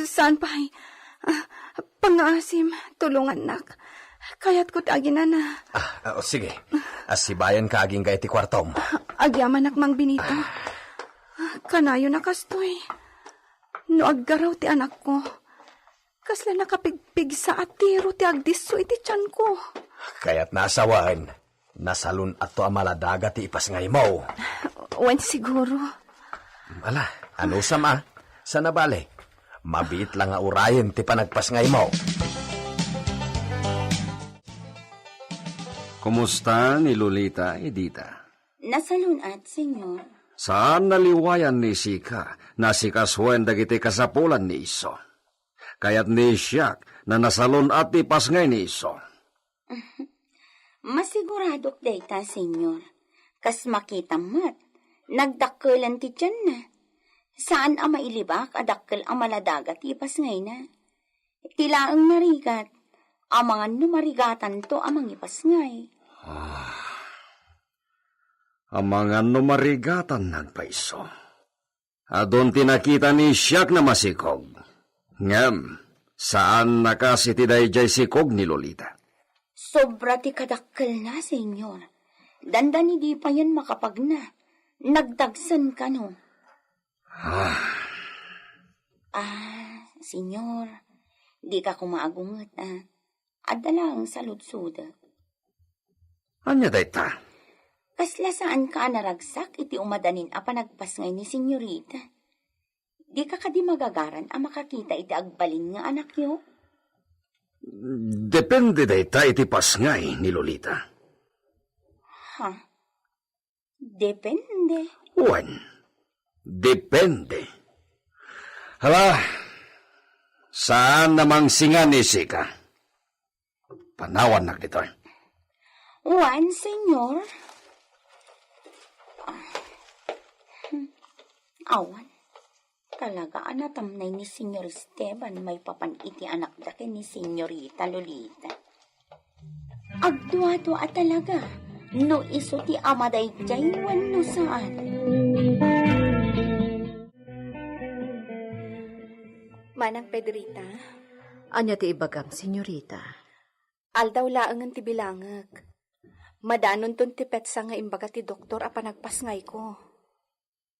Saan pay? Ah, pangngaasim, tulongannak. Kayatko ti aginana. Ah, ah, oh, sige. Asibayanka agingga iti kuartom. Agyamanak, Mang Benito. Kanayon a kastoy. No aggaraw ti anakko, kasla nakapigpigsa a tiro ti agdisso iti tianko. Kayatna a sawen, nasalun-atto a maladaga ti ipasngaymo. Wen siguro. Ala, anusam a? Saan a bale? Mabiit la nga urayem ti panagpasngaymo. Kumusta ni Lolita, Edita? Nasalun-at, Senyor. Saan naliwayan ni Sika, nasikasuen dagiti kasapulan ni iso. Kayat ni siak, na nasalun-at ti pasngay ni iso. Masiguradok dayta, Senyor. Kas makitam met, nagdakkelen ti tianna. Saan a mailibak a dakkel a maladaga ti ipasngayna. Ti laeng narigat, amangan no marigatanto a mangipasngay. Ah, amangan no marigatan nagpaiso. Adun ti nakita ni siak na masikog. Ngem, saan na kas iti daydiay sikog ni Lolita. Sobra ti kadakkelna, Senyor. Dandani di payen makapagna. Nagdagsen kano. Ah. Ah, Senyor, di ka koma agunget, ah. Adda laeng saludsodek. Ania dayta? Kasla saan ka a naragsak iti umadanin a panagpasngay ni Senyorita? Di ka kadi magagaran a makakita iti agbalin nga anakyo? Depende dayta iti pasngay ni Lolita. Ha? Depende. Wen, depende. Hala, saan a mangsinga ni Sika. Panawannak ditoy. Wen, Senyor. Ah, hmm. Awan. Talaga a natamnay ni Senyor Esteban maipapan iti anakda ken ni Senyorita Lolita. Agduadua a talaga no isu ti ama daydiay wenno saan. Manang Pedrita? Ania ti ibagam, Senyorita? Aldaw laengen ti bilangek. Madanonton ti petsa nga imbaga ti doktor a panagpasngayko.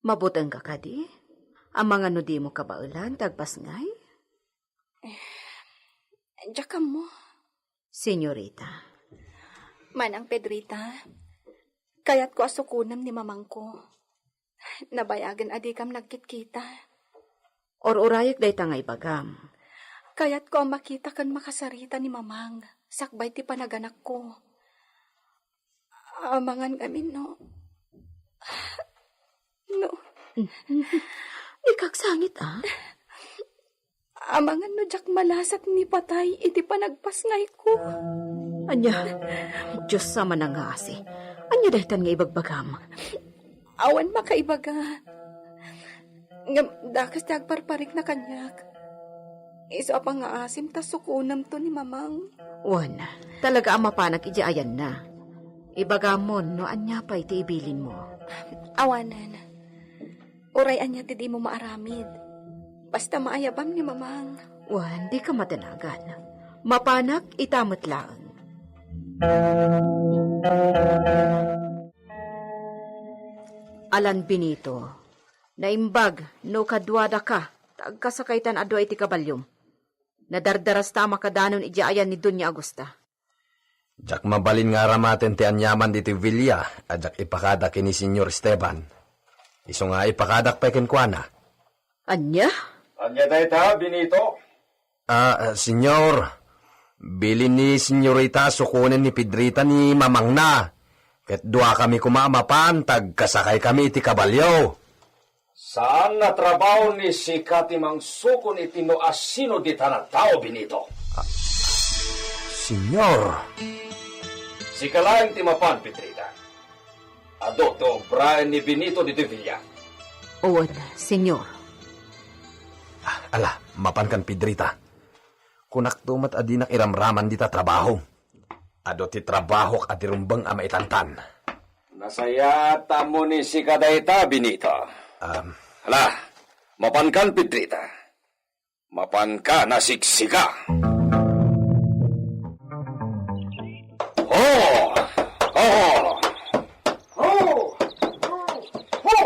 Mabutengka kadi? Amangan no dimo kabaelan ti agpasngay? Eh, diak ammo. Senyorita. Manang Pedrita, kayatko a sukonem ni mamangko. Nabayagen a dikam nagkitkita. Or-urayek dayta nga ibagam. Kayatko a makita ken makasarita ni mamang sakbay ti panaganakko. Amangan ngamin no, no. Ikagsangit, a? Amangan no diak malasat ni patay iti panagpasngayko. Ania? Dios a manangasi. Ania daytan nga ibagbagam? Awan makaibaga. Ngem dakes ti agparparikna kaniak. Isu a pangngaasim ta sukonemto ni Mamang. Wen, talaga a mapanak idiay ayanna. Ibagamon no ania pay ti ibilinmo. Awanen. Uray ania ti dimo maaramid. Basta maayabam ni Mamang. Wen, dika madanagan. Mapanak ita met laeng. Alan Benito, naimbag no kaduadaka ta agkasakaytan a dua iti kabaliom. Nadardarasta a makadanon idiay ayan ni Doña Augusta. Diak mabalin nga aramaten ti aniaman ditoy villa a diak ipakada ken ni Señor Esteban. Isu nga ipakadak pay kenkuana. Ania? Ania dayta, Benito? Ah, Señor, bilin ni Señorita a sukonen ni Pedrita ni mamangna. Ket duakami koma a mapan ta agkasakaykami iti kabalio. Saan a trabaho ni sika ti mangsukon iti no asino ditan a tao, Benito. Señor. Sika laeng ti mapan, Pedrita. Adu ti obraen ni Benito ditoy villa. Wen, Señor. Ah, ala, mapankan, Pedrita. Kunakto met a dinak iramraman dita trabaho. Adu ti trabahok a di rumbeng a maitantan. Nasayaat ta ammo ni sika dayta, Benito. Um, Hala, mapankan, Pedrita. Mapanka nasiksika. Ho! Ho! Ho! Ho!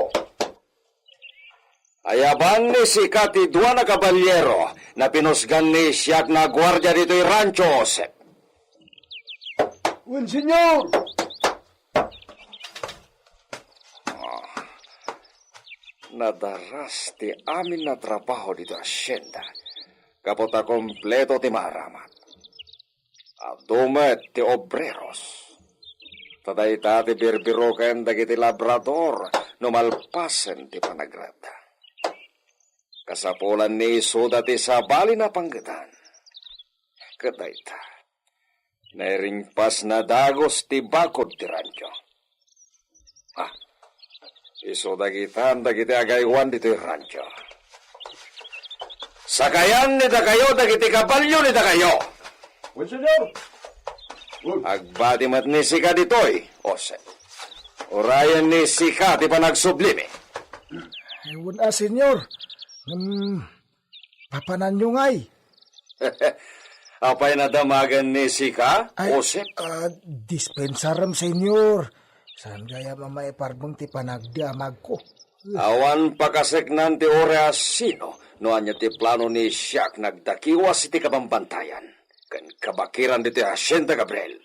Ayaban ni sika ti dua a kabaliero a pinusgan ni siak nga guardia ditoy rancho, Josep. Wen, Señor! Ah, nadaras ti amin a trabaho ditoy hasienda, gapu ta kompleto ti maaramat. Adu met ti obreros. Ta dayta ti birbiroken dagiti labrador no malpasen ti panagradda. Kasapulan ni isuda ti sabali a panggetan. Ket dayta, nairingpas a dagus ti bakod ti rancho. Ah, isu dagitan dagiti agaywan ditoy rancho. Sakayan ni dakayo dagiti kabalio ni dakayo. Wen, Señor. Wen. Agbati met ni sika ditoy, Josep. Urayen ni sika ti panagsublimi. Ay, wen a, Señor. Hmm, Papananyo ngay? Apay nadamagen ni sika, Ay, Josep? Ah, dispensarem, Señor. Saan gayam a maiparbeng ti panagdamagko. Awan pakaseknan ti uray a sino no ania ti plano ni siak nagdakiwas iti kabambantayan ken kabakiran ditoy hasienda, Gabriel.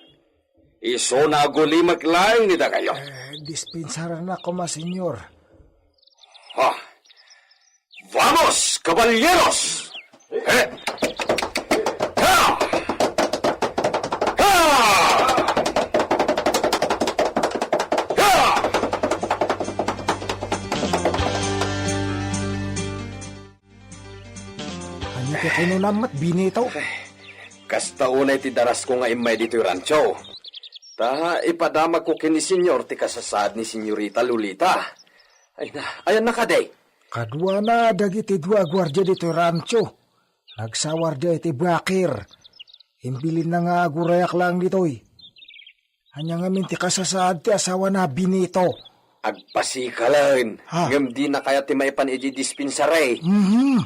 Isuna a gulimek laeng ni dakayo. Eh, dispensarna koma, Señor. Ha? Vamos, caballeros! Eh! Ha! Ha! Ha! Ania ti kinunam met, Benito? Kasta unay ti darasko nga immay ditoy rancho. Ta ipadamagko ken ni Señor ti kasasaad ni Señorita Lolita. Ay na, ayanna kadi? Kaduana dagiti dua a guardia ditoy rancho. Nagsawardia iti bakir. Imbilinna nga agurayak laeng ditoy. Ania ngamin ti kasasaad ti asawana, Benito? Agpasikalen, Ha? ngem dina kayat ti maipan idiay dispensary. Mhm.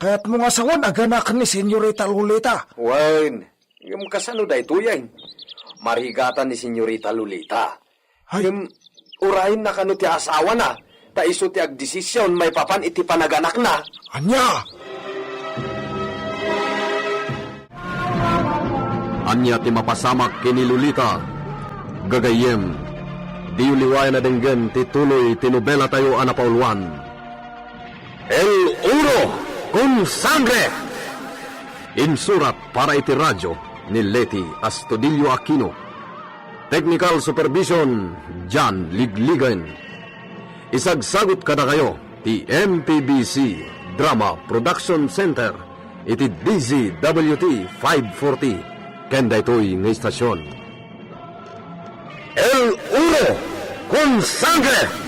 Kayatmo nga sawen a ganak ni Señorita Lolita? Wen, ngem kasano daytoyen? Marigatan ni Señorita Lolita. Ay. Ngem, urayenna kano ti asawana, ta isu ti agdesision maipapan iti panaganakna. Ania? Ania ti mapasamak ken ni Lolita? Gagayyem, diyo liwayan a denggen ti tuloy ti nobelatayo a napauluan, El Oro con Sangre. Insurat para iti radio ni Leti Astudillo Aquino. Technical Supervision, John Ligligan. Isagsagut kadakayo ti M P B C Drama Production Center iti D Z W T five forty ken daytoy nga istasyon. El Oro con Sangre!